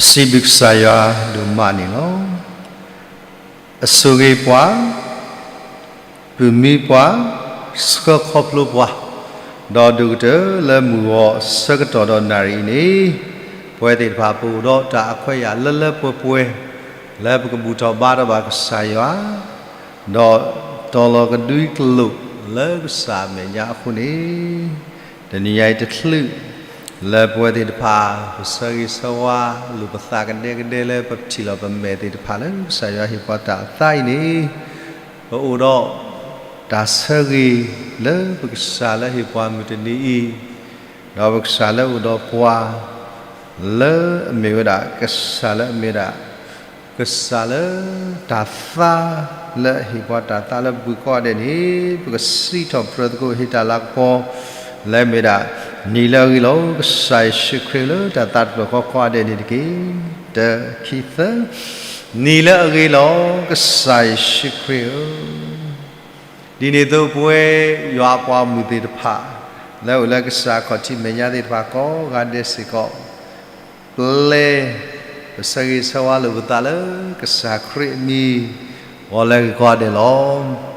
ပစံးဘျုးကစၢ်ယွၤဒိၣ်မးန့ၣ်လီၤ. အဆိၣ်ဂ့ၤပှၤ, ပုၢ်မံပှၤ, ဆှၢခီဖျိပှၤ, ဒီးဒိၣ်ကတၢၢ်လၢမုၢ်ဂီၤဆၢကတီၢ်ဒီးနၣ်ရံၣ်အံၤန့ၣ်, ပဝဲသ့ၣ်တဖၣ်ပအိၣ်ဒီးတၢ်အခွဲးအယာ်လၢလၢပှဲၤပှဲၤ, လၢပကဘူၣ်ထီၣ်ဘါထီၣ်ဘၣ်ကစၢ်ယွၤ, ဒီးတီၤလီၤကဒွံကလိာ်လၢကစၢ်အမဲာ်ညါအဃိန့ၣ်, တနံၤညါအံၤတချုး လၢပဝဲသ့ၣ်တဖၣ် ပဆၢဂ့ၤဆၢဝါလိာ်ပသးကဒဲကဒဲလၢပထံၣ်လိာ်ပမဲာ်သ့ၣ်တဖၣ်လၢကစၢ်ယွၤဟ့ၣ်ပှၤတၢ်အသါအံၤန့ၣ်, ပအိၣ်ဒီးတၢ်ဆၢဂ့ၤလၢပကစၢ်လၢဟ့ၣ်ပှၤမုၢ်တနံၤအံၤ, ဒီးပကစၢ်လၢအိၣ်ဒီးပှၤ လၢအမ့ၢ်ဝဲဒၣ်ကစၢ်လၢအမ့ၢ်ဝဲဒၣ် ကစၢ်လၢတၢ်သါ လၢအဟ့ၣ်ပှၤတၢ်သါလၢပပူၤကိးဂၤဒဲးန့ၣ်, ပကစံးထီၣ်ပတြၢၤသကိးဟ့ၣ်တၢ်လၤကပီၤ လၢအမ့ၢ်ဒၣ် နံၤလၢအဂ့ၤလီၤ. ကစၢ်ယ့ၣ်ၡူးခရံာ်လၢတၢ်သးတဖျၢၣ်ဃီကိးဂၤဒဲးန့ၣ်တက့ၢ်. တၢ ခံ သၢ, နံၤလၢအဂ့ၤလီၤ ကစၢ်ယ့ၣ်ၡူးခရံာ်ဧၢ. ဒ်န့ၣ်အသိးပဝဲယွၤအပှၤမုၢ်သ့ၣ်တဖၣ် လၢအိၣ်လၢကစၢ်အခီၣ်ထံးမဲာ်ညါသ့ၣ်တဖၣ်ကိးဂၤဒဲးစ့ၢ်ကီး ပျဲ ပဆၢဂ့ၤဆၢဝါလိာ်ပသးလၢကစၢ်ခရံာ်အမံၤ ဂီၤလၢအဂ့ၤကိးဂၤဒဲးလီၤ.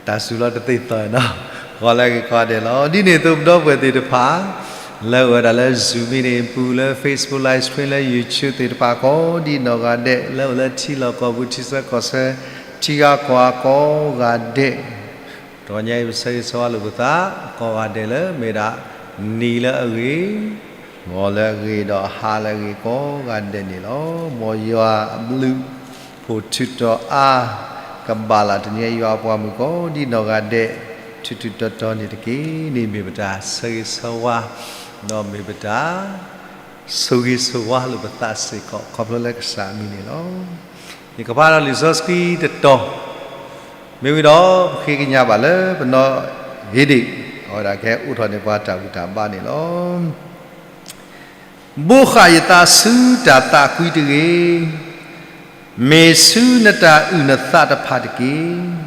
တၢ်စူၤလီၤတသ့ၣ်သီၣ်နီၤ, ဂီၤလၢအဂ့ၤကိးဂၤဒဲးလီၤ. ဒ်န့ၣ်အသိးပဒီပုၢ်ဝဲၢ်သ့ၣ်တဖၣ် လၢအဝဲဒၣ်လၢ Zoom မ့ၢ်န့ၣ် ပူၤလၢ Facebook live stream လၢ YouTube သ့ၣ်တဖၣ်ကိးဒ်နီၢ်ဂၤဒဲး လၢအိၣ်လၢထံလီၢ်ကီၢ်ပူၤ ထံဆၢကီၢ်ဆၢ ထံဂၤကီၢ်ဂၤကိးဂၤဒဲး တနံၤညါအံၤ ပဆၢဂ့ၤဆၢဝါလိာ်ပသး ကိးဂၤဒဲးလၢမ့ၢ်ဒၣ် နံၤလၢအဂ့ၤ, ဂီၤလၢအဂ့ၤ ဒီးဟါလၢအဂ့ၤကိးဂၤဒဲးန့ၣ်လီၤ. မ်ယွၤအဘျုးဖှိၣ်ထုးထီၣ်အါ ကဘၣ်လၢတနံၤညါအံၤ ယွၤအပှၤမုၣ်ကိးဒ်နီၢ်ဂၤဒဲး ထူးထူးတီၤတီၤန့ၣ်တက့ၢ်. န့ၣ်မ့ၢ်ပတၢ်ဆၢဂ့ၤဆၢဝါ ဒီးမ့ၢ်ပတၢ် ဆိၣ်ဂ့ၤဆိၣ်ဝါလိာ်ပသးစ့ၢ်ကီး ခီဖျိလၢကစၢ်အမံၤန့ၣ်လီၤ. ယကဖးဒီးလံာ်စီဆှံတတီၤ မ့ၢ်ဝံၤဒီး ပဃ့ကညးဘၣ်လၢပနီၢ်ဂ့ၤဒံး အဝဲဒၣ်ကဟဲအိးထီၣ်န့ၢ်ပှၤတၢ်ဘူၣ်တၢ်ဘါန့ၣ်လီၤ. ဘိးဃာ်ယသးဆူတၢ်သးကွံတဂ့ၤ, မ့ၢ်ဆူနတၢ်အုၣ်နသးတဖၣ်တက့ၢ်.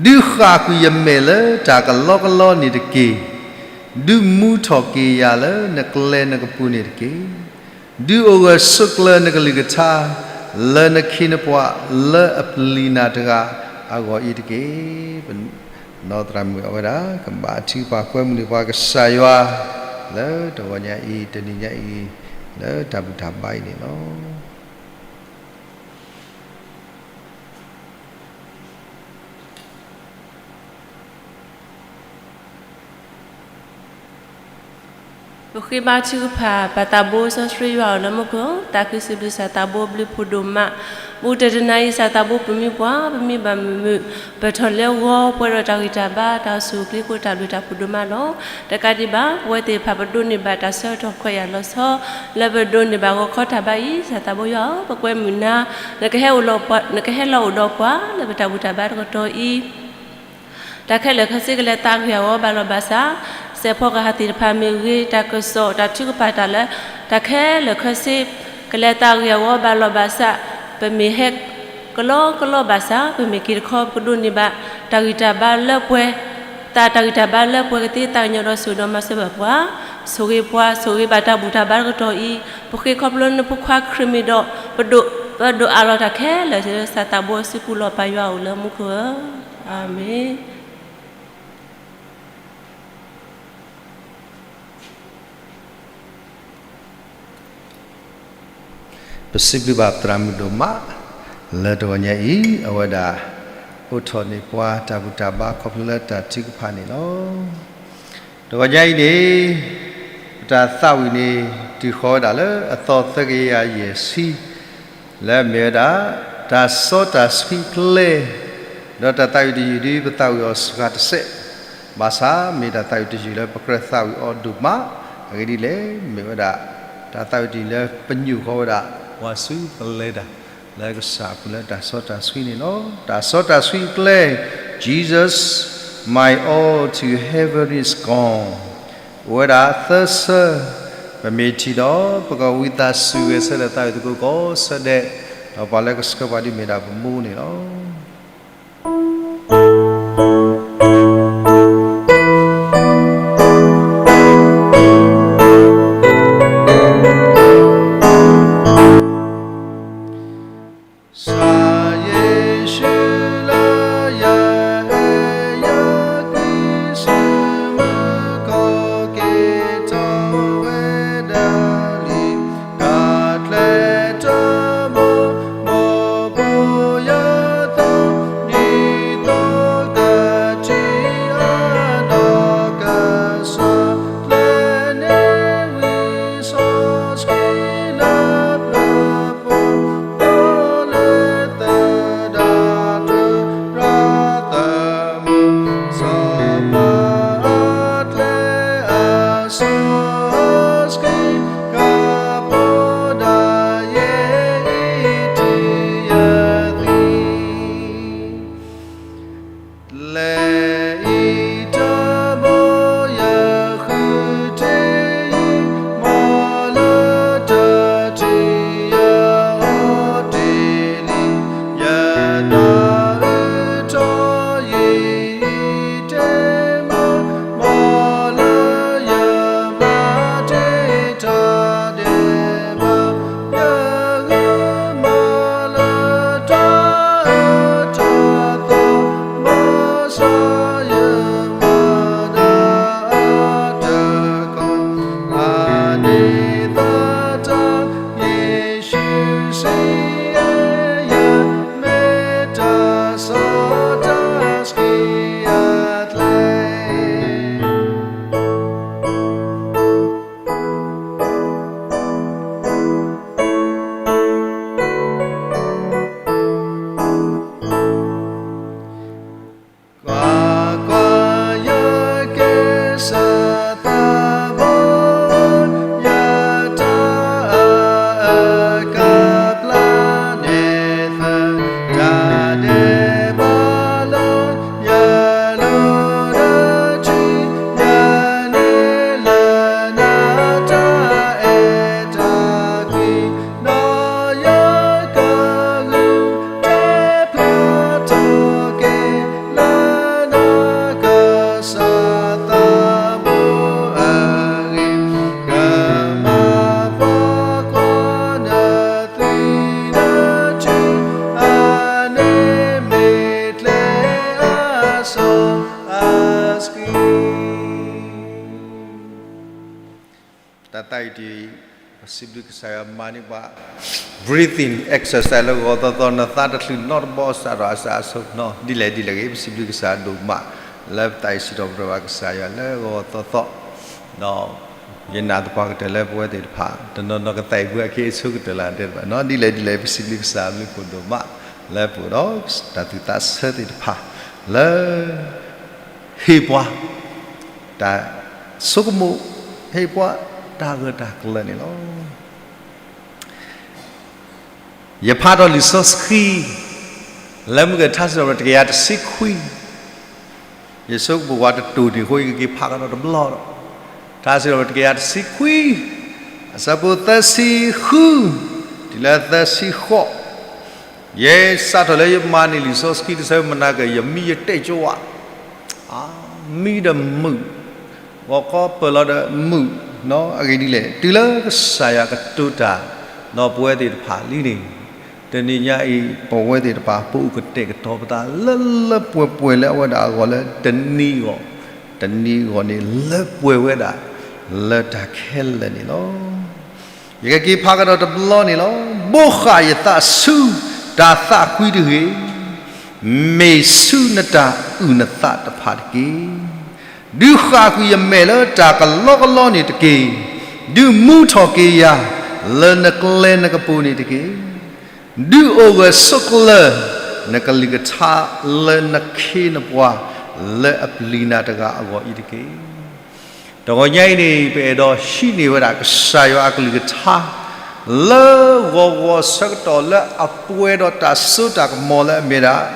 ဒုးဃၣ်ကွံာ်ယမဲာ်လၢတၢ်ကလီကလီန့ၣ်တက့ၢ်. ဒုးမူထီၣ်က့ၤယၤလၢနကျဲနကပူၤန့ၣ်တက့ၢ်. ဒုးအိၣ်ဂၢၢ်ဆိးကျၢၤနကလုၢ်ကထါ လၢနခ့နပှၤလၢအပျံၤနၤတဂၤအဂီၢ်အံၤတက့ၢ်. ပနီၢ်သရၣ်မုၣ်အဝဲဒၣ် ကဘၣ်ထုကဖၣ်ကွဲမုာ်န့ၢ်ပှၤကစၢ်ယွၤ လၢတဂီၤညါအံၤ တနံၤညါအံၤ လၢတၢ်ဘူၣ်တၢ်ဘါအံၤန့ၣ်လီၤ. ပဃ့ဘါထုကဖၣ် ပၢ်သးဘိစီဆှံယွၤဧၢ လၢမူခိၣ် တၢ်ခံးစံးဘျုးစၢ်သးဘိဘျုးဖှိၣ်ဒိၣ်မး, ဘူးတနံၤအံၤ စၢ်သးဘိပမံပှၤ ပမံဘၣ်မုာ်မုာ် ပထီၣ်လၢဂီၤပှဲၤဒီးတၢ်ဂံၢ်တၢ်ဘါ တၢ်အိၣ်ဆူၣ်အိၣ်ချ့ဖိတၢ်ဘျုးတၢ်ဖှိၣ်ဒိၣ်မးလီၤ. တကးဒံးဘၣ် ပဝဲသ့ၣ်တဖၣ်ပဒိးန့ၢ်ဘၣ်တၢ်ဆၢကတီၢ်ခွဲးယာ်လီၤဆီ လၢပဒိးန့ၢ်ဘၣ်ဂီၤခီတၢ်ဘါအံၤ စၢ်သးဘိယွၤဧၢ ပကွဲမုာ်နၤ နကဟဲအိၣ်လီၤ နကဟဲလီၤအိၣ်ဒီးပှၤ လၢပတၢ်ဘူၣ်တၢ်ဘါတကတီၢ်အံၤ တၢ်ခဲလၢာ်ခဲဆ့ကလဲၤသးဂ့ၤအဂီၢ်ဘၣ်လီၤဘၣ်စး, စဲးဖီကဟၣ်သ့ၣ်တဖၣ်မ့ၢ်ဂ့ၤ, တၢ်ကစီၣ်တၢ်ထုကဖၣ်တၢ်လၢ တၢ်ခဲလၢာ်ခဲဆ့ ကလဲၤသးဂ့ၤအဂီၢ်ဘၣ်လီၤဘၣ်စး, ပမ့ၢ်ဟဲကလီကလီဘၣ်စး, ပမ့ၢ်က့ၤတခီ ပကဒိးန့ၢ်ဘၣ် တၢ်ဂံၢ်တၢ်ဘါလၢပှဲၤ, တၢ်တၢ်ဂံၢ်တၢ်ဘါလၢပှဲၤကသ့သးကညီၤဒီးဆိၣ်ဒီးမၤစၢၤဘၣ်ပှၤ, ဆိၣ်ဂ့ၤပှၤ ဆိၣ်ဂ့ၤဘၣ်တၢ်ဘူၣ်တၢ်ဘါတကတီၢ်အံၤ, ပဃ့ခီဖျိလၢနဖိခွါခရံာ်မံၤဒီး ပဒိး ပဒိးအးလီၤတၢ်ခဲလၢာ် လၢစၢ်သးဘိအစုပူၤလီၤ ပၢ်ယွၤဧၢ လၢမူခိၣ်ဧၢ, အၤမ့ၣ်. ပစံးဘျုးဘၣ်သရၣ်မုၣ်ဒိၣ်မး လၢတဂီၤညါအံၤ အဝဲဒၣ် အိးထီၣ်န့ၢ်ပှၤတၢ်ဘူၣ်တၢ်ဘါခီဖျိလၢတၢ်ထုကဖၣ်န့ၣ်လီၤ. တဂီၤညါအံၤန့ၣ် ပတၢ်သးဝံၣ်န့ၣ် တုၤဃီၤဝဲဒၣ်လၢအသီသၢကယၤယဲၢ်ဆံ လၢအမ့ၢ်ဝဲဒၣ် တၢ်စီတၢ်ဆှံအကျဲ, ဒီးတၢ်သးဝံၣ်တယုၢ်ဒ်ပသးဝံၣ်အီၤစှၤတစဲး, ဘၣ်ဆၣ်မ့ၢ်တၢ်သးဝံၣ်တယုၢ်လၢပကြၢးသးဝံၣ်အီၤဒိၣ်မး, အဂ့ၢ်ဒ်လဲၣ်, မ့ၢ်ဝဲဒၣ် တၢ်သးဝံၣ်တယုၢ်လၢပညိၣ်ဃီၤဝဲဒၣ် ပှၤဆူပလဲၤတၢ် လၢကစၢ်အပူၤလၢတၢ်စီတၢ်ဆှံန့ၣ်လီၤ. တၢ်စီတၢ်ဆှံအကျဲ, Jesus, my all to heaven is gone. အိၣ်ဝဲဒၣ်သၢဆၢ, ပမ့ၢ်ထံၣ်ဒီး ပကဝံသးစူၤဂဲၤဆၢထၢၣ်သးဝံၣ်သကိးကိးဆၢဒဲး, ဒီးပှၤလၢကဆှၢပှၤဒ်မ့ၢ်ဒၣ်ပမူန့ၣ်လီၤ. စံးဘျုးကစၢ်ယွၤမၤန့ၢ်ပှၤ breathing exercise လၢဂီၤသီသီ နသးတချုးနီတဘီစးထီၣ်အစးအဆိနီၤ ဒ်လဲၣ်ဒ်လဲၣ်ဂ့ၤ ပစံးဘျုးကစၢ်ဒိၣ်မး လၢပသးအံၤစံးထီၣ်ပတြၢၤဘၣ်ကစၢ်ယွၤလၢဂီၤသီသီ ဒီးယနာ်သပှၢ်ကတၢၢ်လၢပဝဲသ့ၣ်တဖၣ် တနီၤနီၤကသးအံၤပှၤအခ့အဆိကတၢၢ်လၢတဲတဘၣ်နီၤ ဒ်လဲၣ်ဒ်လဲၣ် ပစံးဘျုးကစၢ်အဘျုးအဖှိၣ်ဒိၣ်မး လၢပအိၣ်ဒီးတၢ်သူၣ်သးဆၢသ့ၣ်တဖၣ် လၢ ဟ့ၣ်ပှၤ တၢ်ဆိကမိၣ် ဟ့ၣ်ပှၤတၢ်ဂၢၢ်တၢ်ကျၢၤန့ၣ်လီၤ. ယဖးထီၣ်လံာ်စီဆှံ လၢမုၢ်ဂဲၤထါစံးထီၣ်ပတြၢၤတကယၤတဆံခွံ ယဆိကမိၣ်ပှၤတတိၢ်န့ၣ်အဃိ ယကက့ၤဖးကဒီးတဘျီဒီး ထါစံးထီၣ်ပတြၢၤတကယၤတဆံခွံ အဆၢဖိသၢဆံဃု တုၤလၢသၢဆံဃိး ယဲစးထီၣ်လၢယမၤန့ၢ်လံာ်စီဆှံတဆၢမနၤက့ၤ ယမံယတဲာ်ကၠိဝဲ မံဒီးမုာ် ဂီၤခီပၢၢ်လီၤဒီးမုာ် အဂ့ၢ်ဒ်လဲၣ် တုၤလၢကစၢ်ယွၤကတိၤတၢ် ဒီးပဝဲသ့ၣ်တဖၣ်လံန့ၣ် တနံၤညါအံၤ ပဝဲသ့ၣ်တဖၣ် ပအိၣ်ကတဲာ်ကတီၤပသးလၢလၢပှဲၤပှဲၤလၢအဝဲဒၣ်အဂီၢ်လၢတနံၤအဂီၢ် တနံၤအဂီၢ်န့ၣ် လၢပှဲၤဝဲဒၣ် လၢတၢ်ခဲလၢာ်န့ၣ်လီၤ. ယကက့ၤဖးကဒီးတဘျီန့ၣ်လီၤ. ဘိးဃာ်ယသးဆူတၢ်သးကွံတဂ့ၤ, မ့ၢ်ဆူနတၢ်အုၣ်နသးတဖၣ်တက့ၢ်. ဒုးဃၣ်ကွံာ်ယမဲာ်လၢတၢ်ကလီကလီန့ၣ်တက့ၢ်. ဒုးမူထီၣ်က့ၤယၤလၢနကျဲနကပူၤန့ၣ်တက့ၢ်. ဒုးအိၣ်ဂၢၢ်ဆိးကျၢၤ နကလုၢ်ကထါလၢနခ့နပှၤ လၢအပျံၤနၤတဂၤအဂီၢ်အံၤတက့ၢ်. တဂီၤညါအံၤန့ၣ် ပအဲၣ်ဒိးဟံးန့ၢ်ဝဲဒၣ်ကစၢ်ယွၤအကလုၢ်ကထါ လၢဂီၤဂီၤဆၢကတီၢ်လၢအပှဲၤဒီးတၢ်စိတၢ်ကမီၤလၢအမ့ၢ်ဒၣ်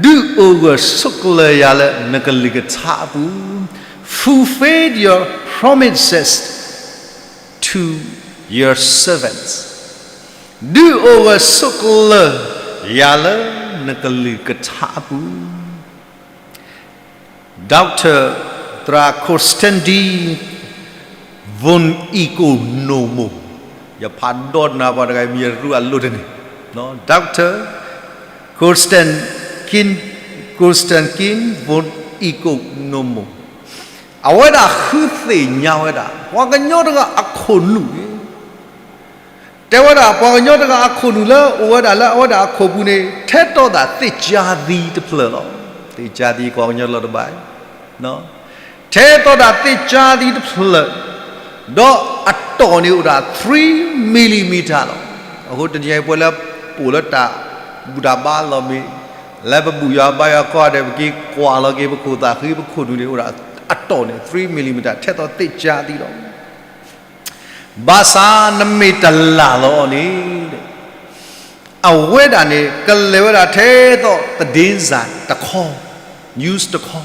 ဒုးအိၣ်ဂၢၢ်ဆိးကျၢၤယၤလၢနကလုၢ်ကထါအပူၤ, fulfill your promises to your servants. ဒုးအိၣ်ဂၢၢ်ဆိးကျၢၤယၤလၢနကလုၢ်ကထါအပူၤ Doctor သရၣ် Constantine von Economou ယဖးဒိးနၢ်ပှၤတဂၤမံၤ ယရူအလိၣ်တန့ၣ် Doctor Constantine, Constantine von Economou အဝဲဒၣ်ဃုသ့ၣ်ညါဝဲဒၣ် ပှၤကညီတဂၤအခိၣ်နူာ်န့ၣ် တဲဝဲဒၣ် ပှၤကညီတဂၤအခိၣ်နူာ်လၢအိၣ်ဝဲဒၣ်လၢအဝဲဒၣ်အခိၣ်ပူၤန့ၣ် ထဲသိးဒၣ်သ့ၣ်ကၠါသံတဖျၢၣ်လီၤ. သ့ၣ်ကၠါသံ ပှၤကညီလီၤတဘၣ်, ထဲသိးဒၣ်သ့ၣ်ကၠါသံတဖျၢၣ်, ဒီးအတီၢ်န့ၣ်အိၣ်ဒၣ် three millimeter လီၤ. အဃိတနံၤအံၤပဝဲလၢ ပအိၣ်လၢတၢ်ဘူၣ်တၢ်ဘါလီၢ်မ့ၢ် လၢပဘူၣ်ယွၤဘါယွၤခီဒီး ပက့ၤကွၢ်လီၤက့ၤပခိၣ်သၣ်ဃံ ပခိၣ်နူာ်န့ၣ်အိၣ်ဒၣ် အတီၢ်န့ၣ် three millimeter ထဲသိးသ့ၣ်ကၠါသံလီၤ. ဘၣ်ဆၣ်နမ့ၢ်တလၢ်လီၤအီၤန့ၣ် အဝဲဒၣ်န့ၣ် ကလဲၤဝဲဒၣ်ထဲသိးသဒ့စၢ်တခီ, news တခီ,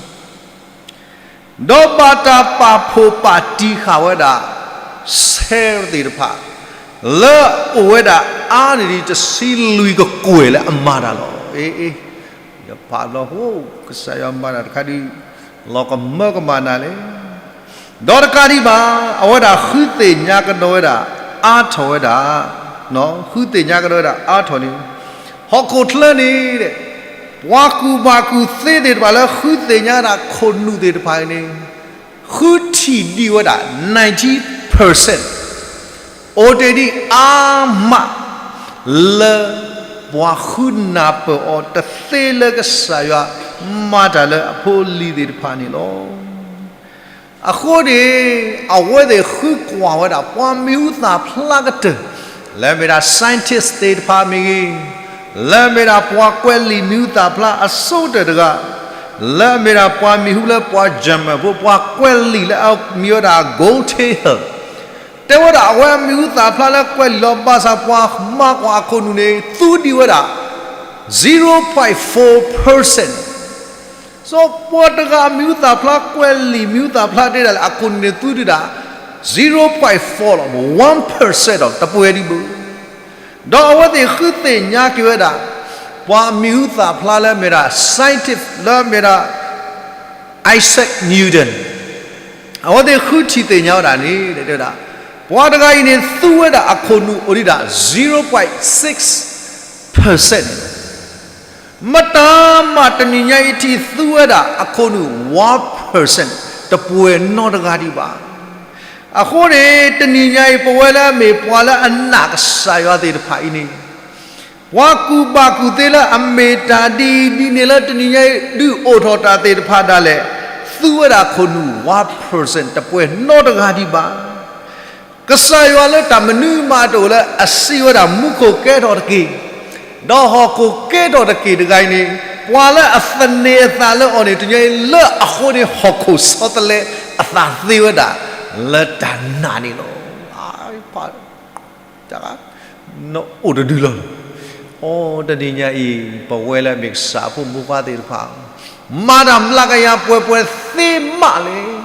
ဒီးဘၣ်တၢ်ပာ်ဖှိၣ်ပာ်တံၢ်ဃာ်ဝဲဒၣ် ဆဲးသ့ၣ်တဖၣ် လၢအအိၣ်ဝဲဒၣ်အါန့ၢ်ဒံး တဆံလွံၢ်ကကွဲၢ်လၢအမၤတၢ်လီၤ. အ့ အ့ ယဖးဘျီ ကစၢ်ယွၤမၤတၢ်တခါဒ် လီၤကမၢကမၣ်နၤလဲၣ်. ဒီးတကးဒံးဘၣ် အဝဲဒၣ်ဃုသ့ၣ်ညါကဒီးဝဲဒၣ် အါထီၣ်ဝဲဒၣ်, ဃုသ့ၣ်ညါကဒီးဝဲဒၣ်အါထီၣ်န့ၣ်, ဟီၣ်ခိၣ်ချၢန့ၣ် ပှၤကူၣ်ဘၣ်ကူၣ်သ့သ့ၣ်တဖၣ်လၢ ဃုသ့ၣ်ညါဒၣ်ခိၣ်နူာ်သ့ၣ်တဖၣ်န့ၣ် ဃုထံၣ်ဒံးဝဲဒၣ် ninety percent အိၣ်တ့ၢ်ဒံးအါမး လၢပှၤဃုနၢ်ပၢၢ်အီၤတသ့လၢကစၢ်ယွၤမၤတၢ်လၢအဖိအလံၤသ့ၣ်တဖၣ်န့ၣ်လီၤ. အဃိန့ၣ် အဝဲသ့ၣ်ဃုကွၢ်ဝဲဒၣ် ပှၤမံၤဟူသၣ်ဖျါကတၢၢ်, လၢအမ့ၢ်ဒၣ် scientist သ့ၣ်တဖၣ်မ့ၢ်ဂ့ၤ, လၢအမ့ၢ်ဒၣ်ပှၤကွဲးလံာ်မံၤဟူသၣ်ဖျါအဆိကတၢၢ်တဂၤ, လၢအမ့ၢ်ဒၣ်ပှၤမံၤဟူလၢပှၤ German ဖိ ပှၤကွဲးလံာ်လၢအမံၤဝဲဒၣ် Voltaire တဲဝဲဒၣ် အဝဲမံၤဟူသၣ်ဖျါလၢကွဲးလံာ်လီၤ ဘၣ်ဆၣ်ပှၤမၤကွၢ်အခိၣ်နူာ်န့ၣ် သူဒံးဝဲဒၣ် zero point four percent စီၤပှၤတဂၤမံၤဟူသၣ်ဖျါကွဲးလံာ်မံၤဟူသၣ်ဖျါတဲဒၣ်လဲာ် အခိၣ်နူာ်န့ၣ်သူဒံးဒၣ် zero point four လီၤ one percent ဒီးတပှဲၤဒံးဘၣ် ဒီးအဝဲသ့ၣ်ဃုသ့ၣ်ညါက့ၤဝဲဒၣ် ပှၤမံၤဟူသၣ်ဖျါလၢအမ့ၢ်ဒၣ် scientist လၢအမ့ၢ်ဒၣ် Isaac Newton အဝဲသ့ၣ်ဃုထံၣ်သ့ၣ်ညါဝဲဒၣ်န့ၣ် တဲဝဲဒၣ် ပှၤတဂၤအံၤန့ၣ် သူဝဲဒၣ်အခိၣ်နူာ်အိၣ်ဒံးဒၣ် zero point six percent န့ၣ်လီၤ. မတၤမးတနံၤညါအံၤထံၣ်သူဝဲဒၣ်အခိၣ်နူာ် one percent တပှဲၤနီတဂၤဒံးဘၣ်. အဃိန့ၣ် တနံၤညါအံၤ ပဝဲလၢအမ့ၢ်ပှၤလၢအနာ်ကစၢ်ယွၤသ့ၣ်တဖၣ်အံၤန့ၣ်, ပှၤကူၣ်ဘၣ်ကူၣ်သ့လၢအမ့ၢ်တၢ်ဒ်အံၤဒ်န့ၣ်လၢတနံၤညါအံၤ ဒုးအိၣ်ထီၣ်တၢ်သ့ၣ်တဖၣ်ဒၣ်လဲာ်, သူဝဲဒၣ်ခိၣ်နူာ် one percent တပှဲၤနီတဂၤဒံးဘၣ်. ကစၢ်ယွၤလၢတၢ်မနုၤမးတအိၣ်လၢအစံးဝဲဒၣ်မူခိၣ်ကဲထီၣ်တက့ၢ်, ဒီးဟီၣ်ခိၣ်ကဲထီၣ်တက့ၢ်တဂၤအံၤန့ၣ်, ပှၤလၢအသန့ၤအသးလၢအီၤန့ၣ် တနံၤညါအံၤလၢအဃိန့ၣ် ဟီၣ်ခိၣ်ဆီတလဲအသးသ့ဝဲဒၣ် လၢတၢ်နာ်န့ၣ်လီၤ. နအိၣ်တဒုလီၤ. အိ တနံၤညါအံၤ ပဝဲလၢအမ့ၢ်ကစၢ်အဖိမုၣ်ဖိခွါသ့ၣ်တဖၣ်, မၤတၢ်မျးကယၤပှဲၤပှဲၤသ့မးလဲၣ်.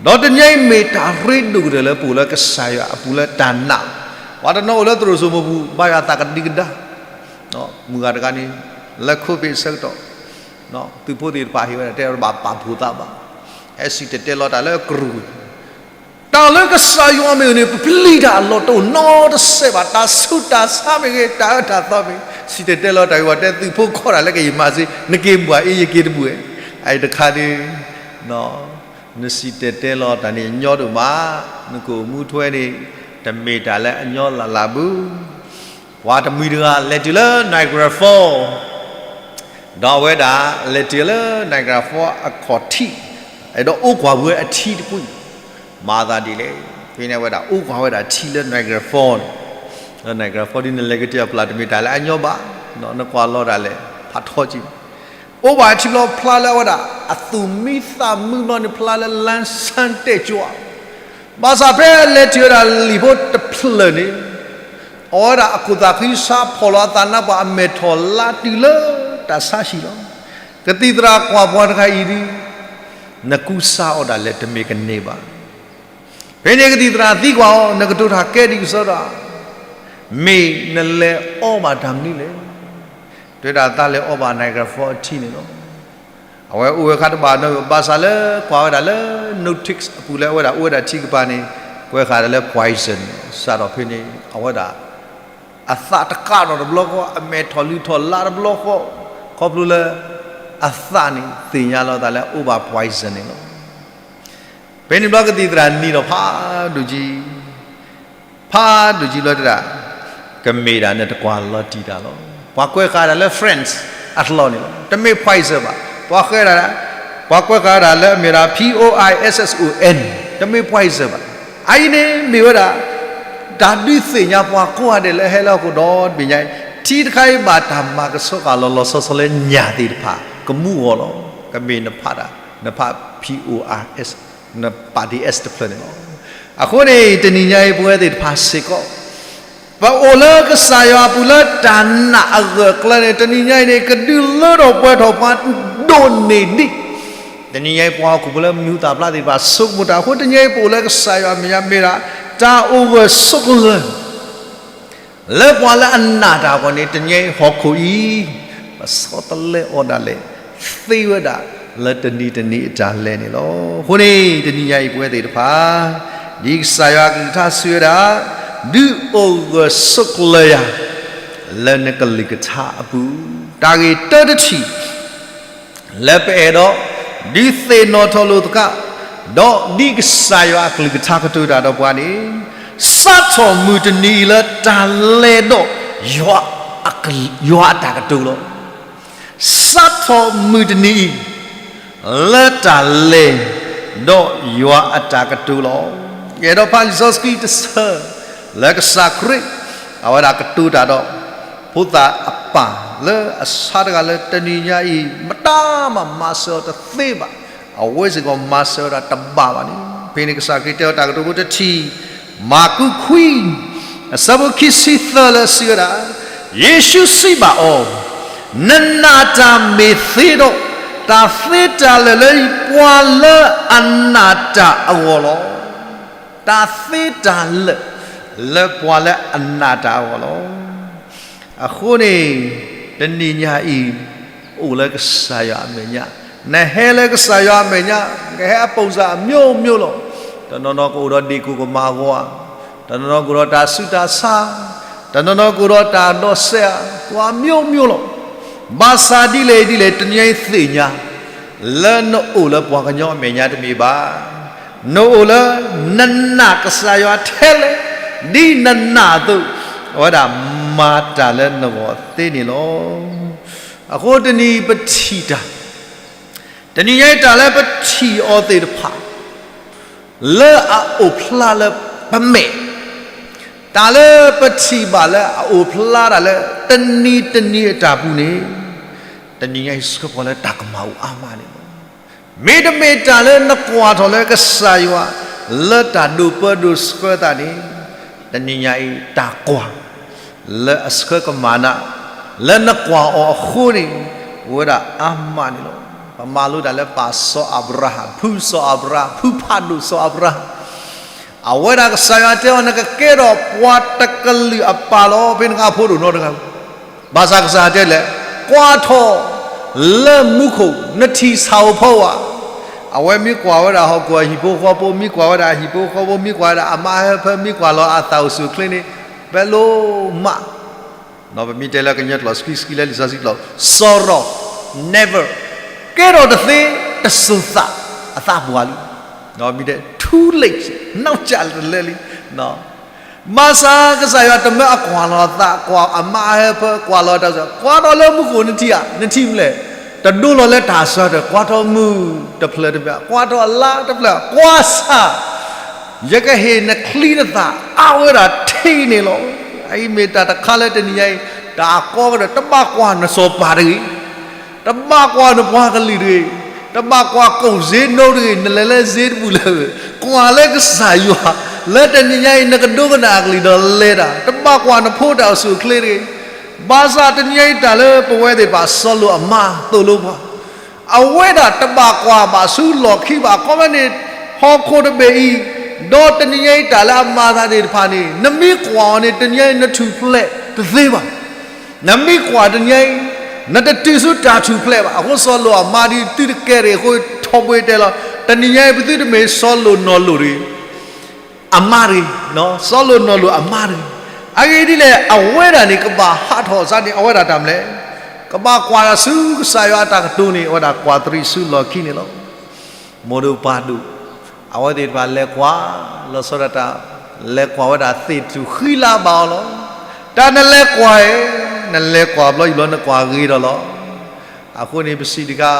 ဒီးတနံၤညါအံၤမ့ၢ်တၢ်ရ့ဒိၣ်ကတၢၢ်လၢပအိၣ်လၢကစၢ်ယွၤအပူၤလၢတၢ်နာ်, ပှၤတနီၤအိၣ်လၢသရိာ်စိမိပူၤ ဘါယွၤသးကဒံကဒါ, မုၢ်ဂၤတဂၤန့ၣ် လၢ covid အဆၢကတီၢ်, သုးဖိသ့ၣ်တဖၣ်ဟ့ၣ်ဝဲဒၣ်တဲဘၣ်ပာ်ဖှိၣ်သးဘၣ်, ဟဲစံၣ်တဲၤတဲလီၤတၢ်လၢကရူၢ် တၢ်လၢကစၢ်ယွၤမ့ၢ်န့ၣ် ပပျံၤတၢ်အလီၢ်တအိၣ်နီတစဲးဘၣ်, တၢ်ဆူးတၢ်ဆါမ့ၢ်ဂ့ၤ, တၢ်အၢတၢ်သီမ့ၢ်ဂ့ၤ, စံၣ်တဲၤတဲလီၤတၢ်ဂ့ၢ်ဝီတဲသုးဖိခီတၢ်လၢကယံာ်မးစ့, နက့ၤမုၢ်အ့ယက့ၤတဘူၣ်ဝဲ, အအံၤတခါန့ၣ် နစံၣ်တဲၤတဲလီၤတၢ်န့ၣ်ညီဒိၣ်မး, နကအိၣ်မူထွဲန့ၣ် တမ့ၢ်တၢ်လၢအညီလၢ်လၢ်ဘၣ်. ပှၤတမှံၤတဂၤလဲၤတုၤလၢ Niagara Falls, ဒီးအဝဲဒၣ်လဲၤတုၤလၢ Niagara Falls အခီၣ်ထံး, အဲၣ်ဒိးအိၣ်ကွၢ်ဝဲအထံတကွံာ်, မၤသးဒ်လဲၣ်, ဖဲန့ၣ်အဝဲဒၣ်အိၣ်ကွၢ်ဝဲဒၣ်ထံလၢ Niagara Falls န့ၣ်, လၢ Niagara Falls ဒ်နလဲၤကတၢၢ်အပျၢ်တမ့ၢ်တၢ်လၢအညီဘၣ်, နကွၢ်လီၤတၢ်လဲၤဖးထီက့ၤ အိၣ်ဘၣ်ထံဘျီဖျါလၢအဝဲဒၣ် အသူၣ်မံသးမုာ်ဘျီန့ၣ် ဖျါလၢ လမ်းဆန်း တဲာ်ကၠွၤ, ဘၣ်ဆၣ်ဖဲလဲၤတုၤဝဲဒၣ်လံာ်ဖိတဖျၢၣ်န့ၣ်, အဝဲဒၣ်အခိၣ်သးဃံဆါဖီၣ်လီၤအသးနါပှၢ်အမဲာ်ထီၣ်လါတုၤလၢတၢ်ဆါဟံၣ်လီၤ. ကသံၣ်သရၣ်ကွၢ်ပှၤတဂၤအံၤဒ် နကူစါအီၤဒၣ်လဲာ်တမ့ၢ်ကန့ၢ်ဘၣ်. ဖဲန့ၣ်ကသံၣ်သရၣ်သံကွၢ်အီၤ နကတိၤတၢ်ကဲဒ်ကစီဒီဧါ, မ့ၢ်နလဲၤအီဘၣ်တၢ်မနုၤလဲၣ်. တဲဒၣ်သးလဲၤအီဘၣ် Niagara Falls အထံန့ၣ်လီၤ. အဝဲအိၣ်ဝဲခါတဘၣ်နီတမံၤ ဘၣ်ဆၣ်လၢကွၢ်ဝဲဒၣ်လၢ notice အပူၤလၢအဝဲဒၣ်အိၣ်ဝဲဒၣ်ထံကပၤန့ၣ် ကွဲးဃာ်ဒၣ်လၢ poison န့ၣ် စးထီၣ်ဖဲန့ၣ် အဝဲဒၣ် အသးတကးထီၣ်တဘျီဃီ အမဲာ်ထီၣ်လုၢ်ထီၣ်လါတဘျီဃီ ခီဖျိလၢ အသးန့ၣ်သ့ၣ်ညါလီၤအသးလၢအအိၣ်ဘၣ် poison န့ၣ်လီၤ. ဖဲန့ၣ်ဘျီကသံၣ်သရၣ်နံၤဒီးဖးဒိၣ်ကံ ဖးဒိၣ်ကံဘျီတဲဒၣ် ကမ့ၢ်ဒၣ်နတကွၢ်လီၤတံၢ်တၢ်လီၤ. ပှၤကွဲးဃာ်ဒၣ်လၢ French အလီၢ်န့ၣ်လီၤ. တမ့ၢ် poison ဘၣ်. ပှၤဃဲဒၣ် ပှၤကွဲးဃာ်ဒၣ်လၢအမ့ၢ်ဒၣ် poison, တမ့ၢ် poison ဘၣ်. အအံၤန့ၣ်မ့ၢ်ဝဲဒၣ် တၢ်ဒုးသ့ၣ်ညါပှၤကိးဂၤဒဲးလၢဟဲလၢဟီၣ်ခိၣ်ဒီတဘ့ၣ်ညါအံၤ, ထံတခါအံၤဘၣ်တၢ်မၤကဆှီဃာ်လီၤလီၤဆီဆီလၢညၣ်သ့ၣ်တဖၣ် ကမူအဂီၢ်လီၤ. ကမ့ၢ်နဖးဒၣ် နဖး poison နပာ် D S တဖျၢၣ်န့ၣ်လီၤ. အဃိန့ၣ် တနံၤညါအံၤ ပဝဲသ့ၣ်တဖၣ်စ့ၢ်ကီး ပအိၣ်လၢကစၢ်ယွၤအပူၤလၢတၢ်နာ်အဂၢၢ်အကျၢၤန့ၣ် တနံၤညါအံၤန့ၣ် ကဒုးလၢထီၣ်ပှဲၤထီၣ်ပှၤဒိၣ်န့ၢ်ဒံး, တနံၤညါအံၤ ပှၤဟီၣ်ခိၣ်ဖိလၢမံၤဟူသၣ်ဖျါသ့ၣ်တဖၣ် ဆိကမိၣ်တၢ်အဃိ တနံၤညါအံၤ ပအိၣ်လၢကစၢ်ယွၤအမဲာ်ညါ မ့ၢ်ဒၣ် တၢ်အိၣ်ဂၢၢ်ဆိးကလၢၤ လၢပှၤလၢအနာ်တၢ်အဂီၢ်န့ၣ် တနံၤညါအံၤဟီၣ်ခိၣ်အံၤ ပဆီတလဲအီၤဒၣ်လဲာ် သ့ဝဲဒၣ်လၢတနံၤတနံၤအတၢ်လဲၤန့ၣ်လီၤ. အဃိန့ၣ် တနံၤညါအံၤပဝဲသ့ၣ်တဖၣ် ဒ်ကစၢ်ယွၤအကလုၢ်ကထါစံးဝဲဒၣ်, ဒုးအိၣ်ဂၢၢ်ဆိးကျၢၤယၤ လၢနကလုၢ်ကထါအပူၤ, တၢ်ဂ့ၢ်တၢတထံၣ် လၢပအဲၣ်ဒိး ဒုးသ့ၣ်နီၣ်ထီၣ်လိာ်သကိး, ဒီးဒ်ကစၢ်ယွၤအကလုၢ်ကထါကတိၤတၢ်ဒီးပှၤန့ၣ်, စးထီၣ်မုၢ်တနံၤအံၤလၢတၢ်လဲၤဒီးယွၤအတၢ်ကတိၤလီၤ. စးထီၣ်မုၢ်တနံၤအံၤ လၢတၢ်လဲၤဒီးယွၤအတၢ်ကတိၤလီၤ. ယအဲၣ်ဒိးဖးလံာ်စီဆှံတဆၢ လၢကစၢ်ခရံာ် အဝဲဒၣ်ကတိၤတၢ်ဒီး ဖိသၣ်အပၢ်လၢအဆါတဂၤလၢတနံၤညါအံၤ မတၤမၤမၤစၢၤအီၤတသ့ဘၣ်. အဝဲစ့ၢ်ကီးမၤစၢၤဝဲဒၣ်တဘၣ်ဘၣ်န့ၣ် ဖဲန့ၣ်ကစၢ်ခရံာ်တဲအီၤတၢ်ကတိၤဖိတထံၣ် မၢ်ကူးခွံ အဆၢဖိခံဆံသၢလၢအစံးဝဲဒၣ်, ယ့ၣ်ၡူးစံးဘၣ်အီၤ, နနာ်တၢ်မ့ၢ်သ့ဒီး, တၢ်သ့တၢ်လၢာ်လၢပှၤလၢအနာ်တၢ်အဂီၢ်လီၤ. တၢ်သ့တၢ်လၢာ် လၢပှၤလၢအနာ်တၢ်အဂီၢ်လီၤ. အဃိန့ၣ် တနံၤညါအံၤ အိၣ်လၢကစၢ်ယွၤအမဲာ်ညါ, နဟဲလၢကစၢ်ယွၤအမဲာ်ညါ ကဟဲအပုံစံမျိုးမျိုးလီၤ. တနီၤနီၤကအိၣ်ဒီးဒ့ၣ်ကိၢ်ကမၤဂီၤ, တနီၤနီၤကအိၣ်ဒီးတၢ်ဆူးတၢ်ဆါ, တနီၤနီၤကအိၣ်ဒီးတၢ်ဒိးစဲးဧါ, ပှၤမျိုးမျိုးလီၤ. ဘၣ်ဆၣ်ဒ်လဲၣ်ဒ်လဲၣ် တနံၤညါအံၤသ့ၣ်ညါ လၢနအိၣ်လၢပှၤကညီအမဲာ်ညါတမ့ၢ်ဘၣ်. နအိၣ်လၢနနာ်ကစၢ်ယွၤထဲလဲၣ်, ဒ်နနာ်အသိး, အဝဲဒၣ်မၤတၢ်လၢနဂီၢ်သ့န့ၣ်လီၤ. အဃိတနံၤပထံၣ်တၢ်, တနံၤညါအံၤတၢ်လၢပထံၣ်အီၤသ့ၣ်တဖၣ် လၢအအိၣ်ဖျါလၢပမဲာ်, တၢ်လၢပထံၣ်ဘၣ်လၢအအိၣ်ဖျါတၢ်လၢတနံၤတနံၤအတၢ်ပူၤန့ၣ်, တနံၤညါအံၤဆှၢပှၤလၢတၢ်ကမၣ်အိၣ်အါမးန့ၣ်လီၤ. မ့တမ့ၢ်တၢ်လၢနကွၢ်ထီၣ်လၢကစၢ်ယွၤ လၢတၢ်ဒိးပၢဒိးဆှၢသးန့ၣ်, တနံၤညါအံၤတၢ်ကွၢ် လၢအဆှၢကမၣ်နၤ လၢနကွၢ်အီၤအဃိန့ၣ်, အိၣ်ဝဲဒၣ်အါမးန့ၣ်လီၤ. ပမၤလိတၢ်လၢပၢ်စီၤအၤဘြၤဟၣ်, ဖုစီၤအၤဘြၤဟၣ်, ဖုဖးဒိၣ်စီၤအၤဘြၤဟၣ် အဝဲဒၣ်ကစၢ်ယွၤတဲအီၤ နကကဲထီၣ်ပှၤတကလုာ်အပၢ်လီၤ. ဖဲနကဖိဒိၣ်နီတဂၤ, ဘၣ်ဆၣ်ကစၢ်ယွၤတဲလဲၣ်, ကွၢ်ထီၣ်လၢမူခိၣ် နထံၣ်ဆၣ်ဧိၤဖီဧိၤဧါ. အဝဲမ့ၢ်ကွၢ်ဝဲဒၣ်ဟီၣ်ခိၣ်အဟံၣ်ဖိဃီဖိ, မ့ၢ်ကွၢ်ဝဲဒၣ်အဟံၣ်ဖိဃီဖိ, မ့ၢ်ကွၢ်ဝဲဒၣ်အမါဟၢဖၢ, မ့ၢ်ကွၢ်လီၤအသးအိၣ်ဆူၣ်အိၣ်ချ့န့ၣ်, ဖဲလိၣ်မး ပမ့ၢ်တဲလၢကညီကျိာ် ဆှံဆှံလၢလံာ်စီဆှံကျိာ်, sorrow, never, ကဲထီၣ်တသ့, တစိၤသး, အသးပှၢ်လံ. မ့ၢ်တဲ too late, နောက်ကျတလၢလံ. ဘၣ်ဆၣ်ကစၢ်ယွၤတမၢအကွၢ်လီၤအသး, ကွၢ်အမါဟၢဖၢ, ကွၢ်လီၤတၢ်စၢၤ, ကွၢ်ထီၣ်လၢမူခိၣ်နထံၣ်ဧါ, နထံၣ်မလဲၣ်, တဒိလီၤလၢတၢ်စၢၤတၢ်, ကွၢ်ထီၣ်မုၢ်တဖျၢၣ်တဖျၢၣ်, ကွၢ်ထီၣ်အလါတဖျၢၣ်, ကွၢ်ဆၣ် ယကဟ့ၣ်နချံနသၣ်အါဝဲဒၣ်ထဲအံၤန့ၣ်လီၤ. အအံၤမ့ၢ်တၢ်တခါလၢတနံၤညါအံၤ, တၢ်အကီကဒီး တဘၣ်ကွၢ်နစီၤပၤတဂ့ၤ, တဘၣ်ကွၢ်နပှၤကလုာ်တဂ့ၤ, တဘၣ်ကွၢ်ကိၣ်စ့နိတဂ့ၤ, နလဲၤလၢစ့တပူၤလၢာ်, ကွၢ်လၢကစၢ်ယွၤ, လၢတနံၤညါအံၤ နကဒိကနၣ်အကလုၢ်ဒီးလဲၤတၢ်, တဘၣ်ကွၢ်နဖိတၢ်အိၣ်ဆူၣ်အိၣ်ချ့တဂ့ၤ. ဘၣ်ဆၣ်တနံၤညါအံၤတၢ်လၢပဝဲသ့ၣ်တဖၣ် စီၤလိာ်အမါသိၣ်လိပှၤ အဝဲဒၣ်တဘၣ်ကွၢ်ဘၣ်ဆူလီၢ်ခံဘၣ်. ခီဖျိန့ၣ် ဟီၣ်ခိၣ်တဘ့ၣ်အံၤ, ဒီးတနံၤညါအံၤတၢ်လၢအမၤသးသ့ၣ်တဖၣ်န့ၣ် နမ့ၢ်ကွၢ်အီၤန့ၣ် တနံၤညါအံၤနထူၣ်ဖျဲးတသ့ဘၣ်. နမ့ၢ်ကွၢ်တနံၤညါအံၤ, နတတုၤဆူတၢ်ထူၣ်ဖျဲးဘၣ်. အဃိစီၤလိာ်အမါဒ်သုတကဲတဂ့ၤအဃိ ထီဘိတဲလီၤ, တနံၤညါအံၤပသုတမ့ၢ်စီၤလိာ်နီၢ်လိာ်တဂ့ၤ အမါတဂ့ၤ, စီၤလိာ်နီၢ်လိာ်အမါတဂ့ၤ. အဂ့ၢ်ဒ်လဲၣ် အဝဲဒၣ်န့ၣ် ကဘၣ်ဟးထီၣ်စ့ၢ်န့ၣ် အဝဲဒၣ်တၢ်မနုၤလဲၣ်, ကဘၣ်ကွၢ်ဆူကစၢ်ယွၤအတၢ်ကတိၤန့ၣ် အဝဲဒၣ်ကွၢ်တရံးဆူလီၢ်ခံန့ၣ်လီၤ. မိၢ်ဒိၣ်ပၢ်ဒိၣ် အဝဲသ့ၣ်တဖၣ်လဲၤကွၢ်, လီၤဆီဒၣ်တၢ် လဲၤကွၢ်ဝဲဒၣ်သ့ၣ်ထူၣ်ဃံလၤဘၣ်အီၤလီၤ. တၢ်နလဲၤကွၢ်အံၤ, နလဲၤကွၢ်ဘျီယံာ်ဘျီနကွၢ်ဂ့ၤဒီးလီၤ. အဃိန့ၣ်ပစံးတခါ,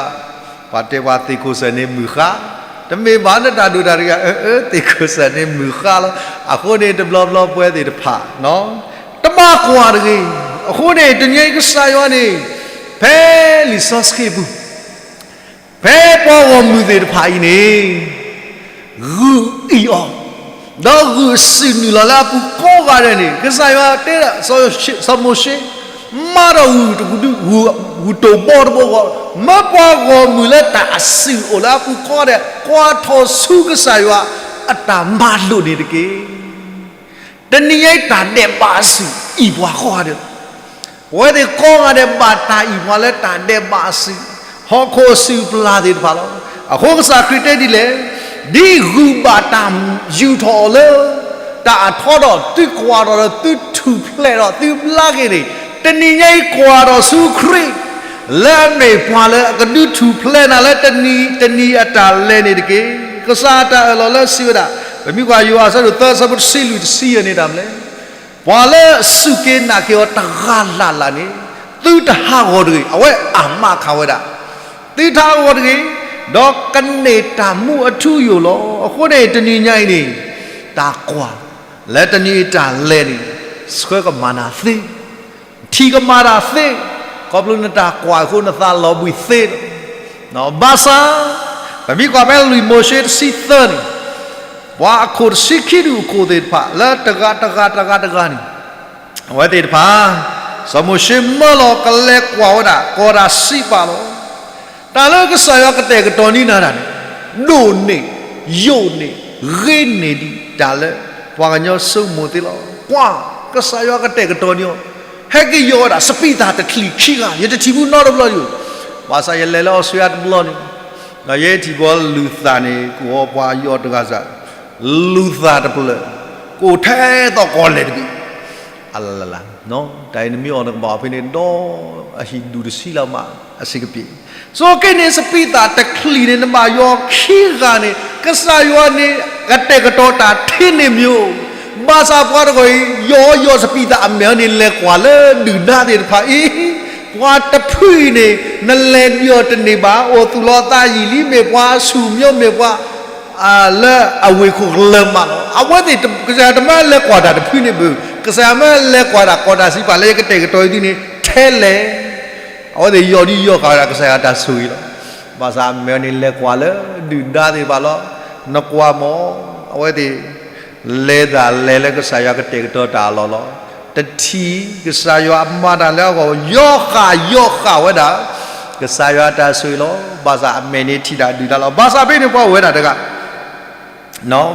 ပှၤတဲပှၤသ့ၣ်ခိၣ်စၢၣ်န့ၣ်မုၢ်ဃါ, တမ့ၢ်ဘၣ်နတၢ်ဒိၣ်တၢ်တဂ့ၤ, အၢ သ့ၣ်ခိၣ်စၢၣ်န့ၣ်မုၢ်ဃါလီၤ. အဃိန့ၣ်တဘျီဘျီပဝဲသ့ၣ်တဖၣ် တဘၣ်ကွၢ်တဂ့ၤ. အဃိန့ၣ် တနံၤအံၤကစၢ်ယွၤန့ၣ် ဖဲလံာ်စီဆှံပူၤ ဖဲပှၤဂီၢ်မုၢ်သ့ၣ်တဖၣ်အံၤန့ၣ် ဂုာ်အံၤအီၤ, ဒီးဂုာ်အစုၣ်နုာ်လီၤလၢအပူၤကိးဂၤဒဲးန့ၣ် ကစၢ်ယွၤတဲဒၣ် စီၤမိၤၡ့, မၤထီၣ်ဂုၢ်တဂူာ်တဘီတဘိဃီ, မၢပှၤဂီၢ်မုၢ်လၢတၢ်အစုၣ်အိၣ်လၢအပူၤကိးဂၤဒဲး ကွၢ်ထီၣ်ဆူကစၢ်ယွၤအတၢ်မၤလိာ်န့ၣ်တက့ၢ်. တနံၤညါအံၤတၢ်ဒဲးဘးအစုၣ်အံၤပှၤကိးဂၤဒဲးလီၤ. ပဝဲသ့ၣ်ကိးဂၤဒဲးဘၣ်တၢ်အံၤပှၤလၢတၢ်ဒဲးဘးအစုၣ်, ဟီၣ်ခိၣ်အစုၣ်ပျၢ်သ့ၣ်တဖၣ်လီၤ. အဃိကစၢ်ခရံာ်တဲဒ်လဲၣ်, ဒ်ဂုၢ်ဘၣ်တၢ်ယူာ်ထီၣ်အီၤလၢ တၢ်အထီဒီး သုကွၢ်ထီၣ်ဒီးသုထူၣ်ဖျဲးဒီးသုဘျါက့ၤန့ၣ်, တနံၤညါအံၤကွၢ်ထီၣ်ဆူခရံာ် လၢအမ့ၢ်ပှၤလၢအကဒုးထူၣ်ဖျဲးနၤလၢတနံၤတနံၤအတၢ်လဲၤန့ၣ်တက့ၢ်. ကစၢ်အတၢ်အၢၣ်လီၤလၢစံးဝဲဒၣ်, ပမ့ၢ်ကွၢ်ယိၤဟၣ်အဆၢဒိၣ်သၢအဆၢဖိတဆံလွံၢ်တဆံယဲၢ်န့ၣ်တၢ်မနုၤလဲၣ်, ပှၤလၢစူၢ်က့ၤနာ်က့ၤအီၤတဂၤလၢ်လၢ်န့ၣ်, သုတဟးဂီၤတဂ့ၤ, အဝဲအမၤခးဝဲဒၣ်, သုတဟးဂီၤတဂ့ၤ, ဒီးကန့ၢ်တၢ်မူအထူအယိာ်လီၤ. အဃိန့ၣ် တနံၤညါအံၤန့ၣ်, တၢ်ကွၢ်လၢတနံၤအံၤတၢ်လဲၤန့ၣ်, ဆှၢကမၤနၤသ့ ထံၣ်ကမၤတၢ်သ့, ခီဖျိနတၢ်ကွၢ်အဃိနသးလီၤဘှံးသ့လီၤ. ဘၣ်ဆၣ်, ပမ့ၢ်ကွၢ်ဖဲလွံၢ်မိၤၡ့တဆံသၢန့ၣ်, ပှၤအခိၣ်တဆံခံဒူၣ်အခိၣ်သ့ၣ်တဖၣ် လၢတဂၤတဂၤတဂၤတဂၤန့ၣ်, အဝဲသ့ၣ်တဖၣ်, စီၤမိၤၡ့မၢလီၤကလဲၤကွၢ်ဝဲဒၣ် ကီၢ်တၢ်စံးပာ်လီၤ. တၢ်လၢကစၢ်ယွၤကတဲာ်ကတီၤန့ၢ်နၤတၢ်န့ၣ်, ဒိၣ်န့ၢ်, ယိာ်န့ၢ်, ဂ့ၤန့ၢ်ဒံးတၢ်လၢပှၤကညီဆိကမိၣ်သ့လီၤ. ကွၢ်, ကစၢ်ယွၤကတဲာ်ကတီၤန့ၢ်အီၤ, ဟဲက့ၤယီၤဝဲဒၣ်စပံးသၣ်တချံးခံဂၤ, ယတထံၣ်ဘူးနီတဘျီဒံးဘၣ်. ဘၣ်ဆၣ်ယလဲၤလၢအီစထြ့လယါတဘျီန့ၣ်, ဒီးယဲထံၣ်ဘီလူၤသၣ်န့ၣ် ကအိၣ်ပှၤယီၤတဂၤစ့ၢ်, လူၤသၣ်တဖျၢၣ်, ကအိၣ်ထဲသိးကီၢ်လဲၢ်တဘ့ၣ် အလလလ, တၢ်အံၤနမ့ၢ်အီၣ်နကဘၣ်အီၣ်ဖဲန့ၣ် ဒီးအဟံၣ်ဒူၣ်တဆံလၢမး အဆံးကပ့ၤ. ဆိက့န့ၣ် စပံးသၣ်တချံးန့ၣ် နဘၣ်ယီၤခံဂၤန့ၣ်, ကစၢ်ယွၤန့ၣ် ကတဲာ်ကတီၤတၢ်ထဲန့ၣ်မ့ၢ်ဧိၤ, ဘၣ်ဆၣ်ပှၤတဂၤအံၤ ယီၤယီၤစပံးသးအမဲာ်န့ၣ် လဲၤကွၢ်လၢဒုၣ်ဒါသ့ၣ်တဖၣ်အံၤ, ပှၤတဖုအံၤန့ၣ် နလဲၤဒံးအီၤတန့ၢ်ဘၣ်, အိၣ်သူၣ်လီၤသးယံာ်လံ, မ့ၢ်ပှၤဆူၣ်မၠိ မ့ၢ်ပှၤ လၢအဝ့ၢ်ခိၣ်ကလၢၤမးလီၤ. အဝဲသ့ၣ် ကစၢ်ယွၤတမ့ၢ်လဲၤကွၢ်တၢ်တဖုန့ၣ်ဘၣ်, ကစၢ်ယွၤမ့ၢ်လဲၤကွၢ်တၢ်ကီတၢ်စံးပာ်လၢယကတဲာ်ကတီၤအံၤသုန့ၣ် ထဲလဲၣ်. အဝဲသ့ၣ်ယီၤဒံးယီၤဃာ်ဝဲဒၣ်ကစၢ်ယွၤတၢ်ဆိၣ်ဂ့ၤလီၤ. ဘၣ်ဆၣ်အမဲာ်န့ၣ်လဲၤကွၢ်လၢဒုၣ်ဒါသ့ၣ်တဖၣ်လီၤ. နကွၢ်မး, အဝဲသ့ၣ် လဲၤတၢ်လဲၤလၢကစၢ်ယွၤကတဲာ်ကတီၤတၢ်အလီၢ်လီၤ. တထံၣ်ကစၢ်ယွၤအမၤတၢ်လၢအဂီၢ် ယီၤဃာ်ယီၤဃာ်ဝဲဒၣ် ကစၢ်ယွၤတၢ်ဆိၣ်ဂ့ၤလီၤ. ဘၣ်ဆၣ်အမဲာ်န့ၣ်ထံၣ်တၢ်ဒုၣ်ဒါလီၤ. ဘၣ်ဆၣ်ဖဲန့ၣ်ပှၤအိၣ်ဝဲဒၣ်တဂၤ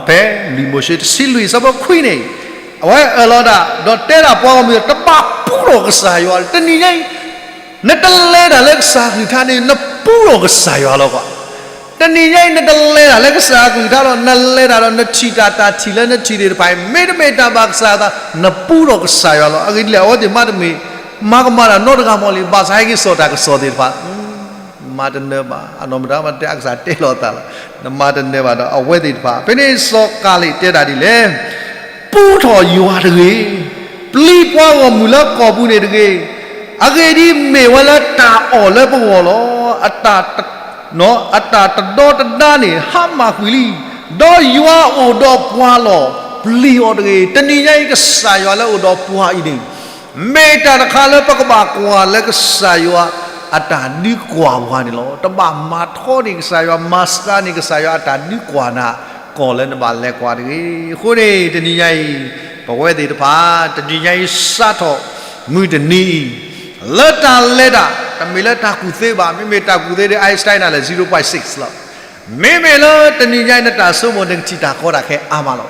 ဖဲလွံၢ်မိၤၡ့တဆံလွံၢ်အဆၢဖိခွံန့ၣ် အဝဲအၢၣ်လီၤတၢ် ဒီးတဲဒၣ်ပှၤဂီၢ်မုၢ် တဘၣ်ပူထီၣ်ကစၢ်ယွၤ, တနံၤညါအံၤ နတလဲၤတၢ်လၢကစၢ်အကလုၢ်ကထါန့ၣ် နပူထီၣ်ကစၢ်ယွၤလီၤကွၢ်. တနံၤညါအံၤ နတလဲၤတၢ်လၢကစၢ်အကလုၢ်ကထါဒီး နလဲၤတၢ်ဒီးနထံၣ်တၢ် တၢ်ထံၣ်လၢနထံၣ်သ့ၣ်တဖၣ်အံၤ မ့တမ့ၢ်တၢ်ဘၣ်ကစၢ်ယွၤအသး နပူထီၣ်ကစၢ်ယွၤလီၤ. အဂ့ၢ်ဒ်လဲၣ် အဝဲသ့ၣ်မၤတမ့ၢ် မၤကမၣ်တၢ်နီတဂၤမးလံ, ဘၣ်ဆၣ်ဟဲက့ၤစိာ်တၢ်ကစီၣ်သ့ၣ်တဖၣ် မၤတနၢၤဘၣ်, အနီၢ်မတၤမၤတဲအကစၢ်တဲလီၤအသးလီၤ, နမၤတနၢၤဘၣ်ဒီးအဝဲသ့ၣ်တဖၣ်. ဖဲန့ၣ်စီၤကၤလ့းတဲဒၣ်ဒ်လဲၣ်, ပူထီၣ်ယွၤတဂ့ၤ, ပျံၤပှၤဂီၢ်မုၢ်လၢကီၢ်ပူၤန့ၣ်တဂ့ၤ, အဂ့ၢ်ဒ်အံၤ, မ့ၢ်ဝဲလၢတၢ်အီၣ်လၢပဂီၢ်လီၤ. အတၢ်တ အတၢ်တဒီတဒါန့ၣ် ဟါမၢ်ကွံာ်လံ, ဒီးယွၤအိၣ်ဒီးပှၤလီၤ. ပျံၤအီၤတဂ့ၤ. တနံၤညါအံၤ ကစၢ်ယွၤလၢအိၣ်ဒီးပှၤအံၤန့ၣ် မ့ၢ်တၢ်တခါလၢပကဘၣ်ကွၢ်လၢကစၢ်ယွၤအတၢ်ဒုးကွၢ်ပှၤန့ၣ်လီၤ. တဘၣ်မၤထီန့ၢ်ကစၢ်ယွၤ, မၤစှၤန့ၢ်ကစၢ်ယွၤအတၢ်ဒုးကွၢ်နၤ ကီၢ်လၢနဘၣ်လဲၤကွၢ်တဂ့ၤ. အဃိန့ၣ် တနံၤညါအံၤ ပဝဲသ့ၣ်တဖၣ် တနံၤညါအံၤ စးထီၣ်မုၢ်တနံၤအံၤ လၢတၢ်လဲၤတၢ် တမ့ၢ်လၢတၢ်ကူၣ်သ့ဘၣ်. မ့မ့ၢ်တၢ်ကူၣ်သ့ဒီး Einstein နၤလဲၣ် zero point six လီၤ. မ့မ့ၢ်လၢတနံၤညါအံၤ နတၢ်ဆိကမိၣ် နကထံၣ်တၢ်ကီတၢ်ခဲအါမးလီၤ.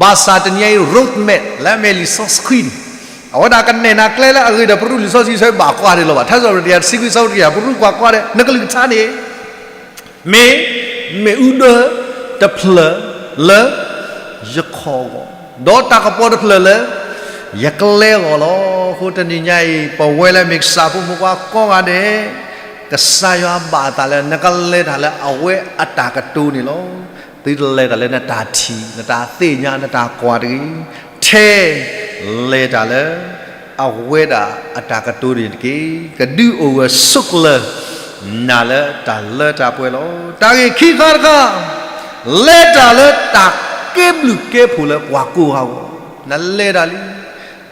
ဘၣ်ဆၣ်တနံၤညါအံၤ roadmap လၢအမ့ၢ်လံာ်စီဆှံန့ၣ် အဝဲဒၣ်ကနဲၣ်နၤကျဲလၢအဂ့ၢ်ဒီးပရူးလံာ်စီဆှံ ဆၢဘၣ်ကွၢ်ဒၣ်လီၤဘၣ်. ထါစံးပတြၢၤတဆံခွံ ဆၢဖိတကယၤ ပရူးကွၢ်ကွၢ်ဒီး နကလုၢ်ကထါန့ၣ် မ့ၢ် မ့ၣ်အူဒၢတဖျၢၣ်လၢယခီၣ်အဂီၢ်, ဒီးတၢ်ကပီၤတဖျၢၣ်လၢ ယကျဲအဂီၢ်လီၤ. အဃိတနံၤညါအံၤ ပဝဲလၢမ့ၢ်ကစၢ်ဖိမုၣ်ဖိခွါကိးဂၤဒဲး, ကစၢ်ယွၤဘၣ်အသးလၢ နကလဲၤတၢ်လၢအဝဲအတၢ်ကတိၤန့ၣ်လီၤ. သုတလဲၤတၢ်လၢနတၢ်ထံၣ်, နတၢ်သ့ၣ်ညါ, နတၢ်ကွၢ်တဂ့ၤ. ထဲလဲၤတၢ်လၢ အဝဲဒၣ်အတၢ်ကတိၤန့ၣ်တက့ၢ်. ကဒုးအိၣ်ဂၢၢ်ဆိးကျၢၤနၤလၢတၢ်လၢတၢ်ပှဲၤလီၤ. တၢ်ဂ့ၢ်ခံခါတခါ, လဲၤတၢ်လၢတၢ်ကဲဘျုးကဲဖှိၣ်လၢပှၤကိးဂၤအဂီၢ်, နလဲၤတၢ်လံ.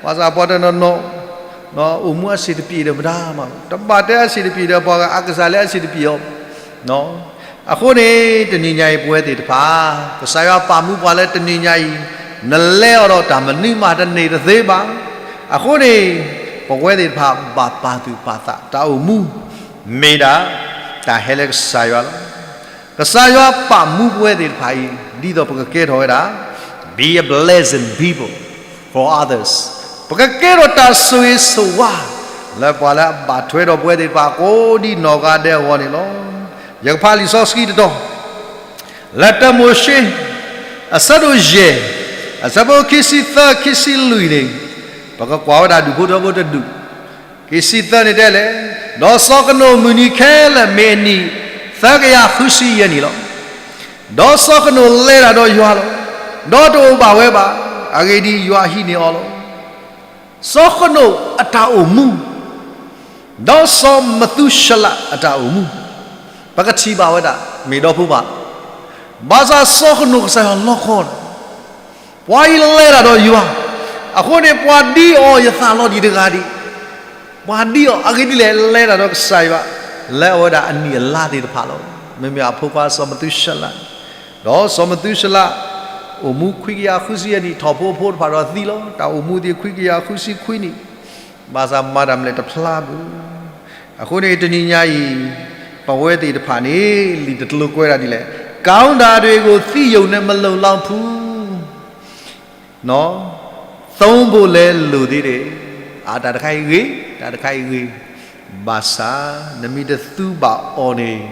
ဘၣ်ဆၣ်ပှၤတနီၤနီၤ အိၣ်မူအဆင်တပြေဒီးမတၤမး, တဘၣ်တဲအဆင်တပြေဒီးပှၤဂၤ အကစၢ်လၢအဆင်တပြေအီၤ အဃိန့ၣ် တနံၤညါအံၤ ပဝဲသ့ၣ်တဖၣ် ကစၢ်ယွၤပာ်မူပှၤလၢတနံၤညါအံၤ နလဲၤအီၤဒီးတၢ်မနုၤမးတန့ၢ်တသ့ဘၣ်. အဃိန့ၣ် ပဝဲသ့ၣ်တဖၣ် ဘၣ်ပာ်သူၣ်ပာ်သး တၢ်အိၣ်မူ မ့ၢ်ဒၣ် တၢ်ဟဲလၢကစၢ်ယွၤလီၤ. ကစၢ်ယွၤပာ်မူပဝဲသ့ၣ်တဖၣ်အံၤ ဒ်သိးပကကဲထီၣ်ဝဲဒၣ် be a blessing people for others, ပကကဲထီၣ်တၢ်ဆိၣ်ဂ့ၤဆိၣ်ဝါ လၢပှၤလၢအဘၣ်ထွဲဒီးပဝဲသ့ၣ်တဖၣ် ကိးဒံးနီၢ်ဂၤဒဲးအဂီၢ်န့ၣ်လီၤ. ယကဖးလံာ်စီဆှံတတီၤ လၢတၢမိၤၡ့ အဆၢဒိၣ်ယဲၢ် အဆၢဖိခံဆံသၢ ခံဆံလွံၢ်န့ၣ် ပကကွၢ်ဝဲဒၣ်ဒူၣ်ဖိထၢဖိတဒူၣ်. ခံဆံသၢန့ၣ်တဲလဲၣ်, ဒီးစီၤကနိးမုၢ်နံၤခဲလၢာ်မ့ၢ်အနံၣ် သၢကယၤဃုဆံယဲၢ်နံၣ်လီၤ. ဒီးစီၤကနိးလဲၤတၢ်ဒီးယွၤလီၤ. ဒီးတအိၣ်ဘၣ်ဝဲဘၣ်. အဂ့ၢ်ဒ်အံၤ, ယွၤဟံးန့ၢ်အီၤလီၤ. စီၤကနိးအတၢ်အိၣ်မူ ဒီးစီၤမသူၤၡလးအတၢ်အိၣ်မူ ပကထံၣ်ဘၣ်ဝဲဒၣ် မ့ၢ်ဒီဖိဘၣ်. ဘၣ်ဆၣ်စီၤကနိးကစၢ်ယွၤလီခီဒီး ပှၤအံၤလဲၤတၢ်ဒီးယွၤ, အဃိန့ၣ် ပှၤဒ်အီၤယသးလီၤဒံးတဂၤဒံး, ပှၤဒ်အီၤ အဂ့ၢ်ဒ်လဲၣ် လဲၤတၢ်ဒီးကစၢ်ယွၤ လၢအဝဲဒၣ်အနံၣ်အလါသ့ၣ်တဖၣ်လီၤ. မ့မ့ၢ်အဖိခွါစီၤမသူၤၡလး, ဒီးစီၤမသူၤၡလး အိၣ်မူခွံကယၤဃုဆံယဲၢ်နံၣ် ထီၣ်ဖိအဖိတဖၣ်ဒီးသံလီၤ. တၢ်အိၣ်မူသ့ၣ်ခွံကယၤဃုဆံခွံနံၣ်, ဘၣ်ဆၣ်မၤတၢ်မလဲၣ်တဖျါဘၣ်. အဃိန့ၣ် တနံၤညါအံၤ ပဝဲသ့ၣ်တဖၣ်န့ၣ် လံာ်တကျိၤကွဲးဒၣ်ဒ်လဲၣ်, ကောင်းတာတွေကို သိရုံနဲ့ မလုံလောက်ဘူး, သုံးဖို့လည်း လိုသေးတယ်. အတၢ်တခါအံၤဂ့ၤ, တၢ်တခါအံၤဂ့ၤ, ဘၣ်ဆၣ် နမ့ၢ်တသူဘၣ်အီၤန့ၣ်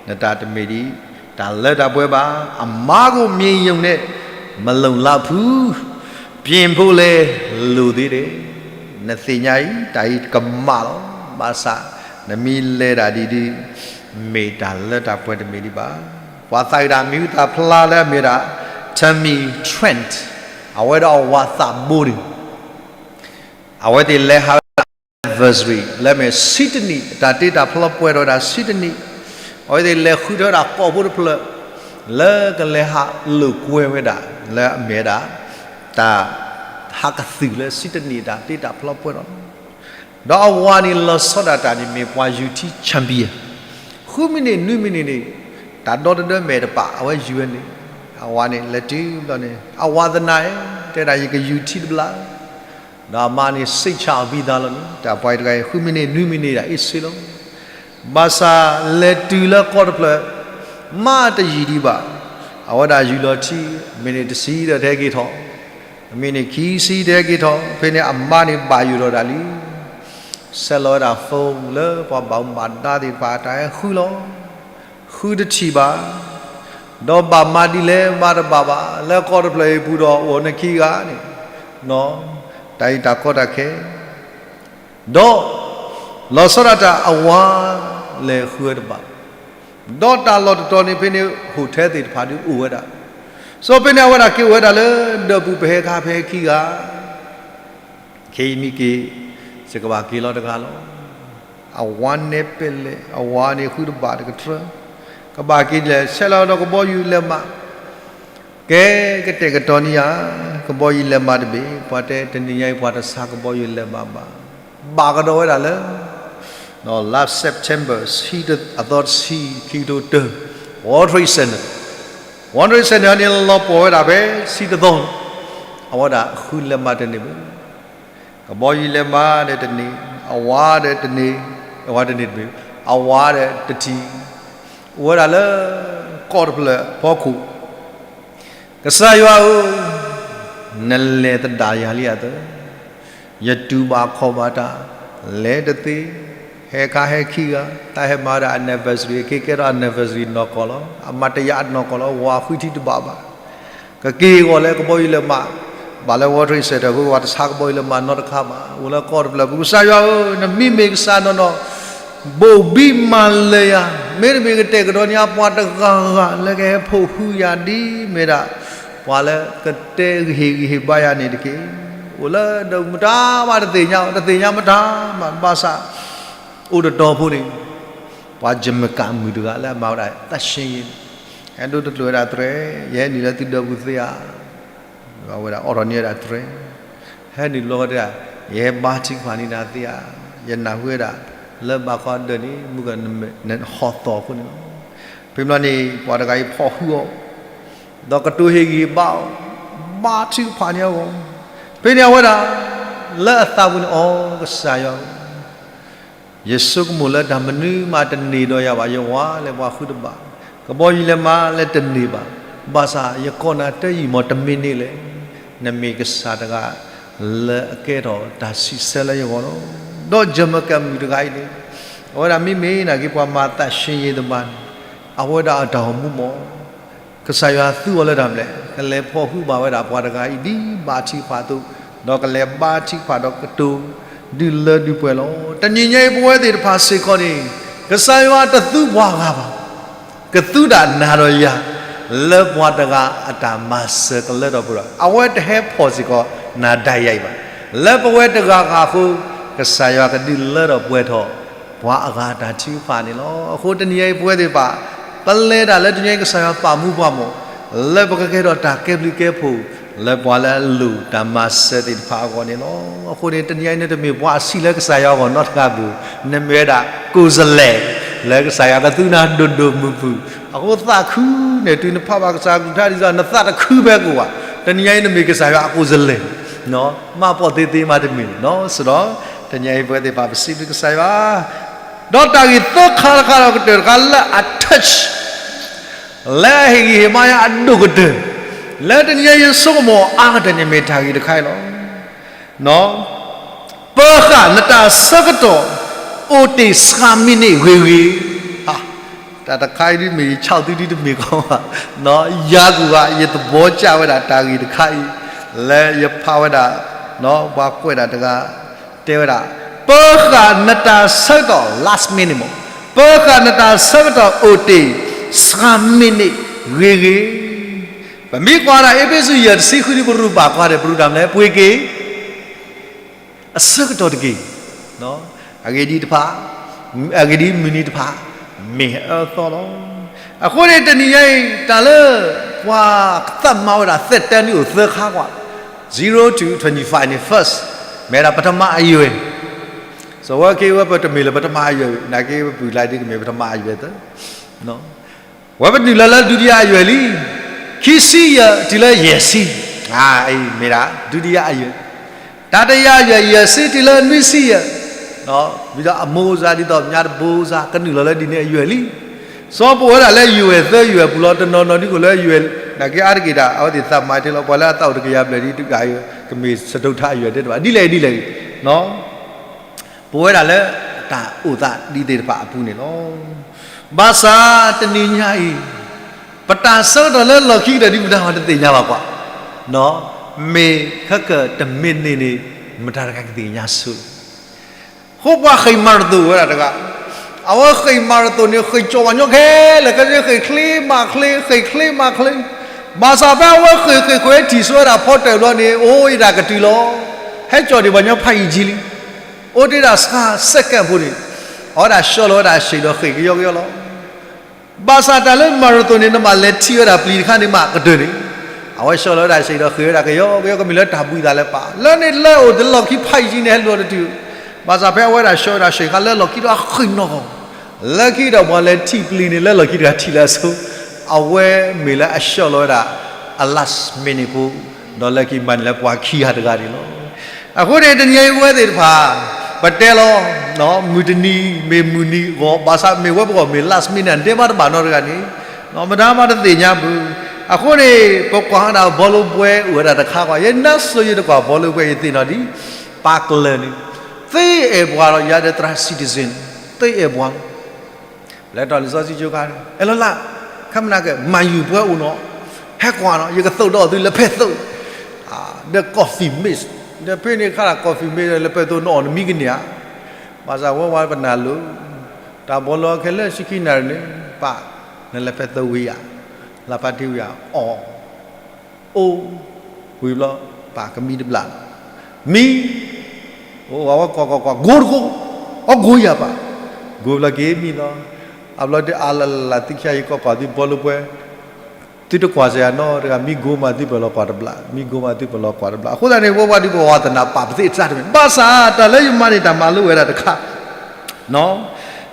နတၢ်တမ့ၢ်ဒံး တၢ်လၢတၢ်ပှဲၤဘၣ်. အမှားကို မြင်ရုံနဲ့ မလုံလောက်ဘူး, ပြင်ဖို့လည်း လိုသေးတယ်. နသ့ၣ်ညါအံၤ တၢ်အံၤကမၣ်လီၤ. ဘၣ်ဆၣ် နမ့ၢ်လဲၤတၢ်ဒ်ဒုး မ့ၢ်တၢ်လၢတၢ်ပှဲၤတမ့ၢ်ဒံးဘၣ်. ပှၤသးဝံၣ်တၢ်မံၤဟူသၣ်ဖျါလၢအမ့ၢ်ဒၣ် Tammy Trent, အဝဲဒီးအဝၤသးဘိန့ၣ် အဝဲသ့ၣ်လဲၤဟးဝဲဒၣ် anniversary လၢအမ့ၢ်ဆံတနံၣ် တၢ်တ့တၢ်ဖျီပှဲၤထီၣ်ဝဲဒၣ်ဆံတနံၣ်, အဝဲသ့ၣ်လဲၤဃုထၢဝဲဒၣ်ကိာ်ဖိတဖျၢၣ် လၢကလဲၤဟးလိာ်ကွဲဝဲဒၣ် လၢအမ့ၢ်ဝဲဒၣ် တၢ်ဟးကသုၣ်လၢဆံတနံၣ်တၢ်တ့တၢ်ဖျီပှဲၤထီၣ်လီၤ. ဒီးအဝၤန့ၣ်လီၤဆီဒၣ်တၢ်န့ၣ်မ့ၢ်ပှၤယူၤထံ champion, ဃုမံးနံးနွံမံးနံးန့ၣ် တၢ်ဒီတဒၢမဲာ်တပာ် အဝဲယူၤဝဲန့ၣ်, အဝၤန့ၣ်လဲၤတုၤဘျီန့ၣ် အဝၤသနာ် တဲဒၣ်ယကယူၤထံတဘျီ ဒီးအမါန့ၣ် စိတ်ချပြီးသားလီၤန့ၣ် တၢ်ပှၤတဂၤအံၤ ဃုမံးနံးနွံမံးနံးဒၣ်အ့ၣ်စ့လီၤ. ဘၣ်ဆၣ်လဲၤတုၤလၢကီၢ်တဖျၢၣ် မ့ၢ်တယံာ်ဒံးဘၣ်, အဝဲဒၣ်ယူၤလီၤထံ မံးနံးတဆံဒီးတဟဲက့ၤထီၣ်, မံးနံးခံဆံတဟဲက့ၤထီၣ်, ဖဲန့ၣ်အမါန့ၣ်ဘၣ်ယိၣ်ထီၣ်ဒၣ်လံ ဆဲးလီၤဝဲဒၣ် phone လၢပှၤဘၣ်မူဘၣ်ဒါသ့ၣ်တဖၣ် တၢ်ဟဲဃုလီၤ. ဃုတထံၣ်ဘၣ်. ဒီးဘၣ်မၤဒ်လဲၣ်မၤတဘၣ်ဘၣ် လၢကီၢ်တဖျၢၣ်အံၤပူၤဒီးအိၣ်နခံဂၤန့ၣ် တၢ်အံၤတၢ်ကီတၢ်ခဲ ဒီး လီၤဆီဒၣ်တၢ်အဝၤ လဲၤဃုဝဲတဘၣ်, ဒီးတၢ်လီၢ်တတီၤန့ၣ် ဖဲန့ၣ် hotel သ့ၣ်တဖၣ်ဒုးအိၣ်ဝဲဒၣ်, စီၤဖဲန့ၣ် အဝဲဒၣ်က့ၤအိၣ်ဝဲဒၣ်လၢ ဒီးပူၤပဟဲခါဖဲခံဂၤ ခဲအံၤမ့ၢ်က့ၤ ယကဘၣ်က့ၤလီၤတဂၤလီၤ. အဝၤနဲပဲလဲၣ် အဝၤန့ၣ်ဃုတဘၣ်တကတြၢ, ကဘၣ်က့ၤဒ်လဲၣ် ဆဲးလီၤဒီးကဘီယူၤလဲးမး ကဲ ကတဲာ်ကတီၤန့ၢ်ယၤ ကဘီယူၤလဲးမးတဘ့ၣ်, ပှၤတဲတနံၤညါအံၤ ပှၤတဆါကဘီယူၤလဲးမးဘၣ်, ဘၣ်ကဒီးဝဲဒၣ်လၢ လါ September ဆံ အသီတဆံ ခံကထိတၢ World Trade Center, World Trade Center န့ၣ်လီၤပှီၢ်ဝဲဒၣ်ဖဲဆံတသီ, အဝဲဒၣ်ဃုလဲးမးတန့ၢ်ဘၣ် ကဘီယူၤလဲးမးဒီးတန့ၢ်, အဝၤဒီးတန့ၢ်, အဝၤတန့ၢ်တမ့ၢ်, အဝၤဒီးတထံၣ်, အိၣ်ဝဲဒၣ်လၢ ကီၢ်တဖျၢၣ်ဖီခိၣ်, ကစၢ်ယွၤဧၢ, နလဲၤသဒၣ်ယၤလံအသၢ, ယတူၢ်ဘၣ်ခီၣ်ဘၣ်တၢ်, လဲၤတသ့, ဟဲခါဟဲခံဂၤ, တၢ်ဟဲမၤဝဲဒၣ် anniversary က့ၤကဲထီၣ် anniversary နီၢ်ကီၢ်လီၤ, အမၤတယာ်နီၢ်ကီၢ်လီၤ, ဝၤဃုထံတဘၣ်ဘၣ် ကက့ၤအဂီၢ်လၢကဘီယူၤလဲးမး, ဘၣ်လၢ World Trade Center အဃိ ပှၤတဆါကဘီယူၤလဲးမးနီတခါဘၣ်, အိၣ်လၢကီၢ်တဖျၢၣ်ပူၤ, ကစၢ်ယွၤဧၢ, နမ့မ့ၢ်ကစၢ်နီၢ်နီၢ်, ဘိၣ်ဘံမၤလၢယၤ, မ့တမ့ၢ်ကတဲာ်ကတီၤန့ၢ်အပှၤတဂၤဂၤ လၢကဟဲဖိးဟုယၤဒ်မ့ၢ်ဒၣ် ပှၤလၢကတဲဂ့ၤဟ့ၣ်ဂံၢ်ဟ့ၣ်ဘါယၤန့ၣ်တက့ၢ်. အိၣ်လၢဒီးမတၤမးတသ့ၣ်ညါ, တသ့ၣ်ညါမတၤမး, ဘၣ်ဆၣ် အိၣ်တတီၤဖိန့ၣ် ပှၤယမကၤမုၣ်တဂၤလၢအမၤဝဲဒၣ်သးဆှ့ယ့ၤန့ၣ် ဟဲဒိတကျိၤဝဲဒၣ်တြဲၤ, ယဟဲနုာ်လၢသုဒၢပူၤသ့ဧါ, အဝဲဒၣ်အိးထီၣ်န့ၢ်ဝဲဒၣ်တြဲၤ, ဟဲနုာ်လီၤဝဲဒၣ်, ယဟဲဘါထုကဖၣ်န့ၢ်နၤသ့ဧါ, ယနၢ်ဟူဝဲဒၣ် လၢဘၣ်ဃီဒၢးန့ၣ် မုၢ်ကနၢနဟီၣ်သီၣ်အဃိန့ၣ်လီၤ. ဖဲမ့ၢ်န့ၣ် ပှၤတဂၤအံၤဖီၣ်ဟုအီၤ, ဒီးကတိၤဟ့ၣ်ဂံၢ်ဟ့ၣ်ဘါအီၤ, ဘါထုကဖၣ်န့ၢ်အဂီၢ်, ဖဲန့ၣ်အဝဲဒၣ် လၢအသးပူၤန့ၣ် အိ ကစၢ်ယွၤ ယဆိကမိၣ်လၢတၢ်မနုၤမးတန့ၢ်ဒီးယၤဘၣ်, ယဝၤလၢပှၤဃုတဘၣ်, ကဘီယူၤလဲးမးလၢတန့ၢ်ဘၣ်, ဘၣ်ဆၣ်ယကိးနၤတယံာ်မီၢ်တမ့ၢ်န့ၣ်လဲၣ်, နမ့ၢ်ကစၢ်တဂၤ လၢအကဲထီၣ်တၢ်စံးဆၢလၢယဂီၢ်လီၤ. ဒီးယမကၤမုၣ်တဂၤအံၤန့ၣ် အဝဲဒၣ်မ့မ့ၢ်နာ်က့ၤပှၤမၤသးဆှ့ယ့ၤသ့ၣ်တဖၣ်န့ၣ် အဝဲဒၣ်အတၢ်အိၣ်မူမီၢ် ကစၢ်ယွၤသူအီၤလၢတၢ်မနုၤလဲၣ်, ကလဲၤဖီၣ်ဟုဘၣ်ဝဲဒၣ်ပှၤတဂၤအံၤဒ်ဘါထုကဖၣ်အသိး, ဒီးကလဲၤဘါထုကဖၣ်ဒီးကတိၤဒုးလၢဒုးပှဲၤလီၤ. တနံၤညါအံၤပဝဲသ့ၣ်တဖၣ်စ့ၢ်ကီးန့ၣ် ကစၢ်ယွၤတသူပှၤဂၤဘၣ်, ကသူဒၣ်နၤဒီးယၤ လၢပှၤတဂၤအတၢ်မၤစၢၤကလၢထီၣ်ပှဲၤဒီး အဝဲတဟဲဖီၣ်စ့ၢ်ကီးနၤဒါယၤအံၤဘၣ်. လၢပဝဲတဂၤဂၤအဃိ ကစၢ်ယွၤကဒုးလၢထီၣ်ပှဲၤထီၣ် ပှၤအဂၤတၢ်ထုကဖၣ်န့ၣ်လီၤ. အဃိတနံၤညါအံၤပဝဲသ့ၣ်တဖၣ် ပလဲၤဒၣ်လၢတနံၤညါအံၤ ကစၢ်ယွၤပာ်မူပှၤမီၢ် လၢပကကဲထီၣ်တၢ်ကဲဘျုးကဲဖှိၣ် လၢပှၤလၢအလိၣ်တၢ်မၤစၢၤသ့ၣ်တဖၣ်အဂီၢ်န့ၣ်လီၤ. အဃိန့ၣ် တနံၤညါအံၤ နတမ့ၢ်ပှၤအဆံးလၢကစၢ်ယွၤအဂီၢ်နီတဂၤဘၣ်, နမ့ၢ်ဝဲဒၣ် ကိုယ်စားလှယ် လၢကစၢ်ယွၤကသူနၤဒိၣ်ဒိၣ်မုၢ်မုၢ်, အဃိသးခုန့ၣ် တုၤနဖးဘၣ်ကစၢ်ကလုၢ်ကထါဒ်သိး နသးတခုဖဲကအိၣ်ဘၣ်. တနံၤညါအံၤ နမ့ၢ်ကစၢ်ယွၤအကိုယ်စားလှယ် မၤပိာ်သ့သ့မးတမ့ၢ်နီၤ. ဆိုတော့ တနံၤအံၤပဝဲသ့ၣ်တဖၣ် ပစံးဘျုးကစၢ်ယွၤ, ဒီးတၢ်ဂ့ၢ်သၢခါတခါဒီးကတၢၢ်တခါလၢအ touch လၢအဟ့ၣ်ဂံၢ်ဟ့ၣ်ဘါယၤအဒိၣ်ကတၢၢ်, လၢတနံၤညါယဆိကမိၣ်အါကတၢၢ်န့ၣ်မ့ၢ်တၢ်ဂ့ၢ်တခါအံၤလီၤ. ပၢဃာ်နတၢ်ဆၢကတီၢ် အိၣ်တ့ၢ်သၢမံးနံးဂ့ၤဂ့ၤ, တၢ်တခါအံၤဒ်မ့ၢ်ယဆီၣ်သုဒ်တမ့ၢ်ကီးဘၣ်, ယၤကူၣ်ဘၣ် ယသဘောကျဝဲဒၣ်တၢ်ဂ့ၢ်တခါအံၤ လၢယဖးဝဲဒၣ် ပှၤကွဲးဒၣ်တဂၤ တဲဝဲဒၣ် ပၢဃာ်နတၢ်ဆၢကတီၢ် last minute မး, ပၢဃာ်နတၢ်ဆၢကတီၢ်အိၣ်တ့ၢ် ဆှးမံးနံးဂ့ၤဂ့ၤ, ပမ့ၢ်ကွၢ်ဒၣ်အ့းဖ့းစူးယဲၢ်တဆံဃုဒ်ပရူးဘၣ်ကွၢ်ဒီး ပရူးတၢ်မလဲၣ် ပှ့ၤက့ၤ အဆၢကတီၢ်တက့ၢ်, အဂ့ၢ်ဒ်တဖၣ်, အဂ့ၢ်ဒ်မုၢ်နံၤတဖၣ် မ့ၢ်အၢသီလီၤ. အဃိန့ၣ်တနံၤညါအံၤ တၢ်လၢ ပှၤကသးမၤဝဲဒၣ်သ့ၣ်တဲနံၣ်အိၣ်သၢခါကွၢ်, zero to twenty-fiveန့ၣ် first မ့ၢ်ဒၣ်ပထမအယွဲၢ်, စီၤဝဲက့ဝဲပတမ့ၢ်လၢပထမအယွဲၢ်, နာ်က့ပပုၢ်လၢ်ဒ်ကမ့ၢ်ပထမအယွဲၢ်သၢ ဝဲပနုာ်လီၤလၢဒုတိယအယွဲၢ်လံ, ခံဆံယဲၢ်တုၤလၢယဲၢ်ဆံ, အအံၤမ့ၢ်ဒၣ် ဒုတိယအယွဲၢ်, တတိယအယွဲၢ် ယဲၢ်ဆံတုၤလၢနွံဆံယဲၢ်, ဒ်သိးအမိၢ်စါ ဒ်သိးမၠါတဘိစါ ကနုာ်လီၤလၢဒ်န့ၣ်အယွဲၢ်လံ. စီၤပဝဲဒၣ်လၢယွဲၢ်သၢယွဲၢ်ပူၤလီၤ တနီၤနီၤဒ်ခိၣ်လၢယွဲၢ်, နာ်က့အါတက့ၢ်တၢ် အဝဲသ့ၣ်သးမၤတ့ၢ်လီၤ ပှၤလၢအသးအိၣ်တကယၤဘျဲၣ်ဒ်တဂၤအံၤ ကမ့ၢ်စတုတ္ထအယွဲၢ်သ့ၣ်တဖၣ် ဒ်လဲၣ်ဒ်လဲၣ်ဂ့ၤ ပဝဲဒၣ်လၢတၢ်အိၣ်သးဒ်သ့ၣ်တဖၣ်အပူၤန့ၣ်လီၤ. ဘၣ်ဆၣ်တနံၤညါအံၤ ပတၢ်ဆၢကတီၢ်လၢလီၢ်ခံကတၢၢ်ဒ်မတၤမၤတသ့ၣ်ညါဘၣ်ကွၢ်, မ့ၢ်ခဲကတမ့ၢ်န့ၢ်န့ၣ် မတၤတဂၤကသ့ၣ်ညါဆိလီၤ. ဃိပှၤဃ့ၢ်မၤရသိၣ်ဝဲဒၣ်တဂၤ, အဝဲဃ့ၢ်မၤရသိၣ်န့ၣ် ဃ့ၢ်ကၠီၣ်ပှၤညီခဲလၢာ် ကဃ့ၢ်ချ့မၤချ့ ဃ့ၢ်ချ့မၤချ့, ဘၣ်ဆၣ်ဖဲအဝဲဃ့ၢ်ဃ့ၢ်ဃ့ၢ်ထံၣ်ဆိဝဲဒၣ်ဖီတၢၣ်ဘျီန့ၣ် အိၣ်ယတၢ်ကတုၤလီၤ. ဟဲကၠီၣ်ဒံးပှၤညီဖးယံာ်ကံလံ. အိၣ်တ့ၢ်ဒၣ်ဆၢကၣ်ဖိန့ၣ်, အဝဲဒၣ်ဆှၢလီၤဝဲဒၣ်ဆံးဒီးဃ့ၢ်ကယီကယီလီၤ. ဘၣ်ဆၣ်တၢ်လၢမၤရသိၣ်န့ၣ် နဘၣ်လဲၤထံၣ်ဝဲဒၣ်ပျံၤတခါန့ၣ်မးကတၢၢ်န့ၣ်, အဝဲဆှၢလီၤဝဲဒၣ်ဆံးဒီးဃ့ၢ်ဝဲဒၣ်ကယီကယီ ကမ့ၢ်လၢတၢ်ဘှံးသးလၢပၢ် လၢန့ၣ်လၢအိၣ်တလီၢ်ခံဖးယံာ်ကံန့ၣ် ဟဲလိာ်တတုၤ, ဘၣ်ဆၣ်ဖဲအဝဲဒၣ်ဆှၢဝဲဒၣ်ဆံးတခါလၢလီၢ်ခံဒီးအဃ့ၢ်နီၢ်ကီၢ်, လၢခံဒီးပှၤလဲၤထံၣ်ပျံၤန့ၣ် လၢလီၢ်ခံတဂၤထံၣ်လၢအဆိ, အဝဲမ့ၢ်လၢအဆှၢလီၤဝဲဒၣ် အ last minute ဖိ, ဒီးလၢခံမၤန့ၢ်လၢပှၤခံဂၤတဂၤန့ၣ်လီၤ. အဃိန့ၣ် တနံၤညါအံၤပဝဲသ့ၣ်တဖၣ် ပတဲလီၤ, မုၢ်တနံၤမ့ၢ်မုၢ်နံၤအဂီၢ် ဘၣ်ဆၣ်မ့ၢ်ဝဲပဂီၢ်မ့ၢ် last minute န့ၣ် ဒဲးဘၣ်တဘၣ်နီတဂၤန့ၣ်, မတၤမးတသ့ၣ်ညါဘၣ်. အဃိန့ၣ် ပကွၢ်ဝဲဒၣ်ဘီလိပှဲၤအိၣ်ဝဲဒၣ်တခါကွၢ်, ယနါစိၤယတကွၢ်ဘီလိပှဲၤ ယသ့ၣ်နီၣ်ဒံး ပၢ်ကျၢၤန့ၣ် သ့အဲၣ်ပှၤလီၤ ယၤဒီးသရၣ် citizen သ့အဲၣ်ပှၤလီၤ. လဲၤထီၣ်လံာ်စီဆှံကၠိခါ, အဲၣ်လီၤလၢ်, ခဲမနၤက့ၤ မၤယူၤပှဲၤအိၣ်နီၤ, ဟဲကွၢ်နီၤ ယကသိးဒီးသုလၢဖဲသိး, ဒီး coffee mix, ဒီးဖဲန့ၣ်ခါ coffee mix လၢဖဲသိး နအီၣ်နမံကန့ၢ်ဧါ. ဘၣ်ဆၣ်ဝဲဝဲပနၢ်လိၤ, တၢ်ဘီလိခဲလၢာ်ဆံခံနၣ်ရံၣ်န့ၣ် ပၢ်, နလၢဖဲသိးဝံၤဧါ, လၢပၢ်ထံဝံၤဧါ, အီၣ် အိၣ်, ဝံၤဘျီ ပၢ်ကမံတဘျီလီၤ. မံ, အိၣ်ဝဲကွၢ်ကွၢ်ကွၢ် ကိတကိ, အကိယၤပၢ်, ကိဘျီက့ၤမံလီၤ. အဘျီဒ်အါလၢ်လၢ်လၢ် သုခံဂၤအံၤ ကီၢ်ပၢ်သုဘီလိပှဲၤ, သုတကွၢ်စ့ၢ်ဧါနီတဂၤ, မံကိမးသုပၢၢ်လီၤကွၢ်တဘျီ, မံကိမးသုပၢၢ်လီၤကွၢ်တဘျီ. အဃိသတးန့ၣ် ဝဲဝဲဒ်ပဝဲသနာ် ပၢ်ပသ့ၣ်တၢ်တမံၤ, ဘၣ်ဆၣ်တၢ်လၢယမၤန့ၢ်တၢ်မၤလိဝဲဒၣ်တခါ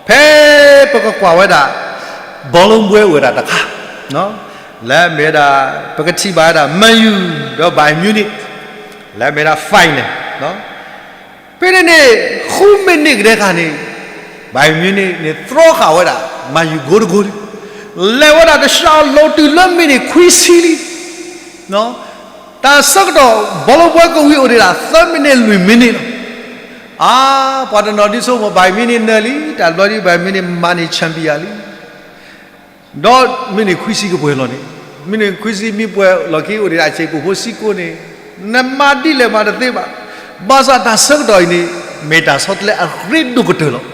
ဖဲပကကွၢ်ဝဲဒၣ် ဘီလိပှဲၤအိၣ်ဝဲဒၣ်တခါ, လၢမ့ၢ်ဝဲဒၣ် ပကထံၣ်ဘၣ်ဝဲဒၣ် Man U ဒီး Bayern Munich, လၢမ့ၢ်ဝဲဒၣ် final, ဖဲန့ၣ်န့ၣ် ဃုမံးနံးကဒဲခါန့ၣ် Bayern Munich န့ၣ် သြီဃာ်ဝဲဒၣ် Man U ကိတကိလံ, လဲၤဝဲဒၣ်တစှၤလီၤတုၤလၢမံးနံးခွံဆံလံ. တၢ်ဆၢကတီၢ် ဘီလိပှဲၤကဝံၤအိၣ်ဒံးဒၣ် သၢမံးနံးလွံၢ်မံးနံးလီၤ. အါ, ပှၤတနီၤဒ်ဆိကမိၣ် Bayern Munich နၢၤလံ, တၢ်ဘျီဒ် Bayern Munich မၤန့ၢ် champion လံ. ဒီးမံးနံးခွံဆံကပှဲၤလီၤန့ၣ်, မံးနံးခွံဆံမ့ၢ်ပှဲၤလီၢ်ခံအိၣ်ဒံးဒၣ် အဆံးကိာ်ဖိစံကိာ်န့ၣ်, နမၤဒ်လဲၣ်မၤတသ့ဘၣ်. ဘၣ်ဆၣ်တၢ်ဆၢကတီၢ်အံၤန့ၣ် မ့ၢ်တၢ်ဆီတလဲအရ့ဒိၣ်ကတၢၢ်လီၤ.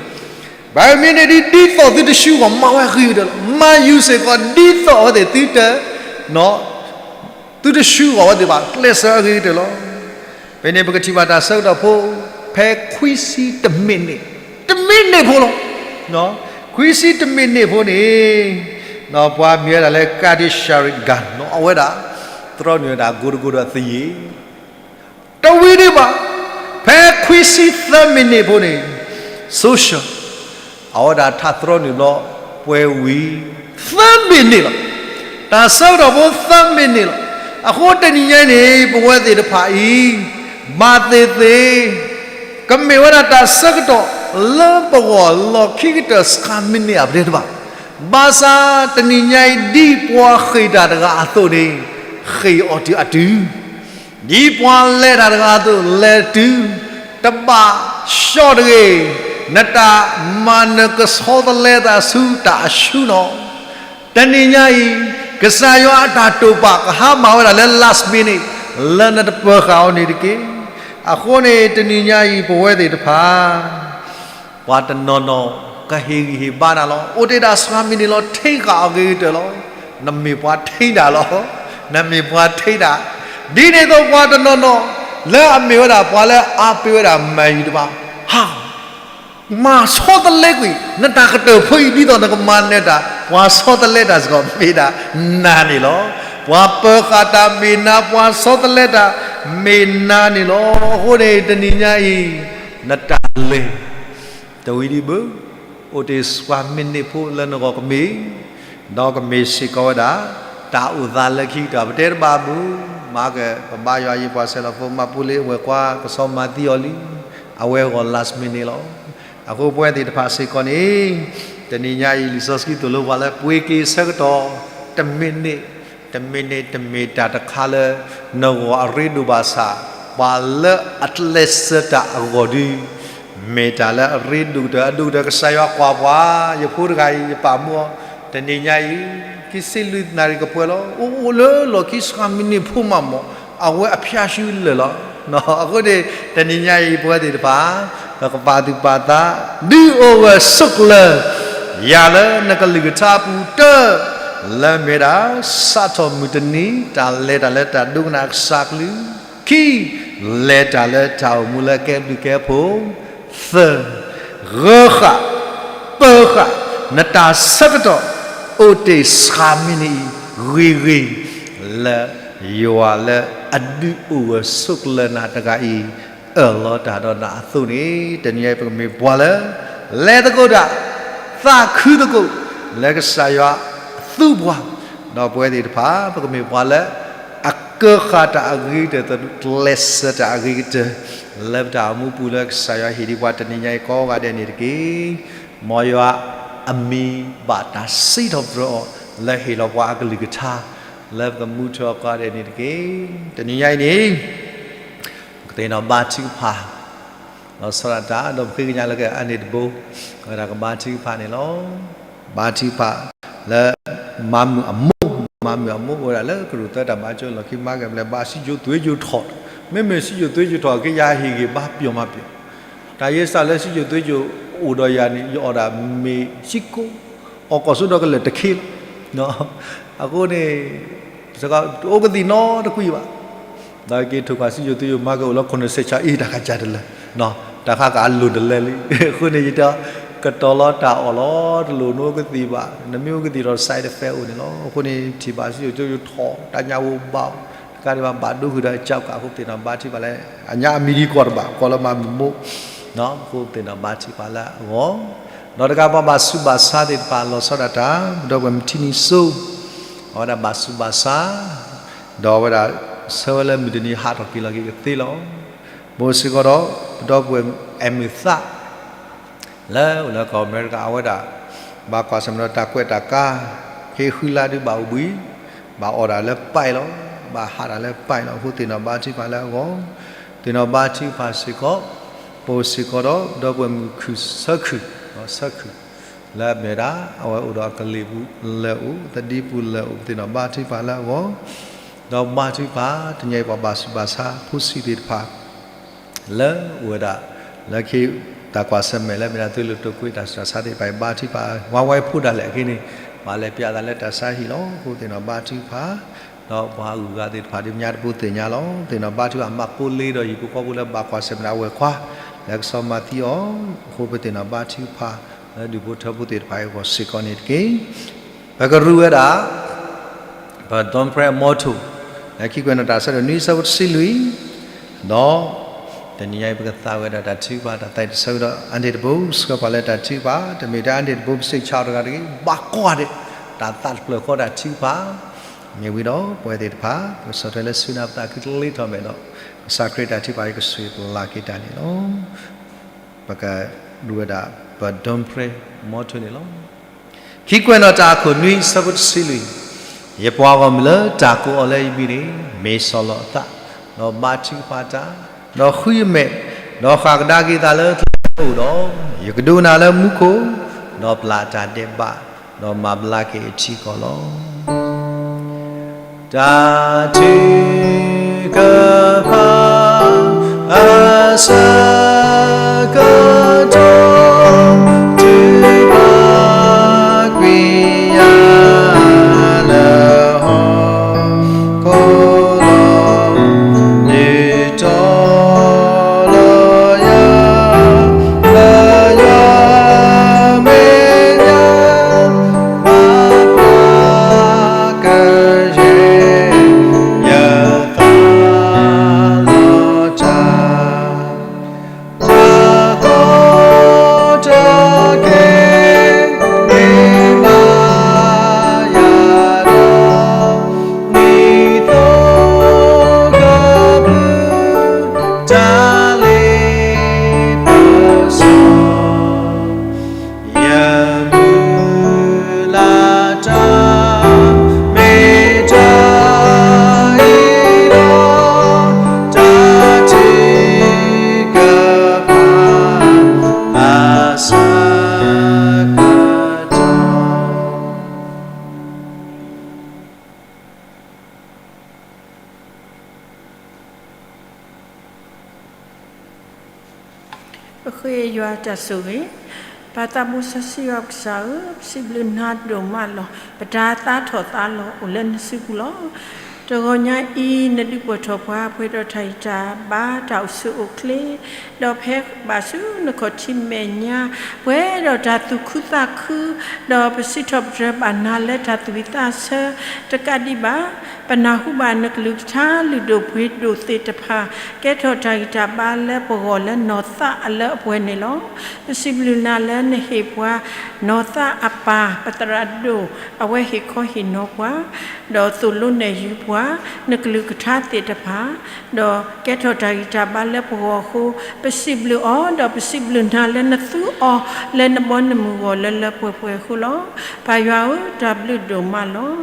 Bayern Munich န့ၣ်ဒ်သိးသုတဆှၢဂီၤမၤဝဲအဂ့ၤကတၢၢ်လီၤ. Man U စ့ၢ်ကီး ဒ်သိးအဝဲသ့ၣ်သုတ သုတဆှၢဂီၤဝဲသ့ၣ်ဘၣ် ကျဲးစၢးအဂ့ၤကတၢၢ်လီၤ. ဖဲန့ၣ် ပကထံၣ်ဘၣ်တၢ်ဆၢကတီၢ်ဖိ ဖဲခွံဆံတမံးနံး, တမံးနံးဖိလီၤ. ခွံဆံတမံးနံးဖိန့ၣ် ပှၤမံၤဝဲဒၣ်လၢ Qadisharigan အဝဲဒၣ် သြီနုာ်ဝဲဒၣ်ကိတကိဒီးသယ့ၣ် တဝံၤဒံးဘၣ်, ဖဲခွံဆံသၢမံးနံးဖိန့ၣ် Solskjaer အဝဲဒၣ်ထးသြီနုာ်ဘျီ ပှဲၤဝံၤ သၢမံးနံးလီၤ. တၢ်ဆၢကတီၢ်ဖိသၢမံးနံးလီၤ. အဃိတနံၤညါအံၤန့ၣ် ပဝဲသ့ၣ်တဖၣ်အံၤ ဘၣ်သ့ၣ်သ့ၣ် ကမ့ၢ်ဝဲဒၣ်တၢ်ဆၢကတီၢ်လၢပဂီၢ်လီၢ်ခံကတၢၢ် ဆှးမံးနံးအပူၤတဘၣ်. ဘၣ်ဆၣ်တနံၤညါအံၤ ဒ်ပှၤဃ့ၢ်တၢ်တဂၤအသိးန့ၣ် ဃ့ၢ်အီၤတုၤအတုၤ ဒ်ပှၤလဲၤတၢ်တဂၤအသိး လဲၤတုၤ, တဘၣ်ဆှီတဂ့ၤ, နတၢ်မၤနၢၤကဆီတလဲသးဆူတၢ်အဆူနီၤ. တနံၤညါအံၤ ကစၢ်ယွၤအတၢ်တိာ်ပာ်ကဟါမၢ်ဝဲဒၣ်လၢ last minute လၢနတပၢၤဃာ်အီၤန့ၣ်တက့ၢ်. အဃိန့ၣ် တနံၤညါအံၤ ပဝဲသ့ၣ်တဖၣ် ပှၤတနီၤနီၤ ကဟ့ၣ်ဂံၢ်ဟ့ၣ်ဘါနၤလီၤ. အိၣ်တ့ၢ်တၢ်စှၤမံးနံးလီၤ ထံဃာ်အဂ့ၤကတၢၢ်လီၤ. နမ့ၢ်ပှၤထံဒၣ်လီၤ. နမ့ၢ်ပှၤထံဒၣ်. ဒ်န့ၣ်အသိးပှၤတနီၤနီၤ လၢအမ့ၢ်ဝဲဒၣ်ပှၤလၢအပ့ၤဝဲဒၣ်မၤယံၤတဖၣ်, ဟါ မၤဆီတလဲကွံာ် နတၢ်ကတၢၢ်ဖိအံၤ ဒ်သိးနကမၤနၢၤတၢ် ပှၤဆီတလဲတၢ်စ့ၢ်ကီး မ့ၢ်ဒၣ်နၤန့ၣ်လီၤ. ပှၤပၢၤဃာ်တၢ်မ့ၢ်နၤ, ပှၤဆီတလဲတၢ်မ့ၢ်နၤန့ၣ်လီၤ. အဃိန့ၣ် တနံၤညါအံၤ နတၢ်လဲၤ တဝံၤဒံးဘၣ်, အိၣ်တ့ၢ်စှၤမံးနံးဖိလၢနဂီၢ်ကမ့ၢ်, ဒီးကမ့ၢ်စ့ၢ်ကီးဝဲဒၣ် တၢ်အိၣ်သးလၢခံကတၢၢ် ပတဲတဘၣ်ဘၣ်, မၤကပဘါယွၤယံၤ ပှၤဆဲးလီၤဖိ မၤပူၤလံအဝဲၢ်ခွါ ကစီၤမၤသံအီၤလံ, အဝဲအဂီၢ် last minute လီၤ. အဃိပဝဲသ့ၣ်တဖၣ်စ့ၢ်ကီးန့ၣ် တနံၤညါအံၤ လံာ်စီဆှံသိၣ်လိပှၤလၢ ပှ့ၤက့ၤဆၢကတီၢ် တမံးနံး, တမံးနံး တမ့ၢ်တၢ်တခါလၢ နဂီၢ်အရ့ဒိၣ်ဘၣ်ဆၣ်, ပှၤလၢအကျဲးစၢးတၢ်အဂီၢ်ဒု မ့ၢ်တၢ်လၢအရ့ဒိၣ်ကတၢၢ် အဒိၣ်ကတၢၢ် ကစၢ်ယွၤကွၢ်ပှၤ, ယဖိတဂၤအံၤ ယပာ်မူအီၤ, တနံၤညါအံၤ ခံဆံလွံၢ်နၣ်ရံၣ်ကပှဲၤလီၤ. အိၣ်အိၣ်လၢလီၢ်ခံစှၤမံးနံးဖိမးမး, အဝဲအဖျါဆူလၢာ်လီၤ. အဃိန့ၣ် တနံၤညါအံၤ ပဝဲသ့ၣ်တဖၣ် ပကပာ်သူၣ်ပာ်သး ဒုးအိၣ်ဂၢၢ်ဆိးကျၢၤ ယၤလၢနကလုၢ်ကထါအပူၤ တၢ, လၢမ့ၢ်ဒၣ် စးထီၣ်မုၢ်တနံၤ တၢ်လဲၤတၢ်လၢတၢ်ဒိကနၣ်ကစၢ်ကလုၢ်, ခံ, လဲၤတၢ်လၢတၢ်အိၣ်မူလၢကဲဘျုးကဲဖှိၣ်, သၢ, ဂၢၤဃာ်, ပၢၤဃာ် နတၢ်ဆၢကတီၢ် အိၣ်တ့ၢ်စှၤမံးနံးအံၤ ဂ့ၤဂ့ၤ လၢယွၤလၢအဒုးအိၣ်ဂၢၢ်ဆိးကျၢၤနၤတဂၤအံၤ အၢၣ်လီၤတၢ်ဒီးနၤအသိးန့ၣ် တနံၤအံၤပကမ့ၢ်ပှၤလၢ လဲၤသကိးတၢ်, သးခုသကိး လၢကစၢ်ယွၤသူပှၤ, ဒီးပဝဲသ့ၣ်တဖၣ် ပကမ့ၢ်ပှၤလၢ အကၢဃာ်တၢ်အဂ့ၤကတၢၢ် ကျဲးစၢးတၢ်အဂ့ၤကတၢၢ် လၢပတၢ်အိၣ်မူပူၤလၢကစၢ်ယွၤဟ့ၣ်ဒံးပှၤတနံၤညါအံၤကိးဂၤဒဲးန့ၣ်တက့ၢ်. မ်ယွၤအမံၤဘၣ်တၢ်စံးထီၣ်ပတြၢၤအီၤ လၢဟ့ၣ်လီၤပှၤအကလုၢ်ကထါ လၢပကမူထီၣ်ကိးဂၤဒဲးန့ၣ်တက့ၢ်. တနံၤညါအံၤန့ၣ် ပကသ့ၣ်နီၣ်ဘါထုကဖၣ် လီၤဆီဒၣ်တၢ် ဒီးပဃ့ကညးလၢကအနၢ်တဘိ ဝဲဒၣ်ကဘါထုကဖၣ်န့ၣ်လီၤ. ဘါထုကဖၣ်လၢ မၤမုာ်အမိၢ်, မၤမုာ်အမိၢ်ဝဲဒၣ်လၢကရူၢ်သၢတၢ်ဘါကၠိလီၢ်ခံ မၤကဲဘျဲၣ် ဘၣ်စံၣ်စိၤသွ့စိၤထီၣ်, မ့မ့ၢ်စံၣ်စိၤသွ့စိၤထီၣ်က့ၤ ယၤဟ့ၣ်ဂ့ၤဘါပျီၤမၤပျီၤ, တၢ်ယဲစးလၢစံၣ်စိၤသွ့စိၤအိၣ်ဒီးယၤန့ၣ် ယအီၣ်ဒၣ်မ့ၤစံကိ, အီၣ်ကီၢ်စိဒီးကလၢာ်တခ့လီၤ. အဃိန့ၣ် တအိၣ်ကသံၣ်နီတကွံာ်ဘၣ်. ဒီးက့ၤထိၣ်ကွၢ်စံၣ်စိၤသွ့စိၤ မၤကအိၣ်လၢခိၣ်နၢ်စဲးဆါအံၤ တၢ်ခါကၢ်တလၢာ်, တၢ်ခါကၢ်အလိၣ်တလၢာ်လံ. အဃိန့ၣ် ယတဲ ကတီၤလီၤတၢ်အီၣ်လီၤ တလိၣ်နအိၣ်ကသံၣ်ဘၣ်, နမ့ၢ်အိၣ်ကသံၣ်ဒီး side effect အိၣ်န့ၣ်လီၤ. အဃိန့ၣ် ထံၣ်ဘၣ်စံၣ်စိၤသွ့စိၤထီၣ် တၢ်ညါဝိဘၣ်, တကးဒံးဘၣ် ဘၣ်ဒိဃုာ်ဒီးအကၠီကး အဃိသ့ၣ်နီၣ်ဘါထုကဖၣ်လၢ အညါအမံၤဒံးကီၢ်တဘၣ် ကီၢ်လၢမၤမုာ်မိၢ်, အဃိသ့ၣ်နီၣ်ဘါထုကဖၣ်လၢအဂီၢ်, ဒီးတကးပှၤဘၣ်ဆူးဘၣ်ဆါသ့ၣ်တဖၣ် လီၤဆီဒၣ်တၢ် ပဒီပုၢ်ဝဲၢ်မုၢ်ထံနံၤစိ အဝဲဒၣ်ဘၣ်ဆူးဘၣ်ဆါ, ဒီးအဝဲဒၣ်ဆၢဝဲလၢမုၢ်တနံၤဟးထီၣ်က့ၤလီၤက့ၤကသ့လီၤ. ဘိစ့ၢ်ကီးဒီး ပဒီပုၢ်ဝဲၢ်အဲၣ်မုာ်သး လၢအိၣ်လၢကီၢ်အမဲရကၤ အဝဲဒၣ် ဘၣ်ကွၢ်ဆၢၣ်မဲာ်ဒီးတၢ်ကွဲးတၢ်ကါ, ဟ့ၣ်ဃုလါဒုးဘၣ်အိၣ်ဘှံး, ဘၣ်အီၣ်တၢ်လၢပာ်လီၤ, ဘၣ်ဟးတၢ်လၢပာ်လီၤ. အဃိသ့ၣ်နီၣ်ဘါထုကဖၣ်လၢအဂီၢ်, သ့ၣ်နီၣ်ဘါထုကဖၣ်စ့ၢ်ကီး, ပအိၣ်စ့ၢ်ကီးဒီး ပဒီပုၢ်ဝဲၢ်မုၢ်ခုၣ်ဆၢခုၣ်, ဆၢခုၣ် လၢအမ့ၢ်ဝဲဒၣ် အဝဲအိၣ်ဒီးအကလံၤပူၤလၢာ်အိၣ်, သဒံပူၤလၢာ်အိၣ်, ပသ့ၣ်နီၣ်ဘါထုကဖၣ်လၢအဂီၢ်, ဒီးဘါထုကဖၣ် တနံၤအံၤပှၤဘၣ်ဆူးဘၣ်ဆါ ဖိဆံးသ့ၣ်တဖၣ် လၢအိၣ်ဝဲဒၣ် လၢခံ တၢ်ကွၢ်ဆၢၣ်မဲာ်လၢမ့ၢ်ဒၣ် သုးလိာ်တိာ်ကွံာ်တၢ်ဆူးတၢ်ဆါသ့ၣ်တဖၣ်အံၤ ဘါထုကဖၣ် ဝါဝါဖိဒၣ်လဲာ်အဂ့ၢ်န့ၣ် ဘၣ်လဲၤပျးသးလၢတၢ်ဆါဟံၣ်လီၤ. အဃိသ့ၣ်နီၣ်ဘါထုကဖၣ် ဒီးပှၤအဂုၤအဂၤသ့ၣ်တဖၣ် ဒ်ပညါတဘိသ့ၣ်ညါလီၤ. သ့ၣ်နီၣ်ဘါထုကဖၣ် မၤပိလ့ဒီးဟံၣ်ဖိဃီဖိလၢဘၣ်ကွၢ်ဆၢၣ်မဲာ်ဒီးအဝဲၢ်ခွါ လၢကစီၤမၤသံအီၤ, အဃိပသ့ၣ်နီၣ်ဘါထုကဖၣ် လၢဒူၣ်ဖိထၢဖိသ့ၣ်တဖၣ်အံၤအဂီၢ်စ့ၢ်ကီးန့ၣ်တက့ၢ်. ပကရူၢ်ဝဲဒၣ် ပ dawn prayer motto လၢခံကွဲးနီၣ်တၢ်ဆၢဒိၣ်နွံဆၢဖိတဆံလွံၢ်, ဒီး တနံၤညါအံၤ ပကသးဝဲဒၣ်တၢ်ထုကဖၣ် တၢ်သးတဆၢကဒီး အါန့ၢ်တဘိ ဆှၢပှၤလၢတၢ်ထုကဖၣ် တမ့ၢ်ထဲအါန့ၢ်တဘိ ပစံးဆၢတဂၤတဂ့ၤ ဘၣ်ကွၢ်ဒဲး တၢ်သးတဖျၢၣ်ဃီတၢ်ထုကဖၣ် မ့ၢ်ဝံၤဒီး ပဝဲသ့ၣ်တဖၣ် ပကဆီၣ်ထွဲလၢဆူနၢ်ပသးခုတလ့ထီၣ်မဲာ်ဒီး ကစၢ်ခရံာ်တၢ်ထုကဖၣ်အံၤ ကဆှၢပလၢက့ၤတၢ်န့ၣ်လီၤ. ပကဒုးဝဲဒၣ် ပ dawn prayer motto န့ၣ်လီၤ. ခံကွဲးနီၣ်တၢ်အခိၣ်နွံဆၢဖိတဆံလွံၢ်, ယပှၤဂီၢ်မုၢ်လၢတၢ်ကိးအီၤလၢယမံၤန့ၣ် မ့ၢ်ဆီၣ်လီၤအသး, ဒီးဘါထုကဖၣ်တၢ်, ဒီးဃုယမဲာ်, ဒီးဃၣ်ကဒါက့ၤသးလၢကျဲအိၣ်ဒီး, ယကဒိကနၣ်လၢမူခိၣ်, ဒီးပျၢ်တၢ်ဒဲးဘး, ဒီးမၤဘျါက့ၤအထံကီၢ်လီၤ. တၢ်ထုကဖၣ်အဆၢကတီၢ် တုၤ ယွၤတၢ်ဆိၣ်ဂ့ၤ, ပၢ်သးဘိစီဆှံယွၤပကစၢ်ဧၢ, ပစံးဘျုးနၤဒိၣ်မးလီၤ. ပတၢ်သးထီၣ်သးလီၤအိၣ်လၢနစုပူၤလီၤ. တဂီၤညါအံၤ နဒုးပိာ်ထီၣ်ပှၤ ပှဲၤဒီးတၢ်ဂံၢ်တၢ်ဘါ တၢ်အိၣ်ဆူၣ်အိၣ်ချ့, ဒီးဖဲဘၣ်ဆူနခီၣ်ထံးမဲာ်ညါ ပှဲၤဒီးတၢ်သူၣ်ခုသးခု, ဒီးပစံးထီၣ်ပတြၢၤဘၣ်နၤလၢတၢ်သူၣ်ဝံၣ်သးဆၢ, တကးဒံးဘၣ် ပနၢ်ဟူဘၣ်နကလုၢ်ကထါလုၢ်ဒိၣ်ပှ့ၤဒိၣ်သ့ၣ်တဖၣ် ကဲထီၣ်တၢ်ဂံၢ်တၢ်ဘါလၢပဂီၢ်လၢနီၢ်သးအလၢအပှဲၤန့ၣ်လီၤ. ပစံးဘျုးနၤလၢနဟ့ၣ်ပှၤ နီၢ်သးအပၢ် ပသရၣ်ဒိၣ် အဝဲဟ့ၣ်ခီဟ့ၣ်နီၤပှၤ, ဒီးသိၣ်လိနဲၣ်ယုၤပှၤ နကလုၢ်ကထါသ့ၣ်တဖၣ်, ဒီးကဲထီၣ်တၢ်ဂံၢ်တၢ်ဘါလၢပဂီၢ်အဃိ, ပစံးဘျုးအီၤ ဒီးပစံးဘျုးနၤလၢနသူအီၤလၢနဘီနမုၢ်ဂီၢ်လၢလၢပှဲၤပှဲၤအဃိလီၤ. ပၢ်ယွၤဧၢ, တၢ်ဘျုးဒိၣ်မးလီၤ.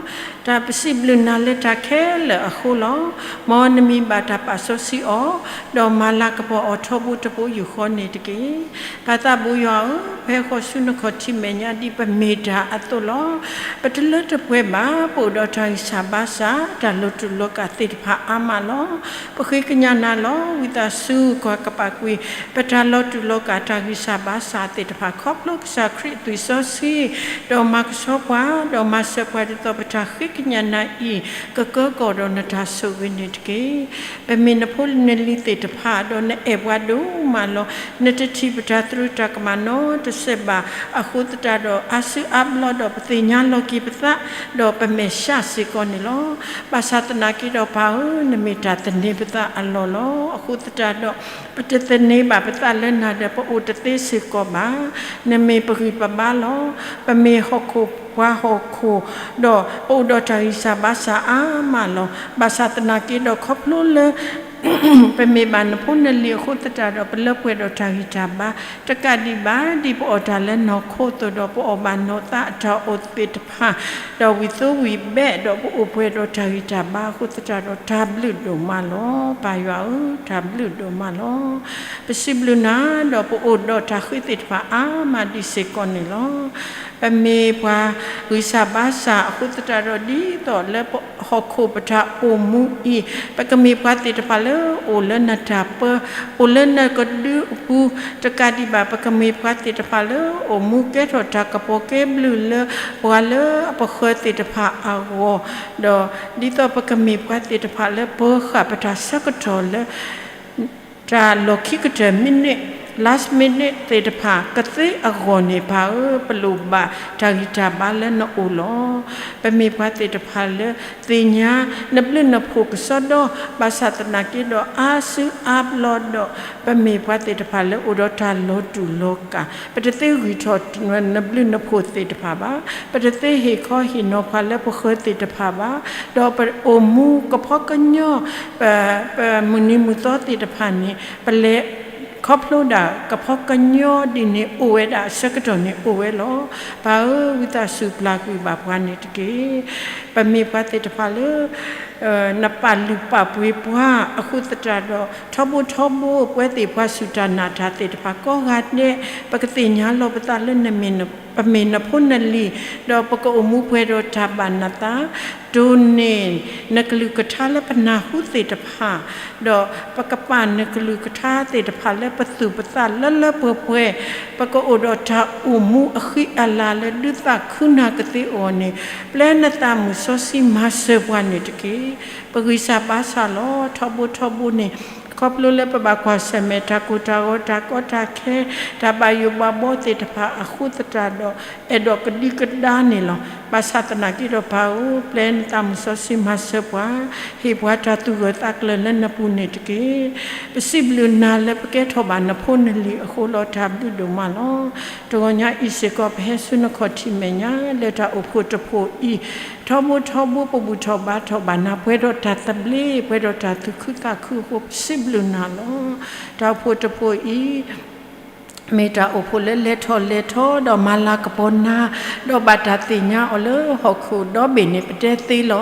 တၢ်ပစံးဘျုးနၤလၢတၢ်ခဲလၢာ်အဃိလီၤ. မ်နမံၤဘၣ်တၢ်ပာ်စီဆှံအီၤ, ဒီးမၤလၤကပီၤအီၤထီဘိတဘိယူၢ်ဃီန့ၣ်တက့ၢ်. ပၢ်သးဘိယွၤဧၢ, ပဟဲဃီၤဆူနခီၣ်ထံးမဲာ်ညါဒ်ပမ့ၢ်တၢ်အသိးလီၤ. ပတလၢတပှဲၤဘၣ်, ပအိၣ်ဒီးတၢ်ဂံၢ်စၢ်ဘါစၢ် တၢ်လီၤတူာ်လီၤကာ်သ့ၣ်တဖၣ်အါမးလီၤ. ပဃ့ကညးနၤလီၤ. ဝံသးစူၤ ကွၢ်ကပာ်ကွံာ် ပတၢ်လီၤတူာ်လီၤကာ်တၢ်ဂံၢ်စၢ်ဘါစၢ်သ့ၣ်တဖၣ် ခီဖျိကစၢ်ခရံာ်အသွံၣ်စီဆှံ, ဒီးမၤကဆှီပှၤ, ဒီးမၤစၢၤပှၤဒ်သိးပတၢ်ဃ့ကညးနၤအံၤ ကကၢကီၢ်ဒီးနတၢ်ဆိၣ်ဂ့ၤန့ၣ်တက့ၢ်. ပမ့ၢ်နဖိနလံၤသ့ၣ်တဖၣ် ဒီးနအဲၣ်ပှၤဒိၣ်မးလီၤ. နတထံၣ်ပတၢ်သရူးတၢ်ကမၣ်နီတစဲးဘၣ်. အဃိသတးဒီး အါစုအါဘျီဒီးပသ့ၣ်ညါလီၤက့ၤပသး, ဒီးပမဲာ်ဆှးစ့ၢ်ကီးန့ၣ်လီၤ. ဘၣ်ဆၣ်သနာ်က့ဒီးပၢ်ဧၢ, နမ့ၢ်တၢ်သန့ၤပသးအလီၢ်လီၤ. အဃိသတးဒီး ပတသန့ၤဘၣ်ပသးလၢနၤဒီး ပအိၣ်တသ့စ့ၢ်ကီးဘၣ်. နမ့ၢ်ပဂံၢ်ပဘါလီၤ. ပမ့ၢ်ဟီၣ်ခိၣ်ပှၤဟီၣ်ခိၣ်, ဒီးပအိၣ်ဒီးတၢ်ဂံၢ်စၢ်ဘါစၢ်အါမးလီၤ. ဘၣ်ဆၣ်သနာ်က့ဒီး ခီဖျိလၢ ပမ့ၢ်ဘၣ်နဖိနလံၤအဃိသတးဒီး ပလၢပှဲၤဒီးတၢ်ဂံၢ်တၢ်ဘါ, တကးဒံးဘၣ် ဒ်ပအီၣ်တၢ်လၢနီၢ်ခိအသိးဒီး ပအီၣ်ဘၣ်နီၢ်သးအတၢ်အိၣ်သ့ၣ်တဖၣ်, ဒီးဝံၣ်သိဝံၣ်ဘဲးဒီး ပအိၣ်ပှဲၤဒီးတၢ်ဂံၢ်တၢ်ဘါအဃိသတးဒီး တၢ်ဘျုးဒိၣ်မးလီၤ. ပၢ်ယွၤဧၢ, တၢ်ဘျုးဒိၣ်မးလီၤ. ပစံးဘျုးနၤ, ဒီးပအိၣ်ဒီးတၢ်ဃ့သ့ၣ်တဖၣ်အါမးဒံးစ့ၢ်ကီးန့ၣ်လီၤ. ပမ့ၢ်ပှၤဂံၢ်စၢ်ဘါစၢ်အဃိသတးဒီး ဒ်သိးလၢပဟီၣ်ခိၣ်ပတၢ်အိၣ်မူအံၤ, ပကမ့ၢ်ပှၤသ့ၣ်တဖၣ်လၢအိၣ်လၢနတၢ်ပၢ, အိၣ်လၢနကဒုအပူၤ, တကးဒံးဘၣ် ပကမ့ၢ်ပှၤသ့ၣ်တဖၣ်လၢအိၣ်မူကဲထီၣ်တၢ်ကပီၤကဲဘျုးလၢပှၤလၢအပဃၢၤသ့ၣ်တဖၣ်အဂီၢ်, ဒီးဒ်သိးပကမ့ၢ်ပှၤသ့ၣ်တဖၣ်လၢပၢဃာ်ပတၢ်ဆၢကတီၢ်လၢ တၢ်လီၢ်ခံကတၢၢ် minute, last minute သ့ၣ်တဖၣ်ကသ့အဂီၢ်န့ၣ် ပၢ်ဧၢ, ပလိၣ်ဘၣ်တၢ်ဂံၢ်တၢ်ဘါလၢနအိၣ်လီၤ. ပမ့ၢ်ပှၤသ့ၣ်တဖၣ်လၢသ့ၣ်ညါနဘျုးနဖှိၣ်ကစီဒီ, ဘၣ်ဆၣ်သနာ်က့ဒီးအါစုအါဘျီဒီး ပမ့ၢ်ပှၤသ့ၣ်တဖၣ်လၢအိၣ်ဒီးတၢ်လီၤတူာ်လီၤကာ်, ပတသ့ဂံၢ်ထီၣ်နဘျုးနဖှိၣ်သ့ၣ်တဖၣ်ဘၣ်, ပတသ့ဟ့ၣ်ခီဟ့ၣ်နီၤပှၤလၢပဃၢၤသ့ၣ်တဖၣ်ဘၣ်, ဒီးပအိၣ်မူကဖီကညီ, ပ, ပမုၢ်နံၤမုၢ်သီသ့ၣ်တဖၣ်န့ၣ် ပလဲၤခီဖျိဒၣ်ကဖီကညီဒ်န့ၣ်အိၣ်ဝဲဒၣ် အဆၢကတီၢ်န့ၣ်အိၣ်ဝဲလီၤ. ပၢ်ဧၢ, ဝံသးစူၤပျၢ်ကွံာ်ဘၣ်ပှၤန့ၣ်တက့ၢ်. ပမ့ၢ်ပှၤသ့ၣ်တဖၣ်လၢ နပာ်လုၢ်ပာ်ပှ့ၤပှၤအဃိသတးဒီး ထီဘိထီဘိ ပဝဲသ့ၣ်ပှၤစူၢ်တၢ်နာ်တၢ်သ့ၣ်တဖၣ် ကိးဂၤဒဲး ပကသ့ၣ်ညါလီၤပသးလၢ ပမ့ၢ်နဖိနလံၤ, ဒီးပကအိၣ်မူပှဲၤဒီးတၢ်ဘၣ်နသး, တိၢ်န့ၢ်နကလုၢ်ကထါလၢပနၢ်ဟူသ့ၣ်တဖၣ်, ဒီးပကပာ်နကလုၢ်ကထါသ့ၣ်တဖၣ်လၢပသူၣ်ပသးလၢလၢပှဲၤပှဲၤ, ပကအိၣ်ဒီးတၢ်အိၣ်မူအဃံအလၤလၢဒုးသးခုနၤကသ့အဂီၢ်န့ၣ်, ပျဲနသးမုၢ်စီဆှံမၤစၢၤပှၤန့ၣ်တက့ၢ်. ပဂံၢ်စၢ်ဘါစၢ်လီၤ. ထီဘိထီဘိန့ၣ် ခီဖျိလၢပဘၣ်ကွၢ်ဆၢၣ်မဲာ်တၢ်ကိၢ်တၢ်ဂီၤ တၢ်ကီတၢ်ခဲ တၢ်ဘၣ်ယိၣ်ဘၣ်ဘီသ့ၣ်တဖၣ်အဃိသတးဒီး အဲၣ်ဒိးကဒံကဒါန့ၣ်လီၤ. ဘၣ်ဆၣ်သနာ်က့ဒီးပၢ်ဧၢ, ပျဲနသးမုၢ်စီဆှံမၤစၢၤပှၤ, ဟ့ၣ်ပှၤတၢ်သူၣ်ဂၢၢ်သးကျၢၤလၢနပူၤန့ၣ်တက့ၢ်. ပစံးဘျုးနၤလၢပကဲထီၣ်ဘၣ်နဖိနလံၤအဃိလီၤ. တၢ်ဘျုးဒိၣ်မးလီၤ. တဂီၤညါအံၤစ့ၢ်ကီး ပဟဲဆူနခီၣ်ထံးမဲာ်ညါ လၢတၢ်အိၣ်ဖှိၣ်တဖှိၣ်အံၤ, ထီဘိထီဘိပဘူၣ်ထီၣ်ဘါထီၣ်ဘၣ်နၤ ပှဲၤဒီးတၢ်သဘျ့ ပှဲၤဒီးတၢ်သူၣ်ခုသးခုအဃိ ပစံးဘျုးနၤလီၤ. တၢ်အိၣ်ဖှိၣ်တဖှိၣ်အံၤ မ့ၢ်တၢ်အိၣ်ဖှိၣ်လၢလဲၤထီၣ်လဲၤထီ ဒီးမၤလၤကပီၤနၤ, ဒီးဘၣ်တၢ်သ့ၣ်ညါအီၤလၢဟီၣ်ခိၣ်ဒီဘ့ၣ်န့ၣ် ပတဲသ့လီၤ.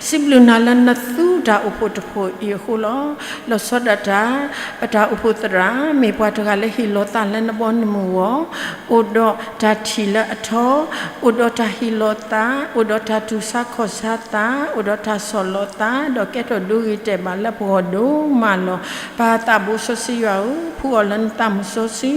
စံးဘျုးနၤလၢနသူ တၢ်အိၣ်ဖှိၣ်တဖှိၣ်အံၤအဃိလီၤ. လီၤဆီဒၣ်တၢ် ပတၢ်အိၣ်ဖှိၣ်သရၣ် မ့ၢ်ပှၤတဂၤလၢဟ့ၣ်လီၤသးလၢနဘီနမုၢ်အဂီၢ်, အိၣ်ဒီးတၢ်ထံၣ်လၢအထီ, အိၣ်ဒီးတၢ်ဟ့ၣ်လီၤသး, အိၣ်ဒီးတၢ်တူၢ်ဆါခီၣ်ဆါသး, အိၣ်ဒီးတၢ်ဆီၣ်လီၤသး, ဒီးကဲထီၣ်ဒိဂ့ၤတဲာ်ဘၣ်လၢပဂီၢ်ဒိၣ်မးလီၤ. ပၢ်သးဘိစီဆှံယွၤဧၢ, ဖှူအီၤလၢနသးမုၢ်စီဆှံ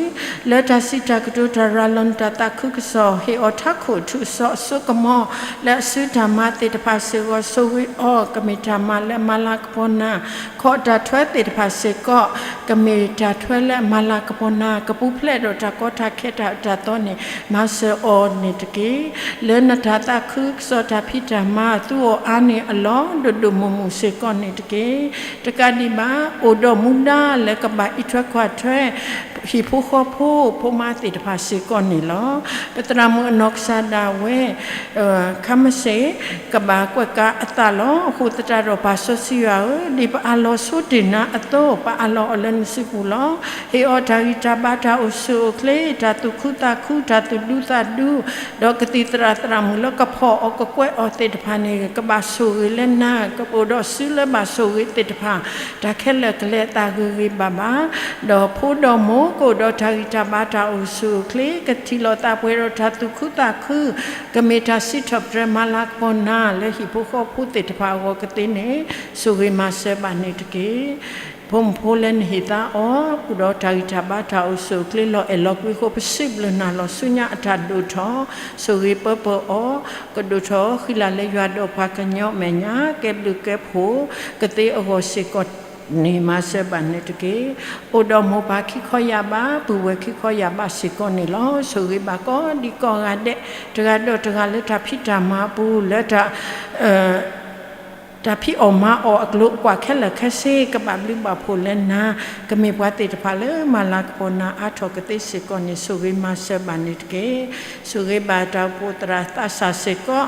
လၢတၢ်စံးတၢ်ကတိၤ တၢ်ရၤလီၤနတၢ်သးခုကစီၣ်, ဟ့ၣ်အီၤထးခိၣ်ထူးအစီအစိကမီၤ လၢအစုတၢ်မၤသ့ၣ်တဖၣ်စ့ၢ်ကီး, ဆိၣ်ဂ့ၤအီၤ ကမ့ၢ်တၢ်မၤလၢအမၤလၤကပီၤနၤ, ခီတၢ်ထွဲသ့ၣ်တဖၣ်စ့ၢ်ကီး ကမ့ၢ်တၢ်ထွဲလၢအမၤလၤကပီၤနၤ, ကပူၤဖျဲးဒီးတၢ်ကီတၢ်ခဲတၢ်အၢတၢ်သီန့ၣ် မၤစၢၤအီၤန့ၣ်တက့ၢ်. လၢနတၢ်သးခုကစီၣ်တၢ်ဖံးတၢ်မၤ သူအီၤအါန့ၢ်အလီၢ် ဒိၣ်ဒိၣ်မုၢ်မုၢ်စ့ၢ်ကီးန့ၣ်တက့ၢ်. တကးဒံးဘၣ် အိၣ်ဒီးမူဒါလၢကဘၣ်အံးထွဲကွၢ်ထွဲ ဟံၣ်ဖိဃီဖိ ဖိမါသ့ၣ်တဖၣ်စ့ၢ်ကီးန့ၣ်လီၤ. ပသရၣ်မုၣ်အနီၢ်ကစၢ်ဒၣ်ဝဲ ခါမ့ၢ်စ့ၢ် ကဘၣ်ကွဲးကၤအသးလီၤ. အဃိသတးဒီးပၢ်စီဆှံယွၤဧၢ, ဒ်ပအၢၣ်လီၤဆိတ့ၢ်နၤအသိး ပအၢၣ်လီၤအီၤလၢနစုပူၤလီၤ. ဟ့ၣ်အီၤတၢ်ဂံၢ်တၢ်ဘါ တၢ်အိၣ်ဆူၣ်အိၣ်ချ့ တၢ်သူၣ်ခုသးခု တၢ်သူၣ်ဒူသးဒူ ဒီးကသံၣ်သရၣ်သရၣ်မုၣ်လၢကဖီၣ်အီၤကကွဲးအီၤသ့ၣ်တဖၣ်န့ၣ် ကဘၣ်ဆိၣ်ဂ့ၤလၢနၤ, ကအိၣ်ဒီးစုလၢဘၣ်ဆိၣ်ဂ့ၤသ့ၣ်တဖၣ် တၢ်ခဲလၢာ်ကလဲၤအသးဂ့ၤဂ့ၤဘၣ်ဘၣ်, ဒီးဖိဒီးမိၢ် ကအိၣ်ဒီးတၢ်ဂံၢ်တၢ်ဘါ တၢ်အိၣ်ဆူၣ်အိၣ်ချ့ ကထံၣ်လိာ်သးပှဲၤဒီးတၢ်သူၣ်ခုသးခု, ကမ့ၢ်တၢ်စံးထီၣ်ပတြၢၤမၤလၤကပီၤနၤ လၢဟံၣ်ဖိဃီဖိသ့ၣ်တဖၣ်အဂီၢ်ကသ့န့ၣ် ဆိၣ်ဂ့ၤမၤစၢၤဘၣ်န့ၣ်တက့ၢ်. ဖိမုၣ်ဖိလၢနဟ့ၣ်သါအီၤ အိၣ်ဒီးတၢ်ဂံၢ်တၢ်ဘါ တၢ်အိၣ်ဆူၣ်အိၣ်ချ့ လီၤအဲၣ်လီၤကွံအဃိ ပစံးဘျုးနၤလီၤ. ဆူညါအတၢ်ဒိၣ်ထီၣ် ဆိၣ်ဂ့ၤပၢပၢအီၤ, ကဒိၣ်ထီၣ်ဃံလၤလၢယွၤဒီးပှၤကညီအမဲာ်ညါ ကဲဘျုးကဲဖှိၣ်ကသ့အဂီၢ်စ့ၢ်ကီးန့ၣ် မၤစၢၤဘၣ်န့ၣ်တက့ၢ်. အိၣ်ဒီးမိၢ်ပၢ်ခံခီယာ်ဘး ပုၢ်ဝဲၢ်ခံခီယာ်ဘးစ့ၢ်ကီးန့ၣ်လီၤ. ဆိၣ်ဂ့ၤဘၣ်ကိးဒံကိးဂၤဒဲး တဂၤဒီးတဂၤလၢတၢ်ဖံးတၢ်မၤအပူၤ လၢတၢ် တၢ်ဖံးအီၣ်မၤအီၣ်အကျိၤအကွာ်ခဲလၢာ်ခဲဆ့ ကဘၣ်ဘျုးဘၣ်ဖှိၣ်လၢနၤ, ကမ့ၢ်ပှၤသ့ၣ်တဖၣ်လၢမၤလၤကပီၤနၤအါထီၣ်ကသ့စ့ၢ်ကီးန့ၣ် ဆိၣ်ဂ့ၤမၤစၢၤဘၣ်န့ၣ်တက့ၢ်. ဆိၣ်ဂ့ၤဘၣ်တၢ်အိၣ်ဖှိၣ်သရၣ်သးစၢ်စ့ၢ်ကီး,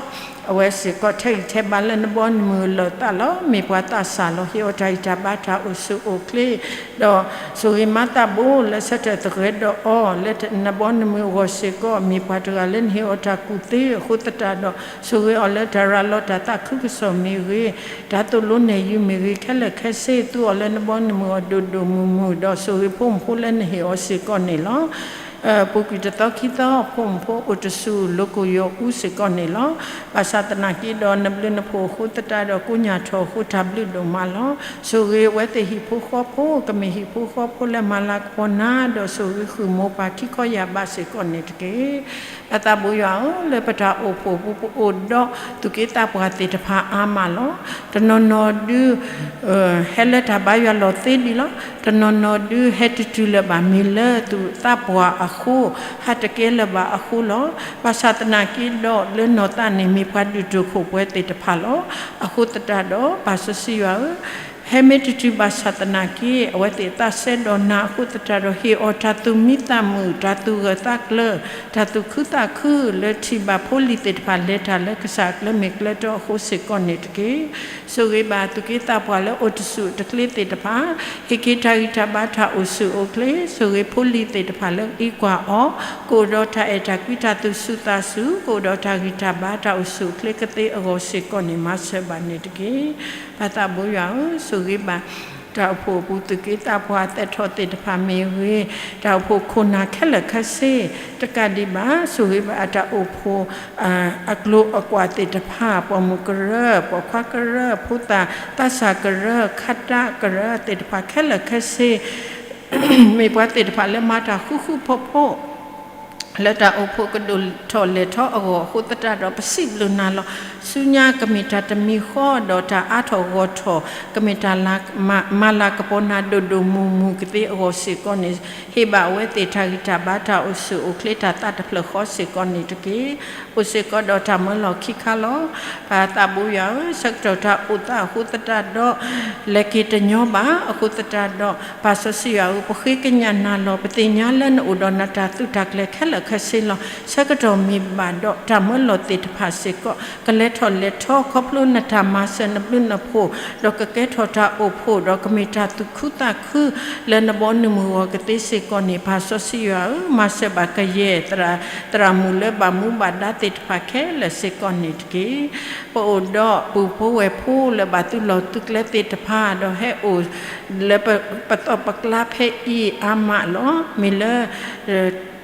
အဝဲစ့ၢ်ကီးထဲးဂံၢ်ထဲးဘါလၢနဘီနမုၢ်အလီၢ်သးလီၤ. မ့ၢ်ပှၤသးစၢ်လီၤ. ဟ့ၣ်အီၤတၢ်ဂံၢ်တၢ်ဘါ တၢ်အိၣ်ဆူၣ်အိၣ်ချ့ ဒီးဆိၣ်ဂ့ၤမၤသးဘိလၢဆၢထၢၣ်သဃဲးဒီးအီၤ လၢနဘီနမုၢ်အဂီၢ်စ့ၢ်ကီး, မ့ၢ်ပှၤတဂၤလၢနဟ့ၣ်အီၤတၢ်ကူၣ်သ့အဃိသတးဒီး ဆိၣ်ဂ့ၤအီၤလၢတၢ်ရၤလီၤတၢ်သးခုကစီၣ်မ့ၢ်ဂ့ၤ, တၢ်သိၣ်လိနဲၣ်ယုာ်မ့ၢ်ဂ့ၤ ခဲလၢာ်ခဲဆ့ သူအီၤလၢနဘီနမုၢ်အဂီၢ်ဒိၣ်ဒိၣ်မုၢ်မုၢ် ဒီးဆိၣ်ဂ့ၤဖိမုၣ်ဖိလၢနဟ့ၣ်အီၤစ့ၢ်ကီးန့ၣ်လီၤ. ပူၤကွံာ်တသီခံသီ ဖိမုၣ်ဖိအိၣ်တဆူၣ် လိၤကိၢ်ယီၤအူစ့ၢ်ကီးန့ၣ်လီၤ. ဘၣ်ဆၣ်သနာ်က့ဒီး နဘျုးနဖှိၣ်အဃိသတးဒီး ကိညၢ်ထီၣ်အဃိ တၢ်ဘျုးဒိၣ်မးလီၤ. ဆိၣ်ဂ့ၤအဝဲသ့ၣ်ဟံၣ်ဖိဃီဖိ ကမ့ၢ်ဟံၣ်ဖိဃီဖိလၢမၤလၤကပီၤနၤ, ဒီးဆိၣ်ဂ့ၤဃုာ်မိၢ်ပၢ်ခံခီယာ်ဘးစ့ၢ်ကီးန့ၣ်တက့ၢ်. ပၢ်သးဘိယွၤဧၢ, လၢပတၢ်အိၣ်ဖှိၣ်ပူၤ ပအိၣ်ဒီးသူၣ်က့သးပှၢ်သ့ၣ်တဖၣ်အါမးလီၤ. တနီၤနီၤဒုး ဟဲလၢတၢ်ဘါယွၤလီၤသ့ဒံးလီၤ. တနီၤနီၤဒုး ဟဲတတုၤလၢၤဘၣ် မ့ၢ်လၢသူၣ်သးပှၢ်အဃိ, ဟးတကဲလၢၤဘၣ်အဃိလီၤ. ဘၣ်ဆၣ်သနာ်က့ဒီး လၢနီၢ်သးန့ၣ် မ့ၢ်ပှၤဒုၣ်ဒိၣ်ခိၣ်ပှဲၤသ့ၣ်တဖၣ်လီၤ. အဃိသတးဒီး ပၢ်စီဆှံယွၤဧၢ, ဟဲမ့ၢ်တတုၤဘၣ်ဆၣ်သနာ်က့ အဝဲသ့ၣ်သးစဲဒီးနၤအဃိသတးဒီး ဟ့ၣ်အီၤတၢ်သူၣ်မံသးမုာ်, တၢ်သူၣ်ဂၢၢ်သးကျၢၤ, တၢ်သူၣ်ခုသးခု လၢထံၣ်ဘၣ်ဖိလံၤသ့ၣ်တဖၣ်လဲၤတၢ်လၢကစၢ်အကျဲမ့ၢ်ကျဲတီအဃိစ့ၢ်ကီးန့ၣ်တက့ၢ်. ဆိၣ်ဂ့ၤဘၣ်သူၣ်က့သးပှၢ်လၢအိၣ်တဆူၣ်တကျ့သ့ၣ်တဖၣ်, ဟ့ၣ်က့ၤတၢ်ဂံၢ်တၢ်ဘါတၢ်အိၣ်ဆူၣ်အိၣ်ချ့, ဆိၣ်ဂ့ၤဖိလံၤသ့ၣ်တဖၣ်လၢအံးကွၢ်အီၤ, ကအိၣ်ဒီးတၢ်အဲၣ်တၢ်ကွံတၢ်သူၣ်စူၤသးစူၤ, ကအိၣ်ဒီးတၢ်ဂံၢ်တၢ်ဘါတၢ်အိၣ်ဆူၣ်အိၣ်ချ့ကသ့အဂီၢ်စ့ၢ်ကီးန့ၣ် မၤစၢၤဘၣ်န့ၣ်တက့ၢ်. ပၢ်သးဘိယွၤဧၢ, ဆိၣ်ဂ့ၤဘၣ် တၢ်အိၣ်ဖှိၣ်အပူၤသူၣ်က့သးပှၢ်သဲးထီၣ်သ့ၣ်တဖၣ်မ့ၢ်ဂ့ၤ, တၢ်အိၣ်ဖှိၣ်ခိၣ်နၢ်ခဲလၢာ်ခဲဆ့, တကးဒံးဘၣ် ဆိၣ်ဂ့ၤဘၣ်အတၢ်အိၣ်ဖှိၣ် အကျိၤအကွာ်သ့ၣ်တဖၣ်, ပိာ်မုၣ်ကရၢ, ပိာ်ခွါကရၢ, ဖိသၣ်သးစၢ်ကရၢ, ခါတၢကရၢသ့ၣ်တဖၣ်ခဲလၢာ်ခဲဆ့ မ့ၢ်ပှၤသ့ၣ်တဖၣ်လၢမၤတၢ်ဃူဃူဖိးဖိး လၢတၢ်အိၣ်ဖှိၣ်ကဒိၣ်ထီၣ်လဲၢ်ထီၣ်အဂီၢ်အဃိသတးဒီး ပစံးဘျုးနၤလီၤ. ဆူညါကမ့ၢ်တၢ်တမံၤဃီဒီးတၢ်အါထီၣ်ဂီၢ်ထီၣ် ကမ့ၢ်တၢ်လၤ မၤလၤကပီၤနၤဒိၣ်ဒိၣ်မုၢ်မုၢ်ကသ့အဂီၢ်စ့ၢ်ကီးန့ၣ် ဟ့ၣ်ဘၣ်အဝဲသ့ၣ်တၢ်ဂံၢ်တၢ်ဘါတၢ်အိၣ်ဆူၣ်အိၣ်ချ့တၢ်သးတဖျၢၣ်ဃီစ့ၢ်ကီးန့ၣ်တက့ၢ်. အိၣ်စ့ၢ်ကီးဒီးတၢ်မၢလီၤခံခါလီၤ. ပၢ်သးဘိယွၤဧၢ, ဆၢကတီၢ်တၢ်အိၣ်သးအဃိသတးဒီး လဲၤက့ၤတညီဘၣ်အဃိသတးဒီး ပၢ်စီဆှံယွၤဧၢ, ပဃ့ကညးနၤလီၤ. ပသ့ၣ်ညါလၢနအိၣ်ဒီးနတၢ်သုးတၢ်ကျဲၤခဲလၢာ် ခဲစ့လီၤ. ဆၢကတီၢ်မ့ၢ်ဘၣ်ဒီး တၢ်မၢလီၤသ့ၣ်တဖၣ်စ့ၢ်ကီး ကလဲၤထီၣ်လဲၤထီ ခီဖျိနတၢ်မၤစၢၤနဘျုးနဖှိၣ်, ဒီးကကဲထီၣ်တၢ်အိၣ်ဖှိၣ်, ဒီးကမ့ၢ်တၢ်သူၣ်ခုသးခု လၢနဘီနမုၢ်ဂီၤကသ့စ့ၢ်ကီးန့ၣ် ပၢ်စီဆှံယွၤဧၢ, မၤစၢၤဘၣ်ကယဲၢ် သရၣ်မုၣ်လၢဘၣ်မူဘၣ်ဒါသ့ၣ်တဖၣ်ခဲလၢာ်စ့ၢ်ကီးန့ၣ်တက့ၢ်. ပအိၣ်ဒီးပုၢ်ဖိဝဲၢ်ဖိလၢဘၣ်သုးလီၢ်သုးကျဲသ့ၣ်တဖၣ် ဒီးဟဲအိၣ်လၢပသီၣ်ပကျါဖဲအံၤအါမးလီၤ. မ့ၢ်လၢ ထံ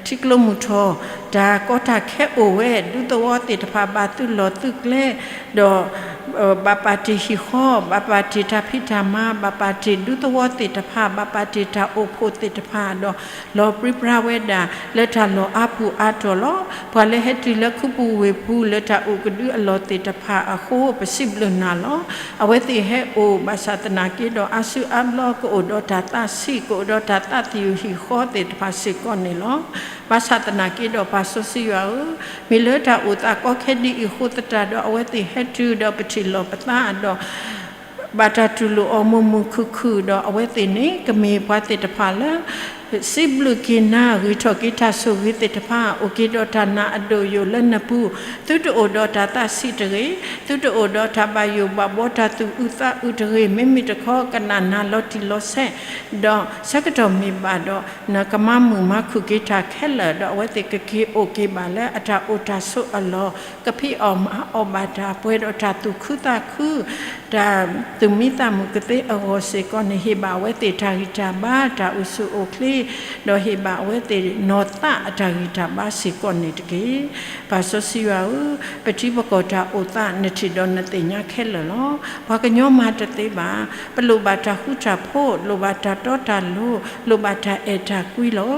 ကျိမုၢ်ထီၣ် တၢ်ကီတၢ်ခဲအိၣ်ဝဲ ဒူသဝီသ့ၣ်တဖၣ်ဘၣ်သုးလီၢ်သုးကျဲ, ဒီး ဘၣ်ပာ်တ့ၢ်ဟံၣ်ဃီ, ဘၣ်ပာ်တ့ၢ်တၢ်ဖံးတၢ်မၤ, ဘၣ်ပာ်တ့ၢ်ဒူသဝီသ့ၣ်တဖၣ်, ဘၣ်ပာ်တ့ၢ်တၢ်အိၣ်ဖှိၣ်သ့ၣ်တဖၣ်, ဒီးလီၤပြံပြါဝဲဒၣ် လၢတၢ်လီၢ်အါပူၤအါတီၢ်လီၤ. ပှၤလၢဟဲတုၤလၢခူပူၤဝ့ၢ်ပူၤလၢတၢ်အိၣ်ကဒုအလီၢ်သ့ၣ်တဖၣ်အဃိ ပစံးဘျုးနၤလီၤ. အဝဲသ့ၣ်ဟဲအိၣ်ဘၣ်ဆၣ်သနာ်က့ဒီး အါစုအါဘျီကအိၣ်ဒီးတၢ်သးဆံး ကအိၣ်ဒီးတၢ်သးသယုၢ်ဟံၣ်ဃီသ့ၣ်တဖၣ်စ့ၢ်ကီးန့ၣ်လီၤ. ဘၣ်ဆၣ်သနာ်က့ဒီး ပၢ်စီဆှံယွၤဧၢ, မ့ၢ်လၢတၢ်အိၣ်သးကီခဲဒ်အံၤအဃိသတးဒီး အဝဲသ့ၣ်ဟဲတုၤဒီးပထံၣ်လီၤပသးဒီး ဘၣ်တၢ်တူၢ်လိာ်အီၤမုာ်မုာ်ခုၣ်ခုၣ်ဒီး အဝဲသ့ၣ်န့ၣ် ကမ့ၢ်ပှၤသ့ၣ်တဖၣ်လၢ စံးဘျုးက့ၤနၤ ဂံၢ်ထီၣ်က့ၤတၢ်ဆိၣ်ဂ့ၤသ့ၣ်တဖၣ် အိၣ်က့ၤဒီးတၢ်နာ်အဒိၣ်ယိာ်လၢနပူၤ, သုတအိၣ်ဒီးတၢ်သးဆံးတဂ့ၤ, သုတအိၣ်ဒီးတၢ်ဘၣ်ယိၣ်ဘၣ်ဘှီတၢ်သူၣ်အုးသးအုးတဂ့ၤ, မ့မ့ၢ်တခီ ကနၣ်နၤလီၤတံၢ်လီၤဆဲး, ဒီးဆၢကတီၢ်မ့ၢ်ဘၣ်ဒီး နကမၤမုာ်မၤခုၣ်က့ၤတၢ်ခဲလၢာ်, ဒီးအဝဲသ့ၣ်ကက့ၤအိၣ်က့ၤဘၣ်လၢအတၢ်အိၣ်တၢ်ဆိးအလီၢ်, ကဖံးအီၣ်မၤအီၣ်ဘၣ်တၢ် ပှဲၤဒီးတၢ်သူၣ်ခုသးခု တၢ်သူၣ်မံသးမုာ်ကသ့အဂီၢ်စ့ၢ်ကီးန့ၣ် ဟ့ၣ်ဘၣ်အဝဲသ့ၣ်တၢ်ဂံၢ်တၢ်ဘါ တၢ်အိၣ်ဆူၣ်အိၣ်ချ့, ဒီးဟ့ၣ်ဘၣ်အဝဲသ့ၣ်နီၢ်သးအတၢ်ဂံၢ်တၢ်ဘါစ့ၢ်ကီးန့ၣ်တက့ၢ်. ပၢ်စီဆှံယွၤဧၢ, ပထံပကီၢ်တၢ်အိၣ်သး နထံၣ်ဒီးနသ့ၣ်ညါခဲလၢာ်လီၤ. ပှၤကညီမၤတသ့ဘၣ်. ပလိၣ်ဘၣ်တၢ်ဃူတၢ်ဖိး, လိၣ်ဘၣ်တၢ်တီတၢ်လိၤ, လိၣ်ဘၣ်တၢ်အဲၣ်တၢ်ကွံလီၤ.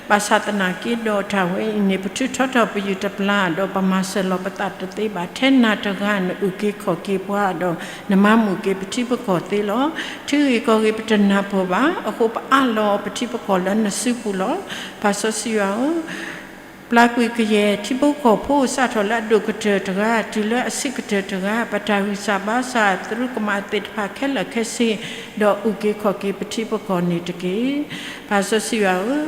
ဘၣ်ဆၣ်သနာ်က့ဒီးတၢ်ဝဲအံၤန့ၣ် ပထုးထီထီၣ်ပယုၢ်တပျၢ်ဒီး ပမၤစၢၤလီၤပသးတသ့ဘၣ်. ထဲနၤတဂၤနအုၣ်က့ၤခီၣ်က့ၤပှၤဒီး နမၤမုာ်က့ၤပထံပကီၢ်သ့လီၤ. ထံဂ့ၢ်ကီၢ်ဂ့ၢ်ပတနၢ်ပၢၢ်ဘၣ်. အဃိပအးလီၤပထံပကီၢ်လၢနစုပူၤလီၤ. ပၢ်စီဆှံယွၤဧၢ, ပျၢ်ကွံာ်ကယဲၢ်ထံဖိကီၢ်ဖိ စးထီၣ်လၢအဒိၣ်ကတၢၢ်တဂၤ တုၤလၢအဆံးကတၢၢ်တဂၤ, ပတၢ်ဂံၢ်စၢ်ဘါစၢ်သရူးကမၣ်သ့ၣ်တဖၣ်ခဲလၢာ်ခဲဆ့, ဒီးအုၣ်က့ၤခီၣ်က့ၤပထံပကီၢ်န့ၣ်တက့ၢ်. ပၢ်စီဆှံယွၤဧၢ,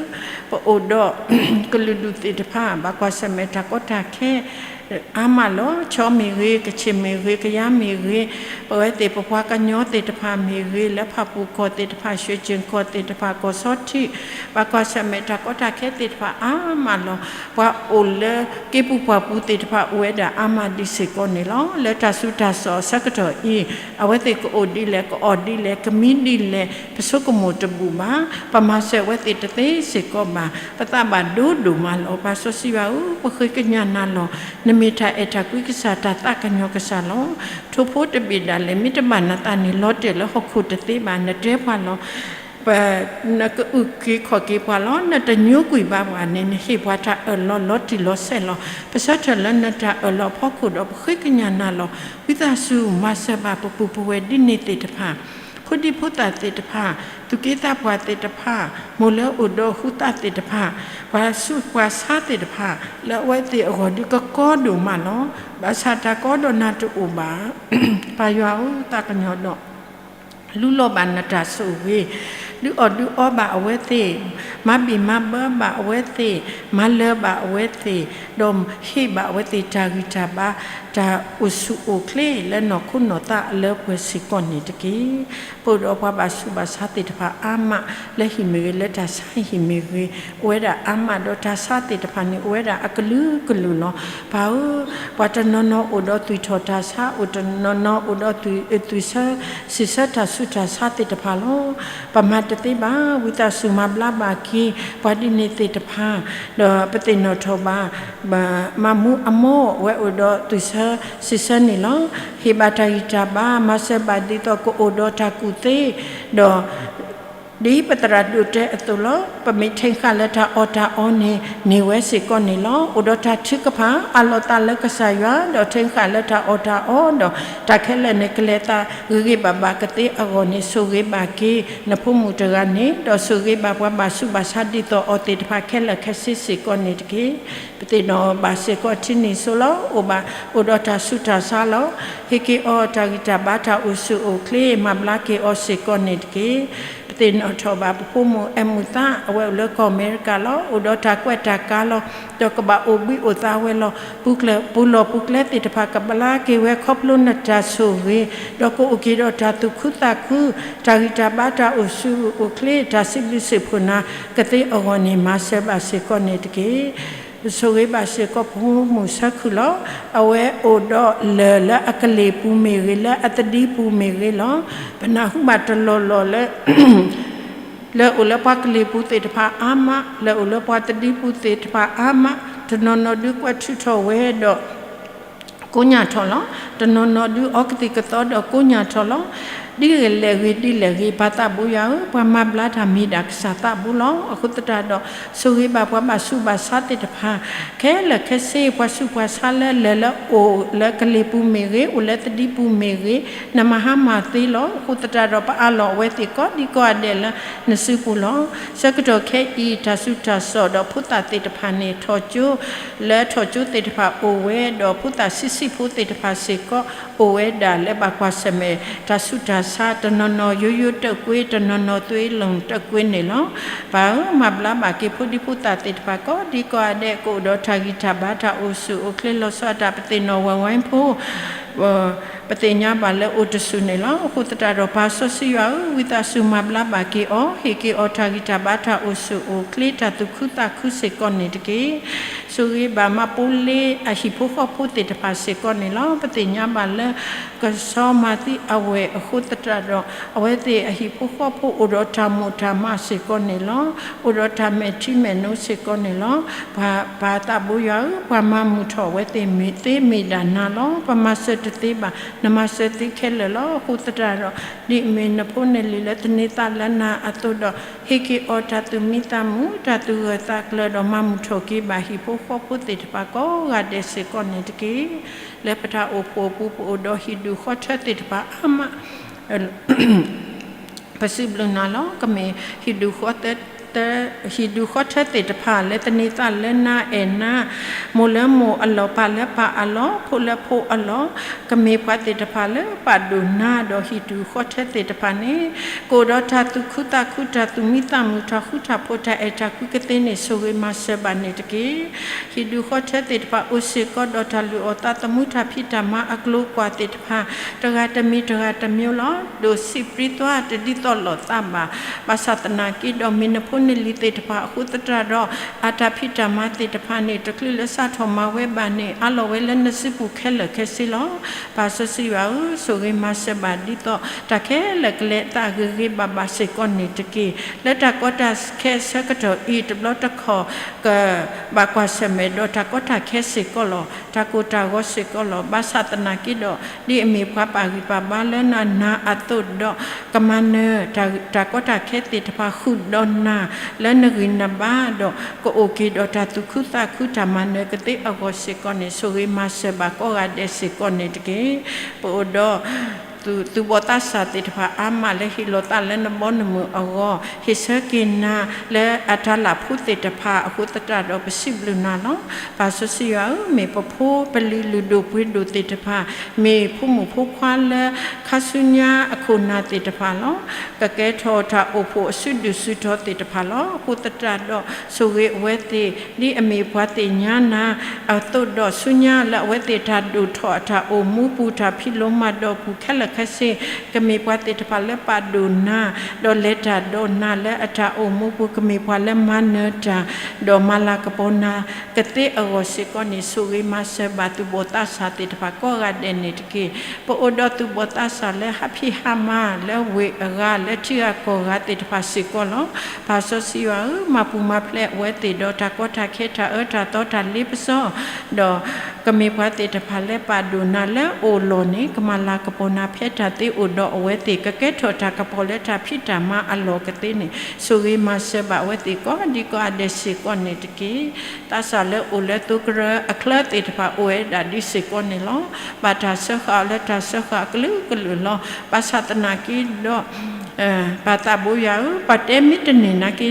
ပအိၣ်ဒီး ကလုာ်ဒူၣ်သ့ၣ်တဖၣ် ဘၣ်ကွၢ်ဆၢၣ်မဲာ်တၢ်ကီတၢ်ခဲ အါမးလီၤ. ခၠီမ့ၢ်ဂ့ၤ, ကခ့ၣ်မ့ၢ်ဂ့ၤ, ကယါမ့ၢ်ဂ့ၤ, ပဝဲသ့ၣ်ပပှၤကညီသ့ၣ်တဖၣ်မ့ၢ်ဂ့ၤ, လၢဖၣ်ပူၣ်ကီၢ်သ့ၣ်တဖၣ်, ရွှ့ၣ်ကၠ့ၣ်ကီၢ်သ့ၣ်တဖၣ်, ကီၢ်ဆီထံး, ဘၣ်ကွၢ်ဆၢၣ်မဲာ်တၢ်ကီတၢ်ခဲသ့ၣ်တဖၣ်အါမးလီၤ. ပှၤအိၣ်လၢက့ၤပူၤပှၢ်ပူၤသ့ၣ်တဖၣ်အိၣ်ဝဲဒၣ်အါမးဒံးစ့ၢ်ကီးန့ၣ်လီၤ. လၢတၢ်ဆူးတၢ်ဆါအဆၢကတီၢ်အံၤ, အဝဲသ့ၣ်ကအိၣ်ဒ်လဲၣ်, ကအီၣ်ဒ်လဲၣ်, ကမံဒ်လဲၣ်, ပဆိကမိၣ်တဘူၣ်ဘၣ်. ပမၤစၢၤအဝဲသ့ၣ်တသ့စ့ၢ်ကီးဘၣ်. ပသးဘၣ်ဒိဒိၣ်မးလီၤ. ပၢ်စီဆှံယွၤဧၢ, ပဃ့ကညးနၤလီၤ. နမ့ၢ်တၢ်အဲၣ်တၢ်ကွံကစၢ်, တၢ်သးကညီၤကစၢ်လီၤ. ထိၣ်ဖိတဘ့ၣ်ဒၣ်လဲာ် မ့ၢ်တဘၣ်နသးန့ၣ် လီၤတဲာ်လၢဟီၣ်ခိၣ်တသ့ဘၣ်. နတဲပှၤလီၤ. နကအုၣ်က့ၤခီၣ်က့ၤပှၤလီၤ. နတညိကွံာ်ဘၣ်ပှၤန့ၣ် နဟ့ၣ်ပှၤတၢ်အၢၣ်လီၤလီၤတံၢ်လီၤဆဲးလီၤ. ပဆၢထၢၣ်လၢနတၢ်အၢၣ်လီၤအဖီခိၣ်ဒီး ပဃ့ကညးနၤလီၤ. ဝံသးစူၤမၤစၢၤဘၣ်ပပုၢ်ပဝဲၢ်ဒ်န့ၣ်သ့ၣ်တဖၣ်, ဖိဒံဖိသၣ်သ့ၣ်တဖၣ်, သူၣ်က့သးပှၢ်သ့ၣ်တဖၣ်, မိၢ်လၢအိၣ်ဒီးဟူသးသ့ၣ်တဖၣ်, ပှၤဆူးပှၤဆါသ့ၣ်တဖၣ်, လၢအဝဲသ့ၣ်အဂီၢ်ဒုးကကီဒိၣ်မးလီၤ. ဘၣ်ဆၣ်တၢ်ကီဒီးနၤတအိၣ်ဘၣ်. ပၢ်ယွၤဧၢ, သးကညီၤဒီး လူလီၤဘၣ်နတၢ်ဆိၣ်ဂ့ၤ, ဒုးအီၣ်ဒုးအီဘၣ်အဝဲသ့ၣ်, မၤဘံၣ်မၤဘၢဘၣ်အဝဲသ့ၣ်, မၤလၢၤဘၣ်အဝဲသ့ၣ်, ဒီးဟ့ၣ်ဘၣ်အဝဲသ့ၣ်တၢ်ဂံၢ်တၢ်ဘါ, တၢ်အိၣ်ဆူၣ်အိၣ်ချ့လၢနီၢ်ခိနီၢ်သးအလၢပှဲၤစ့ၢ်ကီးန့ၣ်တက့ၢ်. ပအိၣ်ဒီးပှၤဘၣ်ဆူးဘၣ်ဆါသ့ၣ်တဖၣ်အါမး, လၢဟံၣ်မ့ၢ်ဂ့ၤ, လၢတၢ်ဆါဟံၣ်မ့ၢ်ဂ့ၤ, အိၣ်ဝဲဒၣ်အါမးဒီးတၢ်ဆါသ့ၣ်တဖၣ်န့ၣ် အိၣ်ဝဲဒၣ်အကလုာ်ကလုာ်လီၤ. ပၢ်ဧၢ, ပှၤတနီၤနီၤအိၣ်ဒီးသွံၣ်ထီၣ်တၢ်ဆါ, အိၣ်တနီၤနီၤအိၣ်ဒီးသွံၣ်, သွံၣ်ဆၢ, စံးဆၢတၢ်ဆူးတၢ်ဆါသ့ၣ်တဖၣ်လီၤ. ပမၤတသ့ဘၣ်. ဝံသးစူၤမၤဘျါဘၣ်က့ၤ ပှၤဒ်န့ၣ်သ့ၣ်တဖၣ်, ဒီးပသ့ၣ်နီၣ်ထီၣ်ဘၣ် မၤမူအမိၢ်ဝဲအိၣ်ဒီးသွံၣ်ဆၢ, စံးဆၢန့ၣ်လီၤ. ဟ့ၣ်ဘၣ်တၢ်ဂံၢ်တၢ်ဘါ, မၤစၢၤဘၣ်ဒ်သိးကအိၣ်ဒီးတၢ်ကူၣ်သ့, ဒီး ဒ်ပသရၣ်ဒိၣ်တဲအသိးလီၤ. ပမ့ၢ်ထံဃာ်လၢတၢ်အီၣ်တၢ်အီန့ၣ် န့ၢ်ဝဲစ့ၢ်ကီးန့ၣ်လီၤ. အိၣ်ဒီးတၢ်ထုကဖၣ်, အးလီၤသးလၢကစၢ်ယွၤ, ဒီးထံဃာ်လၢတၢ်အီၣ်တၢ်အီ, ဒီးတၢ်ခဲလၢာ်န့ၣ် ကလဲၤသးဂ့ၤဂ့ၤဘၣ်ဘၣ်ကသ့အဂီၢ်န့ၣ် ဆိၣ်ဂ့ၤဘၣ်က့ၤနဖိမုၣ်တဂၤန့ၣ်, ဒီးဆိၣ်ဂ့ၤဘၣ်ပှၤဘၣ်ဆူးဘၣ်ဆါဒ်သိးအီၤသ့ၣ်တဖၣ်ခဲလၢာ်ခဲဆ့စ့ၢ်ကီးန့ၣ်တက့ၢ်. ပသ့ၣ်နီၣ်ဘၣ်စ့ၢ်ကီးထံနံၤစိလီၤ. အိၣ်ဘၣ်, အိၣ်ဒီးတၢ်ဆူးတၢ်ဆါလီၤ. ဟ့ၣ်က့ၤအီၤတၢ်ဂံၢ်တၢ်ဘါ, တၢ်အိၣ်ဆူၣ်အိၣ်ချ့, မၤဘျါက့ၤအီၤစ့ၢ်ကီးန့ၣ်တက့ၢ်. သ့ၣ်နီၣ်ထီၣ်ဘၣ်ပဖိမုၣ်အဲၣ်မုာ်သး အဝဲအိၣ်လၢကီၢ်အမဲရကၤလီၤ. အိၣ်ဒီးတၢ်ကွဲးတၢ်ကးလီၤ. ဒီးကဘၣ်အိၣ်ဘှံးအိၣ်သါဝဲလီၤ. ပူၤလီၢ်ပူၤကျဲသ့ၣ်တဖၣ်ကဘျါက့ၤဝဲခီဖျိနတၢ်ဆိၣ်ဂ့ၤ, ဒီးကအိၣ်က့ၤဒီးတၢ်သူၣ်ခုသးခု, တၢ်ဂံၢ်တၢ်ဘါ တၢ်အိၣ်ဆူၣ်အိၣ်ချ့ တၢ်စံးဘျုးစံးဖှိၣ်နၤကသ့အဂီၢ်န့ၣ် မၤစၢၤဘၣ်စ့ၢ်ကီးန့ၣ်တက့ၢ်. ပဆိၣ်ဂ့ၤဘၣ်စ့ၢ်ကီးပဖိမုၣ်ဆၢခုၣ်လီၤ. အဝဲအိၣ်ဒီးလၢၢ်လၢအကလ့ၢ်ပူၤမ့ၢ်ဂ့ၤ, လၢအသဒံပူၤမ့ၢ်ဂ့ၤလီၤ. ပနၢ်ဟူဘၣ်တလီၢ်လီၢ်လၢ လၢအိၣ်လၢပှၤကလ့ၢ်ပူၤသ့ၣ်တဖၣ်အါမး, လၢအိၣ်လၢပှၤသဒံပူၤသ့ၣ်တဖၣ်အါမး, တနီၤနီၤဒုးကွဲးထုးထီၣ်ဝဲဒီး ကိညၢ်ထီၣ်လီၤ. တနီၤနီၤဒုးအီကသံၣ်ကသီဒီးကိညၢ်ထီၣ်လီၤ. ဒ်လဲၣ်ဂ့ၤဒ်လဲၣ်ဂ့ၤ ပၢ်သးဘိယွၤဧၢ, ပှၤမၤဘျါတၢ်မ့ၢ်ဒၣ်ကစၢ်သးဘိလီၤ. အဃိသတးဒီး ဆိၣ်ဂ့ၤဘၣ်ပှၤဘၣ်ဆူးဘၣ်ဆါသ့ၣ်တဖၣ် ခဲလၢာ်ခဲဆ့ ပှၤဆူးပှၤဆါလၢလၢၢ်လၢအိၣ်လၢကလ့ၢ်ပူၤမ့ၢ်ဂ့ၤ, အိၣ်လၢသဒံပူၤမ့ၢ်ဂ့ၤ, နမၤဟါမၢ်သ့လီၤ. အဃိသတးဒီး ပအးလီၤအဝဲသ့ၣ်ကိးဒံကိးဂၤဒဲးလၢနစုပူၤလီၤ. ဆၢကတီၢ်ခဲအံၤ တၢ်ဆူးတၢ်စိးဒီးဖိသၣ်သ့ၣ်တဖၣ်န့ၣ် ထီၣ်ကၠိ လၢထီၣ်ကၠိသ့ၣ်တဖၣ်အိၣ်ဝဲ, ဒီးဖိသၣ်ဆံးဆံးဖိသ့ၣ်တဖၣ်စ့ၢ်ကီး အိၣ်ဝဲဒၣ်လၢဘၣ်ကွၢ်ဆၢၣ်မဲာ်တၢ်ဆူးတၢ်ဆါ, တနီၤနီၤယိယိတၢၣ်ကွ့, တနီၤနီၤသွ့လိာ်တၢၣ်ကွ့န့ၣ်လီၤ. ပၢ်ဧၢ, မၤဘျါဘၣ်က့ၤဖိဒံဖိသၣ်သ့ၣ်တဖၣ်ကိးဒံကိးဂၤဒဲး ကအိၣ်ဒီးတၢ်ဂံၢ်တၢ်ဘါ တၢ်အိၣ်ဆူၣ်အိၣ်ချ့လီၤဆီဒၣ်တၢ် ပသ့ၣ်နီၣ်ဝဲဝဲဖိ ပသ့ၣ်ညါဘၣ်လၢအိၣ်တဆူၣ်န့ၣ်လီၤ. အဃိသတးဒီး ပၢ်စီဆှံယွၤဧၢ, ဝံသးစူၤမၤဘျါဘၣ်က့ၤအီၤ, ဟ့ၣ်က့ၤအီၤတၢ်ဂံၢ်တၢ်ဘါ တၢ်အိၣ်ဆူၣ်အိၣ်ချ့ တၢ်သူၣ်ခုသးခုစ့ၢ်ကီးန့ၣ်တက့ၢ်. ဆိၣ်ဂ့ၤဘၣ်မါပိလ့အဟံၣ်ဖိဃီဖိသ့ၣ်တဖၣ်စ့ၢ်ကီးန့ၣ်လီၤ. ပသ့ၣ်ညါဘၣ်လၢ ကဆီမၤသံအဝဲၢ်အဃိသတးဒီး အဝဲသ့ၣ်အဟံၣ်ဖိဃီဖိအိၣ်ဒီးတၢ်မိၣ်တၢ်မးစ့ၢ်ကီးန့ၣ်လီၤ. အိၣ်ဒီးတၢ်မဲာ်ထံမဲာ်နိစ့ၢ်ကီးန့ၣ်လီၤ. ပၢ်သးဘိယွၤဧၢ, ပှၤမၤမုာ်ထီၣ်အဝဲသ့ၣ်မ့ၢ်သ့မ့ၢ်ဒၣ်နၤလီၤ. ပမၤစၢၤတသ့ဘၣ်, နမၤစၢၤသ့ခဲလၢာ်လီၤ. အဃိသတးဒီး ဒ်အမ့ၢ်နဖိနလံၤလၢသန့ၤသးလၢနၤအသိးဒီး ဟ့ၣ်က့ၤအီၤတၢ်သူၣ်မံသးမုာ်, တၢ်သူၣ်ဂၢၢ်သးကျၢၤဒီး မၤမုာ်ထီၣ်က့ၤဘၣ်ဟံၣ်ဖိဃီဖိသ့ၣ်တဖၣ်ကိးဂၤဒဲးစ့ၢ်ကီးန့ၣ်တက့ၢ်. လၢပတၢ်အိၣ်ဖှိၣ်အပူၤ ပအိၣ်ဒီးဟံၣ်ဒူၣ်ဃီထၢသ့ၣ်တဖၣ်အါမး ပစံးဘျုးနၤလီၤ. ကမ့ၢ်ဟံၣ်ဒူၣ်ဃီထၢသ့ၣ်တဖၣ် လၢသန့ၤသးလၢနၤအဲၣ်နၤ, မိၢ်လၢမိၢ်အလီၢ်, ပၢ်လၢပၢ်အလီၢ်, ဖိလၢဖိအလီၢ်, ကမ့ၢ်ပှၤသ့ၣ်တဖၣ်လၢပာ်ဒိၣ်နၤ, ဒီးဟံၣ်ဒူၣ်ဃီထၢသ့ၣ်တဖၣ်န့ၣ် ကအိၣ်ဒီးတၢ်သူၣ်ခုသးခု, တၢ်သူၣ်မံသးမုာ်, တၢ်ဃူတၢ်ဖိး, တၢ်အဲၣ်တၢ်ကွံကသ့န့ၣ် ဆိၣ်ဂ့ၤမၤစၢၤဘၣ်န့ၣ်တက့ၢ်. ဟံၣ်ဒူၣ်ဃီထၢသ့ၣ်တဖၣ်အိၣ်စ့ၢ်ကီးဒီးတၢ်လုၢ်အီၣ်သးသမူ, တၢ်ဖံးတၢ်မၤအကျိၤအကွာ်သ့ၣ်တဖၣ် တဂၤတမံၤတဂၤတမံၤလီၤ. ဒိးစံးပြံသွါတဒ်သိးလိာ်သးဘၣ်. ဘၣ်ဆၣ်သနာ်က့ဒီး မ့ၢ်နဖိနလံၤသ့ၣ်တဖၣ်အဃိသတးဒီး အတၢ်ဖံးတၢ်မၤသ့ၣ်တဖၣ်န့ၣ် တချုးလၢစးထီၣ်မၤဝဲဘၣ်န့ၣ် အးလီၤဝဲလၢနစုပူၤခဲလၢာ်ခဲဆ့လီၤ. ပၢ်စီဆှံယွၤဧၢ, ဆိၣ်ဂ့ၤမၤစၢၤဘၣ်ဒ်သိး တၢ်ခဲလၢာ်ကလဲၤအသးဂ့ၤဂ့ၤဘၣ်ဘၣ်စ့ၢ်ကီးန့ၣ်တက့ၢ်. လၢတၢ်ကီတၢ်ခဲအဆၢကတီၢ်အံၤ တဘျီတခီၣ် ကဘၣ်ကွၢ်ဆၢၣ်မဲာ်ဒီးတၢ်ကီတၢ်ခဲစ့ၢ်ကီးလီၤ. တၢ်ကိၢ်တၢ်ဂီၤစ့ၢ်ကီးလီၤ. ဘၣ်ဆၣ်သနာ်က့ဒီး ဒ်အမ့ၢ်ပှၤပာ်ဂံၢ်ပာ်ဘါလၢနၤအသိးဒီး ကမၤနၢၤ တၢ်ကီတၢ်ခဲသ့ၣ်တဖၣ်ဃုာ်ဒီးနၤ လၢနဂံၢ်နဘါဒီး ကအိၣ်က့ၤဒီးတၢ်သူၣ်ခုသးခု တၢ်မၤနၢၤကသ့အဂီၢ်စ့ၢ်ကီးန့ၣ် ဆိၣ်ဂ့ၤမၤစၢၤဘၣ်ကိးဂၤဒဲးစ့ၢ်ကီးန့ၣ်တက့ၢ်. ပအိၣ်ဒီး သူၣ်ဘီၣ်သးစၢ်သ့ၣ်တဖၣ်အါမးလၢဟ့ၣ်လီၤသးလၢနဘီနမုၢ်အဂီၢ် ဟ့ၣ်ဆၢက့ၤနၤလၢအတၢ်လၢ်ဖိသ့ၣ်တဖၣ်အဃိသတးဒီး ပစံးဘျုးနၤလီၤ. ပၢ်စီဆှံယွၤဧၢ, မ့ၢ်ပဖိပလံၤလုၢ်ဒိၣ်ပှ့ၤဒိၣ်သ့ၣ်တဖၣ် မ့ၢ်ဖိမုၣ်ဖိခွါလၢခါဆူညါအခိၣ်နၢ်သ့ၣ်တဖၣ်လီၤ. ကကဲထီၣ်တၢ်အိၣ်ဖှိၣ်အစုဒုၣ်စုတီၤသ့ၣ်တဖၣ်လီၤ. အဃိသတးဒီး ဆိၣ်ဂ့ၤအဝဲသ့ၣ် ဒ်အမ့ၢ်ပှၤသ့ၣ်ညါနၤအသိးဒီး ဆူညါလၢအဝဲသ့ၣ်တၢ်ဒိၣ်ထီၣ်အတၢ်အိၣ်မူပူၤ တၢ်ဖံးလိမၤဒိးပူၤခဲလၢာ်ခဲဆ့ ကမ့ၢ်ပှၤသ့ၣ်တဖၣ်လၢပာ်ဒိၣ်နၤ ဒီးလဲၤတၢ်ဒီးနၤလၢအတၢ်အိၣ်မူပူၤ ကမ့ၢ်ပှၤလၢမၤနၢၤတၢ် ဒီးမၤလၤကပီၤနၤကသ့အဂီၢ်စ့ၢ်ကီးန့ၣ် ဆိၣ်ဂ့ၤမၤစၢၤဘၣ်သူၣ်ဘီၣ်သးစၢ်သ့ၣ်တဖၣ်ကိးဂၤဒဲးန့ၣ်တက့ၢ်. ပအိၣ်ဒီးသူၣ်ဘီၣ်သးစၢ်လၢဟးဖံးဟးမၤလၢဝ့ၢ်အဂၤ လၢထံဂၤကီၢ်ဂၤသ့ၣ်တဖၣ်စ့ၢ်ကီးလီၤ. ပၢ်စီဆှံယွၤဧၢ, မၤပူၤမၤဖျဲးအဝဲသ့ၣ်ဒီး တၢ်ကီတၢ်ခဲတၢ်အၢတၢ်သီတၢ်လ့ပစီ ဒီးကမ့ၢ်ပှၤသ့ၣ်တဖၣ်လၢပာ်ဒိၣ်နၤလၢအအိၣ်လီၢ်န့ၣ် ကမၤလၤကပီၤနၤဖဲတၢ်သ့အိၣ်ဒီးအဝဲသ့ၣ် ကကဲထီၣ်တၢ်ကပီၤလၢတၢ်ဖံးတၢ်မၤအလီၢ်ကသ့န့ၣ် ဆိၣ်ဂ့ၤမၤစၢၤဘၣ်အဝဲသ့ၣ်ကိးဒံကိးဂၤဒဲးစ့ၢ်ကီးန့ၣ်တက့ၢ်. သးစၢ်လၢအိၣ်လၢသိကရၢအချၢသ့ၣ်တဖၣ်အိၣ်ဝဲဒၣ်ဒ်စ့ၢ်ကီးန့ၣ်လီၤ. ဘၣ်တၢ်စၢဃာ်အီၤလၢတၢ်စၢဃာ်အကလုာ်ကလုာ်လီၤ. ဘၣ်ဆၣ်သနာ်က့ဒီး ပၢ်သးဘိယွၤဧၢ, ပှၤတဲမ့ၢ်တန့ၢ်နာ်က့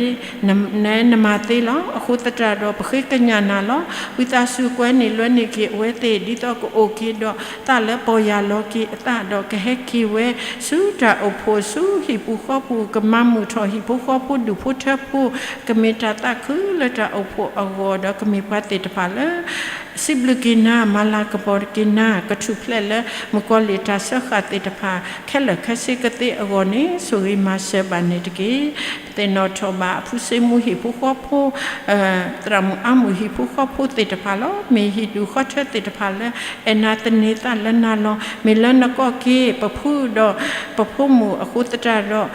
နမၤသ့လီၤ. အဃိသတးဒီး ပဃ့ကညးနၤလီၤ. ဝံသးစူၤကွဲန့ၢ်လွဲန့ၢ်က့ၤအဝဲသ့ၣ် ဒ်သိးကအိၣ်က့ၤဒီးသးလၢပီၢ်ယၢ်လီၤက့ၤအသးဒီး ကဟဲက့ၤဝဲဆူတၢ်အိၣ်ဖှိၣ်ဆူဟံၣ်ပူၤဃီပူၤ, ကမၤမုာ်ထီၣ်ဟံၣ်ဖိဃီဖိဒူၣ်ဖိထၢဖိ, ကမ့ၢ်တၢ်သးခုလၢတၢ်အိၣ်ဖှိၣ်အဂီၢ်ဒီး ကမ့ၢ်ပှၤသ့ၣ်တဖၣ်လၢ စံးဘျုးက့ၤနၤ, မၤလၤကပီၤက့ၤနၤ, ကထူၣ်ဖျဲးလၢမုၣ်ကီၤလံၢ်တၢ်စၢဃာ်သ့ၣ်တဖၣ် ခဲလၢာ်ခဲဆ့ကသ့အဂီၢ်န့ၣ် ဆိၣ်ဂ့ၤမၤစၢၤဘၣ်န့ၣ်တက့ၢ်. ပသ့ၣ်နီၣ်ထီၣ်ဘၣ်အဖုစ့မူဟံၣ်ဖိဃီဖိ, သရၣ်မုၣ်အါမုၣ်ဟံၣ်ဖိဃီဖိသ့ၣ်တဖၣ်လီၤ. မ့ၢ်ဟံၣ်ဒူၣ်ဃီထၢသ့ၣ်တဖၣ်လၢ အဲၣ်နၤသန့ၤသးလၢနၤလီၤ. မ့ၢ်လၢနကိးက့ၤ ပဖုဒီးပဖိမုၣ်အဃိသတးဒီး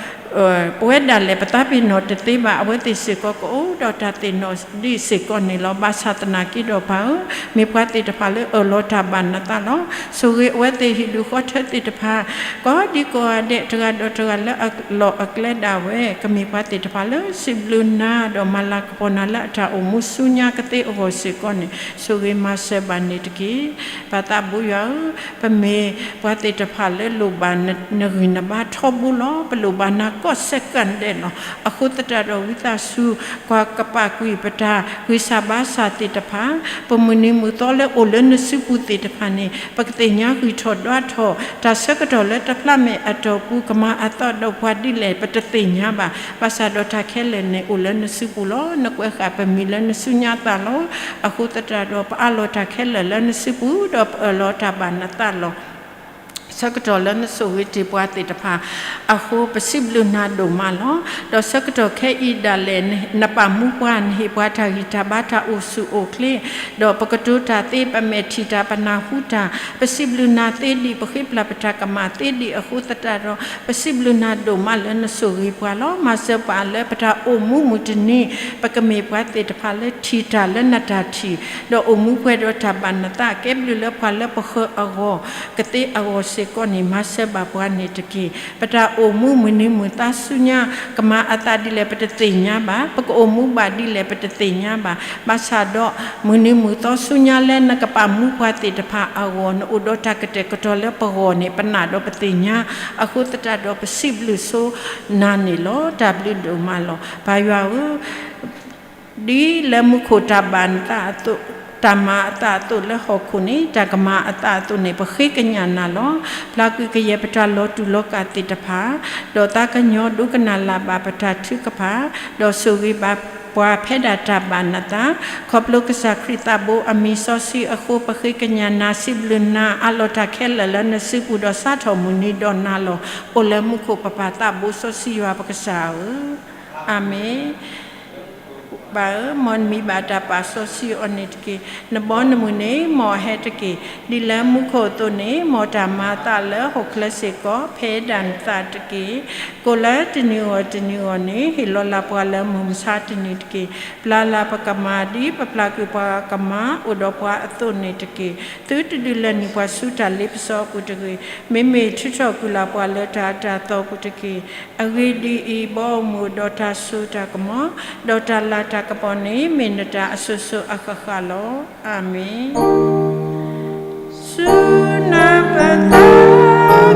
ပဝဲဒၣ်လဲာ် ပသးပ့ၤနီၣ်တသ့ဘၣ်. အဝဲသ့ၣ်စ့ၢ်ကီး ကအိၣ်ဒီးတၢ်သ့ၣ်နီၣ်ဒံးစ့ၢ်ကီးန့ၣ်လီၤ. ဘၣ်ဆၣ်သနာ်က့ဒီးပၢ်ဧၢ, မ့ၢ်ပှၤသ့ၣ်တဖၣ်လၢအၢၣ်လီၤတၢ်ဘၣ်နသးလီၤ. ဆိၣ်ဂ့ၤအဝဲသ့ၣ်ဟံၣ်ဒူၣ်ဃီထၢသ့ၣ်တဖၣ် ကိးဒံကိးဂၤဒဲး တဂၤဒီးတဂၤလၢအလီၢ်အကျဲဒၣ်ဝဲ ကမ့ၢ်ပှၤသ့ၣ်တဖၣ်လၢ စံးဘျုးနၤဒီးမၤလၤကပီၤနၤလၢအတၢ်အိၣ်မူဆူညါကသ့အဂီၢ်စ့ၢ်ကီးန့ၣ် ဆိၣ်ဂ့ၤမၤစၢၤဘၣ်န့ၣ်တက့ၢ်. ပၢ်သးဘိယွၤဧၢ, ပမ့ၢ်ပှၤသ့ၣ်တဖၣ်လၢလိၣ်ဘၣ်နဂံၢ်နဘါထီဘိလီၤ. ပလိၣ်ဘၣ်နၤကိးဆဲးကၢ်ဒဲးလီၤ. အဃိသတးဒီးဝံသးစူၤ ကွၢ်ကပာ်ကွံာ်ပတၢ်ဂံၢ်စၢ်ဘါစၢ်သ့ၣ်တဖၣ်, ပမုၢ်နံၤမုၢ်သီလၢအိၣ်လၢနစုပူၤသ့ၣ်တဖၣ်န့ၣ် ပကသ့ၣ်ညါဂံၢ်ထီၣ်ဒွးထီၣ် တၢ်ဆၢကတီၢ်လၢတဖျါမဲာ်အတီၢ်ပူၤ ကမၤအသးဒီးပှၤဒ်လဲၣ် ပတသ့ၣ်ညါဘၣ်. ဘၣ်ဆၣ်ဒီးတၢ်ခဲလၢာ်န့ၣ် အိၣ်လၢနစုပူၤလီၤ. နကွဲးဃာ်ပမံၤလၢနစုညါသးလီၤ. အဃိသတးဒီး ပအးလီၤတၢ်ခဲလၢာ်လၢနစုပူၤ ဒီးပအၢၣ်လီၤတၢ်ဘၣ်နသးလီၤ. ဆၢကတီၢ်လၢနဆိၣ်ဂ့ၤတ့ၢ်ပှၤသ့ၣ်တဖၣ်အဃိ ပစံးဘျုးနၤဒိၣ်မးလီၤ. ဒီးဆၢကတီၢ်ခဲအံၤဒၣ်လဲာ် နပာ်မူပှၤ နဟ့ၣ်ပှၤတၢ်ဂံၢ်တၢ်ဘါ တၢ်အိၣ်ဆူၣ်အိၣ်ချ့, ဒီးပကတိၤတၢ်သ့ ပမဲာ်ထံၣ်တၢ် ပနၢ်ဟူတၢ်, ပစံးဘျုးနၤသ့ဒံး ပဃ့ပျၢ်ပတၢ်ကမၣ်သ့ဒံးအဃိသတးဒီး ပစံးဘျုးနၤဒိၣ်မးလၢနဆိၣ်ဂ့ၤပှၤလီၤ. မၤစၢၤပှၤလၢပတၢ်အိၣ်မူမုၢ်တနံၤ ပကမ့ၢ်ပှၤသ့ၣ်တဖၣ်လၢထံၣ်တၢ်လၢနတၢ်ထံၣ်, ဒီးအိၣ်မူပှဲၤဒီးတၢ်ဘၣ်နသး ကဲဘျုးလၢပှၤလၢပဃၢၤအဂီၢ် ကသ့အဂီၢ်စ့ၢ်ကီးန့ၣ် မၤစၢၤဘၣ်ပှၤန့ၣ်တက့ၢ်. ပတၢ်အိၣ်မူမုၢ်နံၤမုၢ်သီဆူညါ ကမၤအသးဒ်လဲၣ် ပတသ့ၣ်ညါဘၣ်. ပကအိၣ်မူဘၣ်ဒ်လဲၣ် ပတသ့ၣ်ညါဘၣ်. ဘၣ်ဆၣ်ဒီး မုၢ်နံၤမုၢ်သီဆူညါလၢနကပာ်မူပှၤသ့ၣ်တဖၣ်အဂီၢ် နအိၣ်ဒီးတၢ်ကတဲာ်ကတီၤလၢပဂီၢ်န့ၣ် ပနာ်ဒီးပသ့ၣ်ညါ. အဃိသတးဒီး ပစံးဘျုးဆိနၤန့ၣ်လီၤ. တၢ်ဘျုးဒိၣ်မးလီၤ. ပၢ်ယွၤဧၢ, ဒ်လၢမူခိၣ်တၢ်ဘၣ်နသးအသိး, တၢ်မၤအသးအသိးလၢဟီၣ်ခိၣ်န့ၣ် တၢ်ကမၤအသးအသိးန့ၣ် ပဃ့ကညးနၤလီၤ. ပျၢ်ကွံာ်ကယဲၢ်ပတၢ်လီၤတူာ်လီၤကာ်သ့ၣ်တဖၣ်, ဒီးသးကညီၤဒိကနၣ်လၢ်ဘၣ်ပတၢ်ထုကဖၣ်, ဒီးဆိၣ်ဂ့ၤဘၣ်ပှၤဖဲဒၣ်တၢ်ဘၣ်နသး, ခီဖျိကစၢ်ခရံာ်သးဘိအမံၤစီဆှံအဃိ ပဃ့ကညးနၤ စံးဘျုးနၤ အးလီၤတၢ်ခဲလၢာ်လၢနစုပူၤဒီးစးထီၣ်မုၢ်နံၤဒီးနၤလီၤ. အိၣ်လၢမူခိၣ်ပပၢ်သးဘိစီဆှံယွၤပကစၢ်ဧၢ, အၤမ့ၣ်. ပၢ်ဧၢ, မ်နမံၤဘၣ်တၢ်ပာ်စီဆှံအီၤန့ၣ်တက့ၢ်. နဘီနမုၢ်န့ၣ် မ်အဟဲတက့ၢ်. ဒ်လၢမူခိၣ်အသိးန့ၣ် မ်တၢ်မၤအသးလၢဟီၣ်ခိၣ်ချၢစ့ၢ်ကီး ဖဲဒၣ်နသးတက့ၢ်. ကိၣ်လၢတနံၤဂီၢ်တနံၤဂီၢ်န့ၣ် ဟ့ၣ်လီၤလၢ်ပှၤလၢမုၢ်မဆါတနံၤတက့ၢ်. ပျၢ်လၢ်ပကမၢ်ဒ်ပပျၢ်ကွံာ်ပှၤကမၢ်အိၣ်ဒီးပှၤအသိးန့ၣ်တက့ၢ်. သုတဒုးလဲၤနုာ်ပှၤဆူတၢ်လ့ပစီအပူၤတဂ့ၤ. မ့မ့ၢ်ထုးထီၣ်ကွံာ်လၢ်ပှၤလၢတၢ်အတၢ်သီပူၤတက့ၢ်. အဂ့ၢ်ဒ်အံၤ, ဘီအမုၢ်ဒီးတၢ်စိတၢ်ကမီၤ, ဒီးတၢ်လၤတၢ်ကပီၤန့ၣ် မ့ၢ်နတၢ်အစိၤစိၤအဃၣ်ဃၣ်လီၤ. အၤမ့ၣ်. ဆူနၢ်ပသး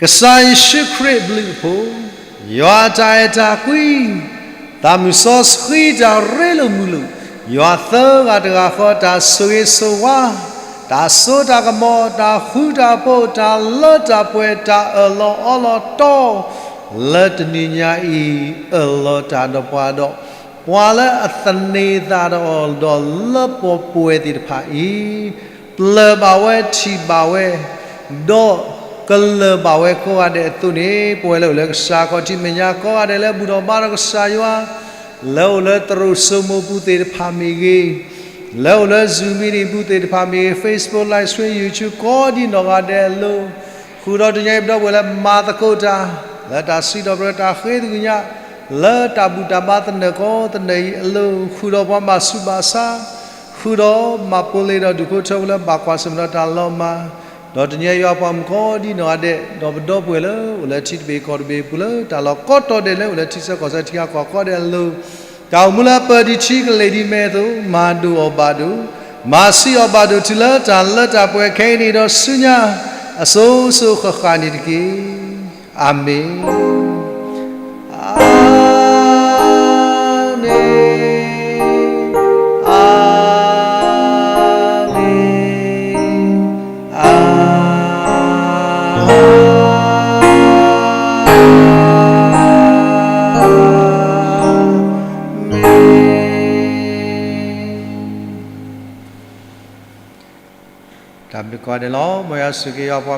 ကစၢ်ယ့ၣ်ၡူးခရံာ်အဘျုးအဖှိၣ်, ယွၤအတၢ်အဲၣ်တၢ်ကွံ, သးမုၢ်စီဆှံတၢ်ရ့လိာ်မုာ်လိာ်, ယွၤသၢဂၤတဂၤဃီ တၢ်ဆိၣ်ဂ့ၤဆိၣ်ဝါ, တၢ်စိတၢ်ကမီၤ, တၢ်ဃူတၢ်ဖိး, တၢ်လၢတၢ်ပှဲၤ, တၢ်အၢၣ်လီၤအီလီၤတီ, လၢတနံၤညါအံၤ အၢၣ်လီၤတၢ်ဒီးပှၤဒီး ပှၤလၢအသန့ၤသးဒီးအီၤဒီးလၢပှဲၤပှဲၤသ့ၣ်တဖၣ်အံၤ ပျၢ်ဘၣ်ဝဲထံၣ်ဘၣ်ဝဲ, ဒီးကလၢၢ်ဘၣ်ဝဲကိးဂၤဒဲးအသိးန့ၣ်, ပဝဲလၢအိၣ်လၢကစၢ်ခီၣ်ထံးမဲာ်ညါကိးဂၤဒဲးလၢဘူၣ်ထီၣ်ဘါထီၣ်ကစၢ်ယွၤ, လၢအိၣ်လၢသရိာ်စိမိၤပူၤသ့ၣ်တဖၣ်မ့ၢ်ဂ့ၤ, လၢအိၣ်လၢ Zoom meeting ပူၤသ့ၣ်တဖၣ်မ့ၢ်ဂ့ၤ, Facebook Live Stream, YouTube ကိးဒံနီၢ်ဂၤဒဲးအလိၤ, ဃုာ်ဒီးတညီအံၤပဒီပုၢ်ဝဲၢ်လၢမၤသကိးတၢ် လၢတၢ်စံးထီၣ်ပတြၢၤတၢ်ဃ့သကွံာ်ညါ လၢတၢ်ဘူၣ်တၢ်ဘါသနၢၣ်ကိးသနၢၣ်အံၤအလိၤ, ဃုာ်ဒီးပှၤဘၣ်ဆူးဘၣ်ဆါ, ဃုာ်ဒီးမၤပိာ်လ့ဒီးဒူၣ်ဖိထၢဖိလၢဘၣ်ကွၢ်ဆၢၣ်မဲာ်ဒီးတၢ်လီၤမၢ်, ဒီးတညီယွၤပှၤမုၣ်ကိးဒံနီၢ်ဂၤဒဲး, ဒီးပဒီပုၢ်ဝဲၢ်လၢအိၣ်လၢထံတဘ့ၣ်ကီၢ်တဘ့ၣ်အပူၤလၢတၢ်လီၢ်ကိးတီၤဒဲးလၢအိၣ်လၢထံဆၢကီၢ်ဆၢထံဂၤကီၢ်ဂၤကိးဂၤဒဲးအလိၤ, တၢ်အိၣ်မူလၢအပၢၢ်ဒံးထံကလဲၤဒံးမဲအသိး မၤဒိၣ်အီၣ်ဘၣ်ဒိၣ်, မၤဆံးအီၣ်ဘၣ်ဒိၣ်တုၤလၢတၢ်လၢတၢ်ပှဲၤခဲအံၤန့ၣ်ဒီးဆူညါ အစိၤစိၤဃၣ်ဃၣ်န့ၣ်တက့ၢ်. အၤမ့ၣ်. အၤမ့ၣ်, အၤမ့ၣ်, အၤမ့ၣ်. တၢ်ဘျုးကိးဂၤဒဲးလီၤ. မ်ယွၤဆိၣ်ဂ့ၤယွၤပှၤ